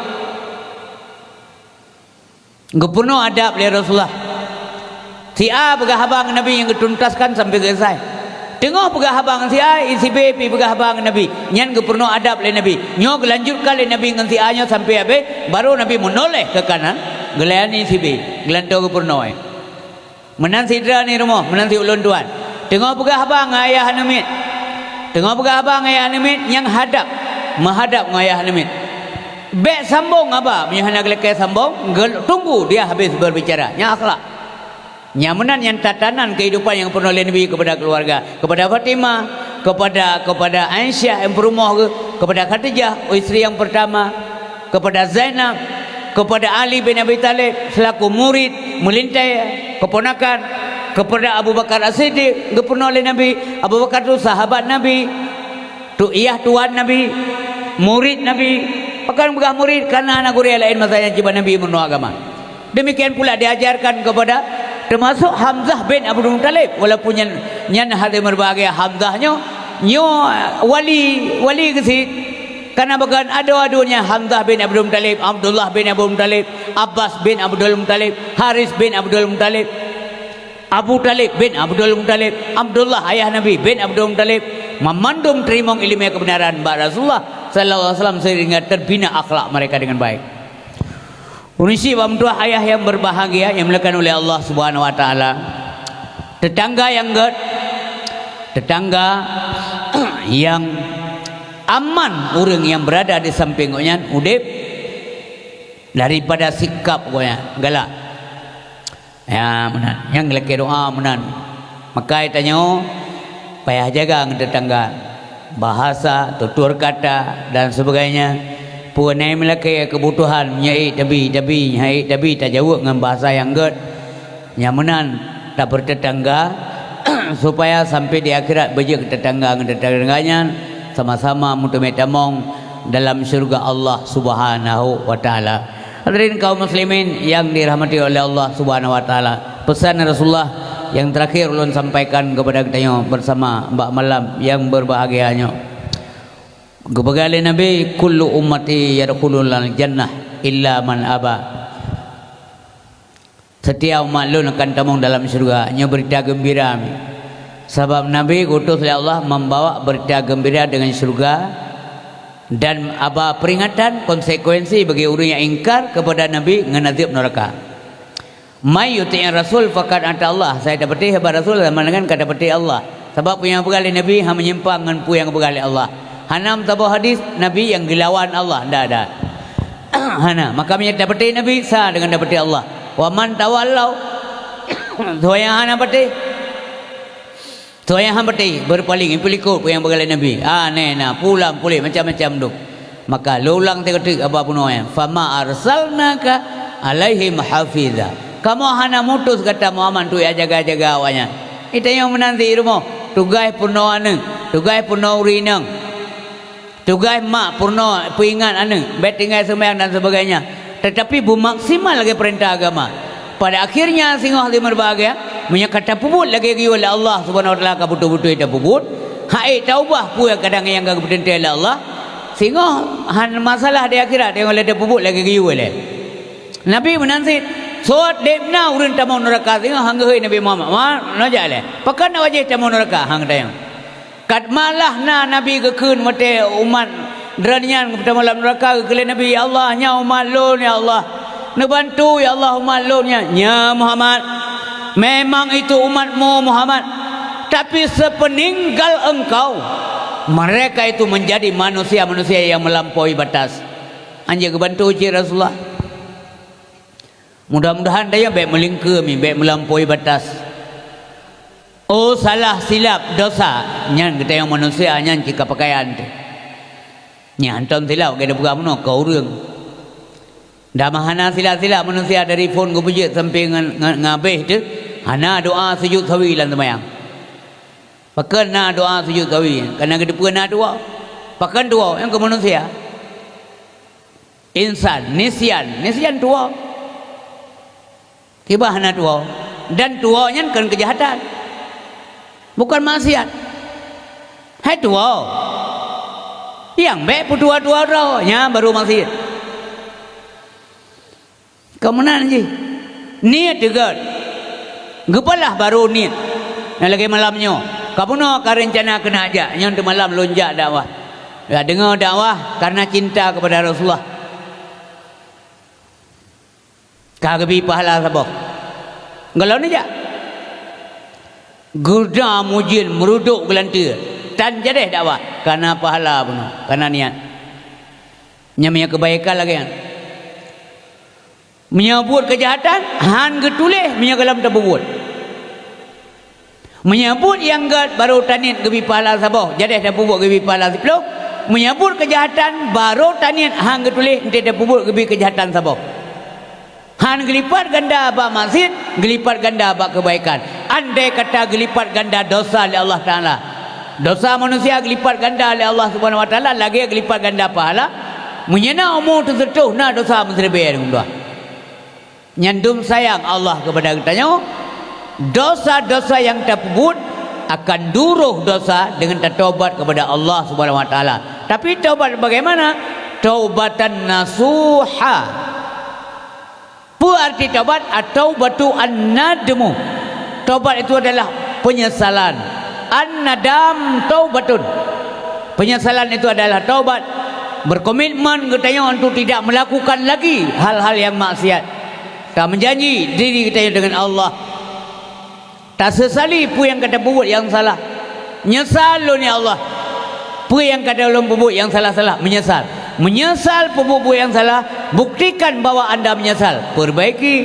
Geupeurunoe adab lé Rasulullah. Si A peugah haba ngon Nabi nyang geutuntaskan sampoe geuselesai. Teungoh peugah haba ngon si A, si B pi peugah haba ngon Nabi. Nyan geupeurunoe adab lé Nabi. Nyoe geulanjutkan lé Nabi ngon si A nyoe sampoe habéh, barô Nabi meunoléh keu kanan, geulayani si B, geulantoe geupeurunoe. Meunan sidroe ni rumoh, meunan si ulôn tuan. Teungoh peugah haba ngon ayah aneuk miet. Teungoh peugah haba ngon ayah aneuk miet nyang hadab, meuhadab ngon ayah aneuk miet. Bék sambong haba, meunyoe hana geulakée sambong, geu-, tunggu dia habis berbicara. Nyan akhlak. Nyang meunan nyan tatanan kehidupan nyang peurunoe lé Nabi kepada keluarga, kepada Fatimah, kepada, kepada Aisyah nyang peurumoh geuh, kepada Khadijah, isteri yang pertama, kepada Zainab, kepada Ali bin Abi Thalib selaku murid, meulintai, keponakan, kepada Abu Bakar As-Siddiq, geupeurunoe lé Nabi, Abu Bakar tu sahabat Nabi, tu iyah tuan Nabi, murid Nabi, pakon peugah murid, karena hana gurée laén masa nyan cit ban Nabi meurunoe agama. Demikian pula diajarkan kepada, termasuk Hamzah bin Abdul Muttalib, walaupun nyan, nyan hati meureubahagia Hamzah nyoe, nyoe wali, wali geusit. Karena bukan adu-adunya Hamzah bin Abdul Muttalib, Abdullah bin Abdul Muttalib, Abbas bin Abdul Muttalib, Haris bin Abdul Muttalib, Abu Talib bin Abdul Muttalib, Abdullah ayah Nabi bin Abdul Muttalib, mamandum teurimong ileumé keubeunaran bak Rasulullah sallallahu alaihi wasallam sehingga terbina akhlak mereka dengan baik. Ureuëng syiek bak meutuah ayah yang berbahagia yang dimuliakan oleh Allah Subhanahu wa Taala. Tetangga yang gét, tetangga yang aman ureuëng yang berada di samping gobnyan udeb daripada sikap gobnyan galak. Ya, meunan. Nyang lakée doa meunan. Makai tanyoe payah jaga ngon tetangga. Bahasa, tutur kata dan sebagainya. Peue na meulakée keubutuhan, nyan ék tabi, tabi, nyan ék tabi tajaweueb ngon bahasa nyang gét. Nyang meunan tapeurtetangga supaya sampai di akhirat beujeuet tetangga ngon tetangga nyan sama-sama meuteumé tamong dalam syurga Allah Subhanahu wa Taala. Hadirin kaum muslimin yang dirahmati oleh Allah Subhanahu wa Taala, pesan Rasulullah yang terakhir ulôn sampaikan kepada geutanyoe bersama bak malam yang berbahagia nyoe. Geupeugah lé Nabi, "Kullu ummati yadkhulul jannah illa man aba." Setiap umat lôn akan tamong dalam syurga. Nyoe beurita geumbira. Sabab Nabi geuutus lé Allah membawa beurita geumbira deungon syurga dan aba peuringatan konsekuensi bagi ureuëng nyang ingkar keupada Nabi ngon azeub neuraka. "May yuti'ir rasul faqad ata Allah." Sai tapatéh haba Rasul sama dengan ka tapatéh Allah. Sabab peue nyang geupeugah lé Nabi hana meunyimpang ngon peue nyang geupeugah lé Allah. Hana meusaboh hadis Nabi nyang geulawan Allah, ndak ada. Hana. Maka meunyoe tapatéh Nabi, sa deungon tapatéh Allah. Wa man tawallau, soe nyang hana patéh, soe nyang hana patéh, beurpaléng, peulikot peue nyang geupeugah lé Nabi. Aneh na, pulang puléh, macam-macam dum. Maka lôn ulang teuk-teuk haba bunoe nyan, "Fama arsalnaka alaihim hafiza. Kamoe hana mutus gata Muhammad untuk jak jaga-jaga awaknyan. Di tanyoe meunan di rumoh, tugaih peurunoe aneuk, tugaih peurunoe ureueng inong, tugaih mak peurunoe peuingat aneuk, bèk tinggai seumayang dan sebagainya. Tetapi beumaksimal lagèe peurintah agama. Pada akhirnya singoh lé meureubahagia, meunyoe ka tapeubuet lagèe geuyue lé Allah Subhanahu wa Taala ka beutôi-beutôi tapeubuet, hana taubah peue kadang nyang ka geupeuteuntèe lé Allah, singoh hana masalah di akhirat nyang lé tapeubuet lagèe geuyue lé. Nabi meunan cit, sot deb na ureueng tamong neuraka singoh han geuhôi Nabi Muhammad, "Ma, na jak lé. Pakon na wajéb tamong neuraka?" Han geutanyong. Kat malah na Nabi geukheun watèe umat droeneuh nyan geupeutamong lam neuraka, geukheun lé Nabi, "Ya Allah, nyan umat lôn, ya Allah. Neubantu, ya Allah, umat lôn nyan." "Ya Muhammad, memang itu umatmu, Muhammad. Tapi sepeninggal engkau, mereka itu menjadi manusia-manusia yang melampaui batas." Anjeuet geubantu cit Rasulullah. Mudah-mudahan tanyoe bèk meulingkeue mi, bèk meulampaui batas. Oh, salah silap, dosa, nyan geutanyong manusia, nyan cit ka pakaian teuh. Nyan hantom silap, gata peugah bunoe keu ureueng. Dah mah hana silap-silap manusia dari phon geupeujeuet sampai ngon, ngon, ngon abéh teuh, hana doa sujud sawi lam seumayang. Pakon na doa sujud sawi? Kareuna geuteupeue na tuwoe. Pakon tuwoe? Nyan keu manusia. Insan, nisyan, nisyan tuwoe. Kiban hana tuwoe. Dan tuwoe nyan kon keujahatan. Bukon maksiat. Hai tuwoe. Nyang bèk peutuwoe-tuwoe droe, nyan baru maksiat. Keu meunan jih. Niet teuh gèt. Geupeugah baru niet. Nyang lagèe malam nyoe. Ka bunoe ka reuncana keuneuk jak, nyoe teumalam lôn jak dakwah. Jak deungoe dakwah kareuna cinta kepada Rasulullah. Ka geubri pahala saboh. Gohlom neujak. Geuda mujin meurudok geulanteue. Tan jadeh dakwah. Kareuna pahala bunoe. Kareuna niet. Nyan meunyoe keubaikan lagèe nyan. Meunyoe buet keujahatan, han geutuléh meunyoe gohlom tapeubuet. Meunyoe buet nyang gèt barô taniet geubri pahala saboh, jadeh tapeubuet geubri pahala siplôh. Meunyoe buet keujahatan, barô taniet han geutuléh, enteuk tapeubuet geubri keujahatan saboh. Han geulipat ganda bak maksiet, geulipat ganda bak keubaikan. Andai kata geulipat ganda dosa lé Allah Taala, dosa manusia geulipat ganda lé Allah Subhanahu wa Taala lagèe geulipat ganda pahala, meunyoe na umu teuseutôh na dosa meuseuribèe deungon dua. Nyan dum sayang Allah keupada geutanyoe, dosa-dosa nyang tapeubuet akan duroh dosa deungon tatobat keupada Allah Subhanahu wa Taala. Tapi tobat bagaimana? Taubatan nasuha. Peue arti taubat? At-taubatu an-nadmu. Taubat itu adalah penyesalan. An-nadam taubatun. Penyesalan itu adalah taubat. Berkomitmen geutanyoe untuk tidak melakukan lagi hal-hal yang maksiat. Tameujanji diri geutanyoe dengan Allah. Taseusali peue nyang ka tapeubuet nyang salah. Nyesal lôn, ya Allah, peue nyang ka lôn peubuet nyang salah-salah, menyesal. Menyesal peubuet-buet nyang salah, buktikan bahwa anda menyesal. Perbaiki.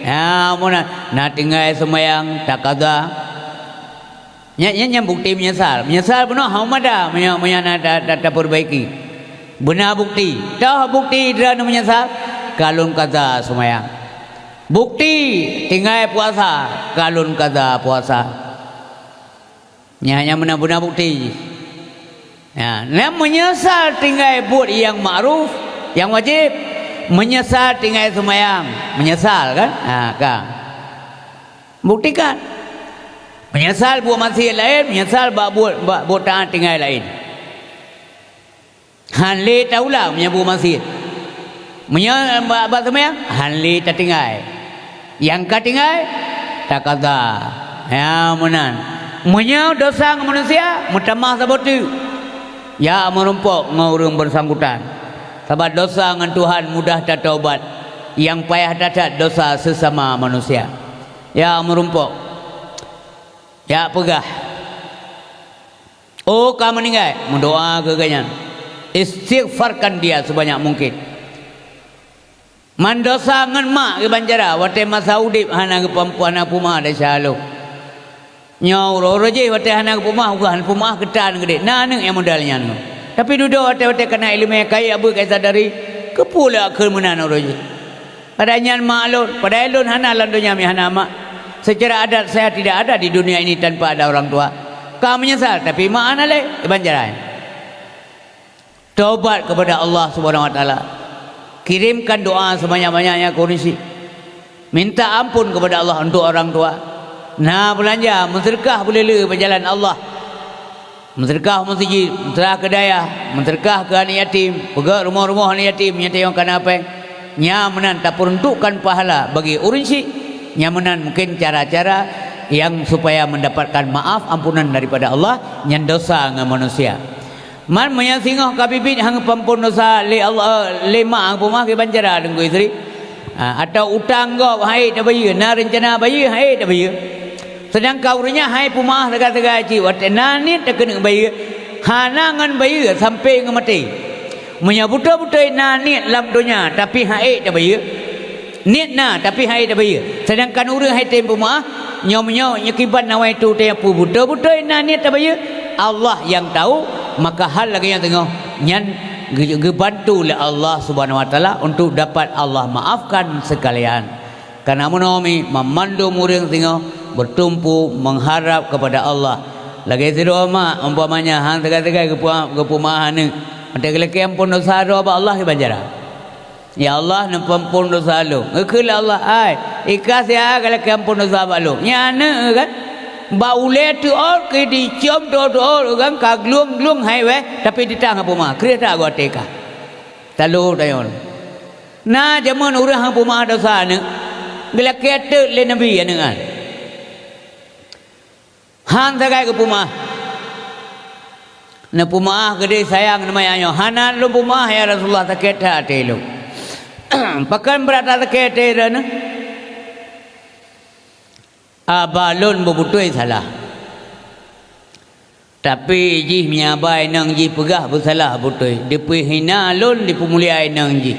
Ya, meunan. Na tinggai seumayang, takaza. Nyan, nyan, nyan bukti menyesal. Menyesal bunoe hana mada, meunyo, meunyo na ta-, ta-, taperbaiki. Beuna bukti. Toh bukti droeneuh menyesal? Ka lôn kaza seumayang. Bukti tinggai puasa, ka lôn kaza puasa. Nyan hanya beuna-beuna bukti jih. Ya, nyan meunyeusal tinggai buet nyang ma'ruf, nyang wajéb. Meunyeusal tinggai seumayang, meunyeusal kan? Ha, ka. Buktikan. Meunyeusal buet maksiat laén, meunyeusal bak buet, bak buet taat tinggai laén. Han lé taulang meunyoe buet maksiat. Meunyoe bak, bak seumayang, han lé tatinggai. Nyang ka tinggai, takaza. Ya, meunan. Meunyoe dosa ngon manusia, meutamah saboh teuk. Ya, meurumpok ngon ureuëng bersangkutan. Sabab dosa ngon Tuhan mudah tataubat. Nyang payah that-that dosa sesama manusia. Ya, meurumpok. Ya, peugah. Oh, ka meuninggai, meudoa keu gobnyan. Istighfarkan dia sebanyak mungkin. Mandosa ngon mak geubancara, watée masa udeb hana geupeuampuan, hana peumeu'ah desya lom. Nyoe uroe-uroe jih watée hana geupeumeu'ah, uroe hana peumeu'ah keutan geudeh. Na aneuëk nyang modal nyan. Tapi dudoe watée-watée kana iéleumé kayée abeuet kai sadari, keupeue lé kheun meunan uroe jih. Padahai nyan mak lôn, padahai lôn hana lam donya mi hana mak. Secara adat saya tidak ada di dunia ini tanpa ada orang tua. Ka meunyeusal, tapi mak hana lé, kiban cara nyan. Tobat kepada Allah Subhanahu wa Taala. Kirimkan doa sebanyak-banyaknya keu ureueng syik. Minta ampun kepada Allah untuk orang tua. Na beulanja, meuseudeukah beuleu-leu bak jalan Allah. Meuseudeukah meuseujid, meuseudeukah keu dayah, meuseudeukah keu aneuk yatim, peugöt rumoh-rumoh aneuk yatim nyang teuh nyang kana péng. Nyan meunan tapeuruntukkan pahala bagi ureueng syik. Nyan meunan mungken cara-cara nyang supaya mendapatkan maaf, ampunan daripada Allah, nyan dosa ngon manusia. Man meunyoe singoh ka biet-biet han geupeuampon dosa lé Allah, lé mak han geupeumaaf, kiban cara Teungku Yusri? Ha, atawa utang gob han ék tabayeue, na reuncana bayeue, han ék tabayeue. Seudangkan ureueng nyan han ék peumaaf sagai-sagai cit, watèe na niet takeuneuk bayeue, hana ngon bayeue sampoe ngon maté. Meunyoe beutôi-beutôi na niet lam donya, tapi han ék tabayeue, niet na, tapi han ék tabayeue. Seudangkan ureueng han ék tem peumaaf, nyoe meunyoe nyoe kiban awai tu teuh peue beutôi-beutôi na niet tabayeue, Allah nyang tau, maka hal lagèe nyan teungoh nyan geu-, geubantu lé Allah Subhanahu wa Taala untuk dapat Allah maafkan sekalian. Kana meunoe mi, mamandum ureueng singoh bertumpu mengharap kepada Allah. Lagèe sidroe mak, umpamanya, han sagai-sagai geupeu-, geupeumaaf aneuk. Watèe geulakèe ampon dosa droe bak Allah, kiban cara? Ya Allah, neupeuampon dosa lôn. Geukheun lé Allah, "Ai, i kah siat ka lakèe ampon dosa bak lôn." Nyan aneuk kan? Bak ulèe teuôt keu dicom teuôt-teuôt kan, ka glueng-glueng hai wèh, tapi teutab han peumaaf. Kreueh that geuh até kah. Talo tanyoe. Na jameun ureueng han peumaaf dosa aneuk, geulakèe teut lé Nabi aneuk nyan. Han sagai geupeumaaf. Neupeumaaf keudéh sayang, neumaya nyoe, "Hana lôn peumaaf, ya Rasulullah, sakét that até lôn." "Pakon brat that sakét até droeneuh?" "Aba lôn beubeutôi salah. Tapi jih meunyo aba inong jih peugah beusalah beutôi, dipeuhina lôn, dipeumulia inong jih.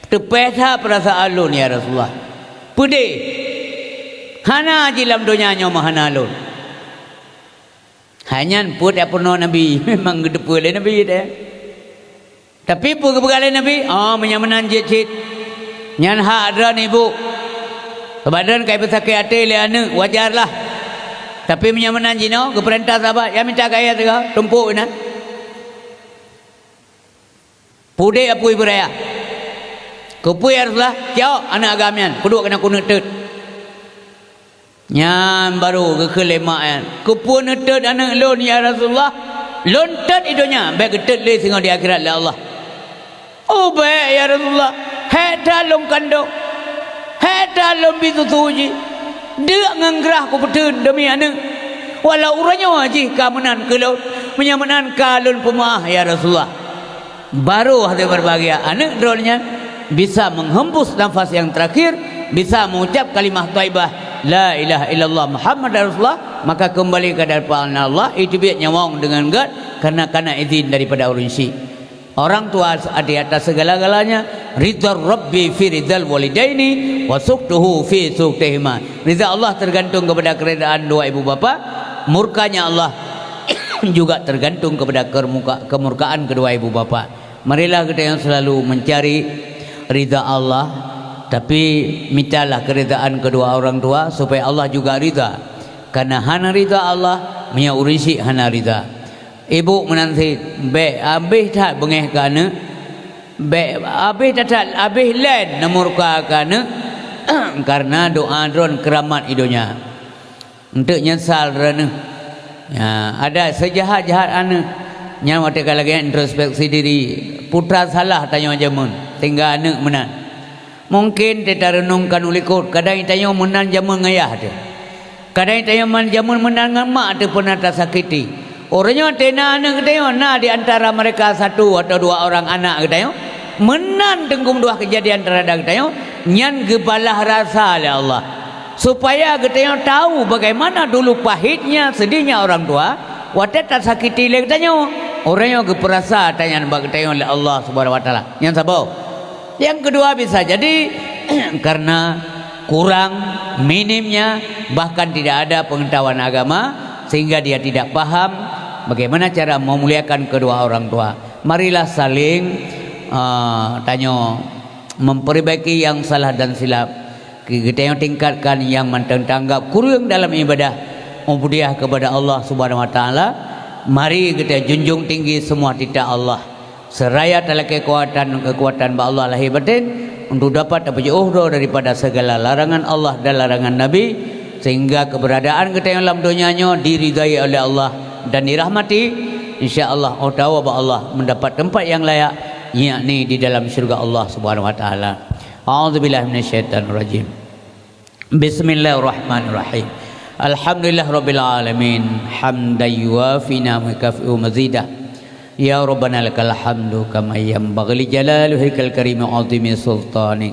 Teupèh that peurasaan lôn, ya Rasulullah. Peudeh, hana jih lam donya nyoe meuhana lôn." Hai nyan peue tapeurunoe Nabi, memang geuteupeue lé Nabi teuh. Tapi peue geupeugah lé Nabi, "Oh, meunyo meunan jeuet cit. Nyan hak droeneuh ibu. Sabab droeneuh ka ipeusakét até lé aneuk, wajar lah. Tapi meunyo meunan jinoe, geupeurintah sahabat, ya mita keu ayah sigoe, tumpôk inan." Peudeh apui beuraya. "Keupeue ya Rasulullah?" "Cok aneuk agam nyan, peuduek keunan keuneuk teut." Nyan barô geukheun lé mak nyan, "Keupeue neuteut aneuk lôn ya Rasulullah? Lôn teut i donya, bèk geuteut lé singoh di akhirat lé Allah." "Oh bèk ya Rasulullah, hék that lôn kandong, hék that lôn bi susu jih, deuk ngon grah kupeuteun deumi aneuk. Walau uroe nyoe jih ka meunan keu lôn, meunyo meunan ka lôn peumaah ya Rasulullah." Baru hati berbahagia aneuk droeneuh nyan bisa menghembus nafas yang terakhir, bisa mengucap kalimah thaibah, "La ilaha illallah Muhammadar Rasulullah," maka kembali ke hadapan Allah, iteubiet nyawöng deungon gèt, karena, karena izin daripada ureueng syik. Orang tua di atas segala-galanya, ridha Rabbi fi ridhal walidaini, wa sukhtuhu fi sukhtihima. Ridha Allah tergantung kepada keridaan dua ibu bapa, murkanya Allah juga tergantung kepada kemuka-, kemurkaan kedua ibu bapa. Marilah geutanyoe selalu mencari ridha Allah, tapi mintalah keridaan kedua orang tua supaya Allah juga ridha. Karena hana ridha Allah, meunyo ureueng syik hana ridha. Ibu meunan cit, bèk habéh that beungéh keu aneuk, bèk habéh that, habéh lén neumurka keu aneuk, karena doa droeneuh keuramat i donya. Eunteuk nyeusal droeneuh. Ya, ada seujahat-jahat aneuk. Nyan watèe ka lagèe nyan introspeksi diri, peue salah tanyoe jameun, sehingga aneuk meunan. Mungken teuh tareunongkan u likot, kadang tanyoe meunan jameun ngon yah teuh. Kadang tanyoe man jameun meunan ngon mak teuh peuna tasakiti. Uroe nyoe teuh na aneuk geutanyoe, na di antara mereka satu atau dua orang anak geutanyoe, meunan teungku dua keujadian terhadap geutanyoe, nyan geubalah rasa lé Allah. Supaya geutanyoe tahu bagaimana dulu pahitnya, sedihnya orang tua, watèe tasakiti lé geutanyoe. Uroe nyoe geupeurasa ata nyan bak geutanyoe lé Allah Subhanahu wa Taala. Nyan saboh. Yang kedua, bisa jadi karena kurang, minimnya, bahkan tidak ada pengetahuan agama, sehingga dia tidak paham bagaimana cara memuliakan kedua orang tua. Marilah saling, ah, tanyoe memperbaiki yang salah dan silap. Geutanyoe tingkatkan nyang mantong tanggap kureueng dalam ibadah ubudiyah kepada Allah Subhanahu wa Taala. Mari kita junjung tinggi semua titah Allah, seraya talakée keukuatan-keukuatan bak Allah lahé batén untuk dapat tapeujiôh droe daripada segala larangan Allah dan larangan Nabi, sehingga keberadaan geutanyoe lam donya nyoe diridai oleh Allah dan dirahmati, insya Allah, atawa bak Allah mendapat tempat yang layak, yakni di dalam syurga Allah Subhanahu wa Taala. A'udzubillahi minasyaitonirrajim. Bismillahirrahmanirrahim. Alhamdulillahirabbil alamin. Hamdan yuwafi ni'amahu wa yukafi'u mazidah. Ya Rabbana lakal hamdu kama yanbaghi li jalali wajhikal karimi wa 'azimi sultanik.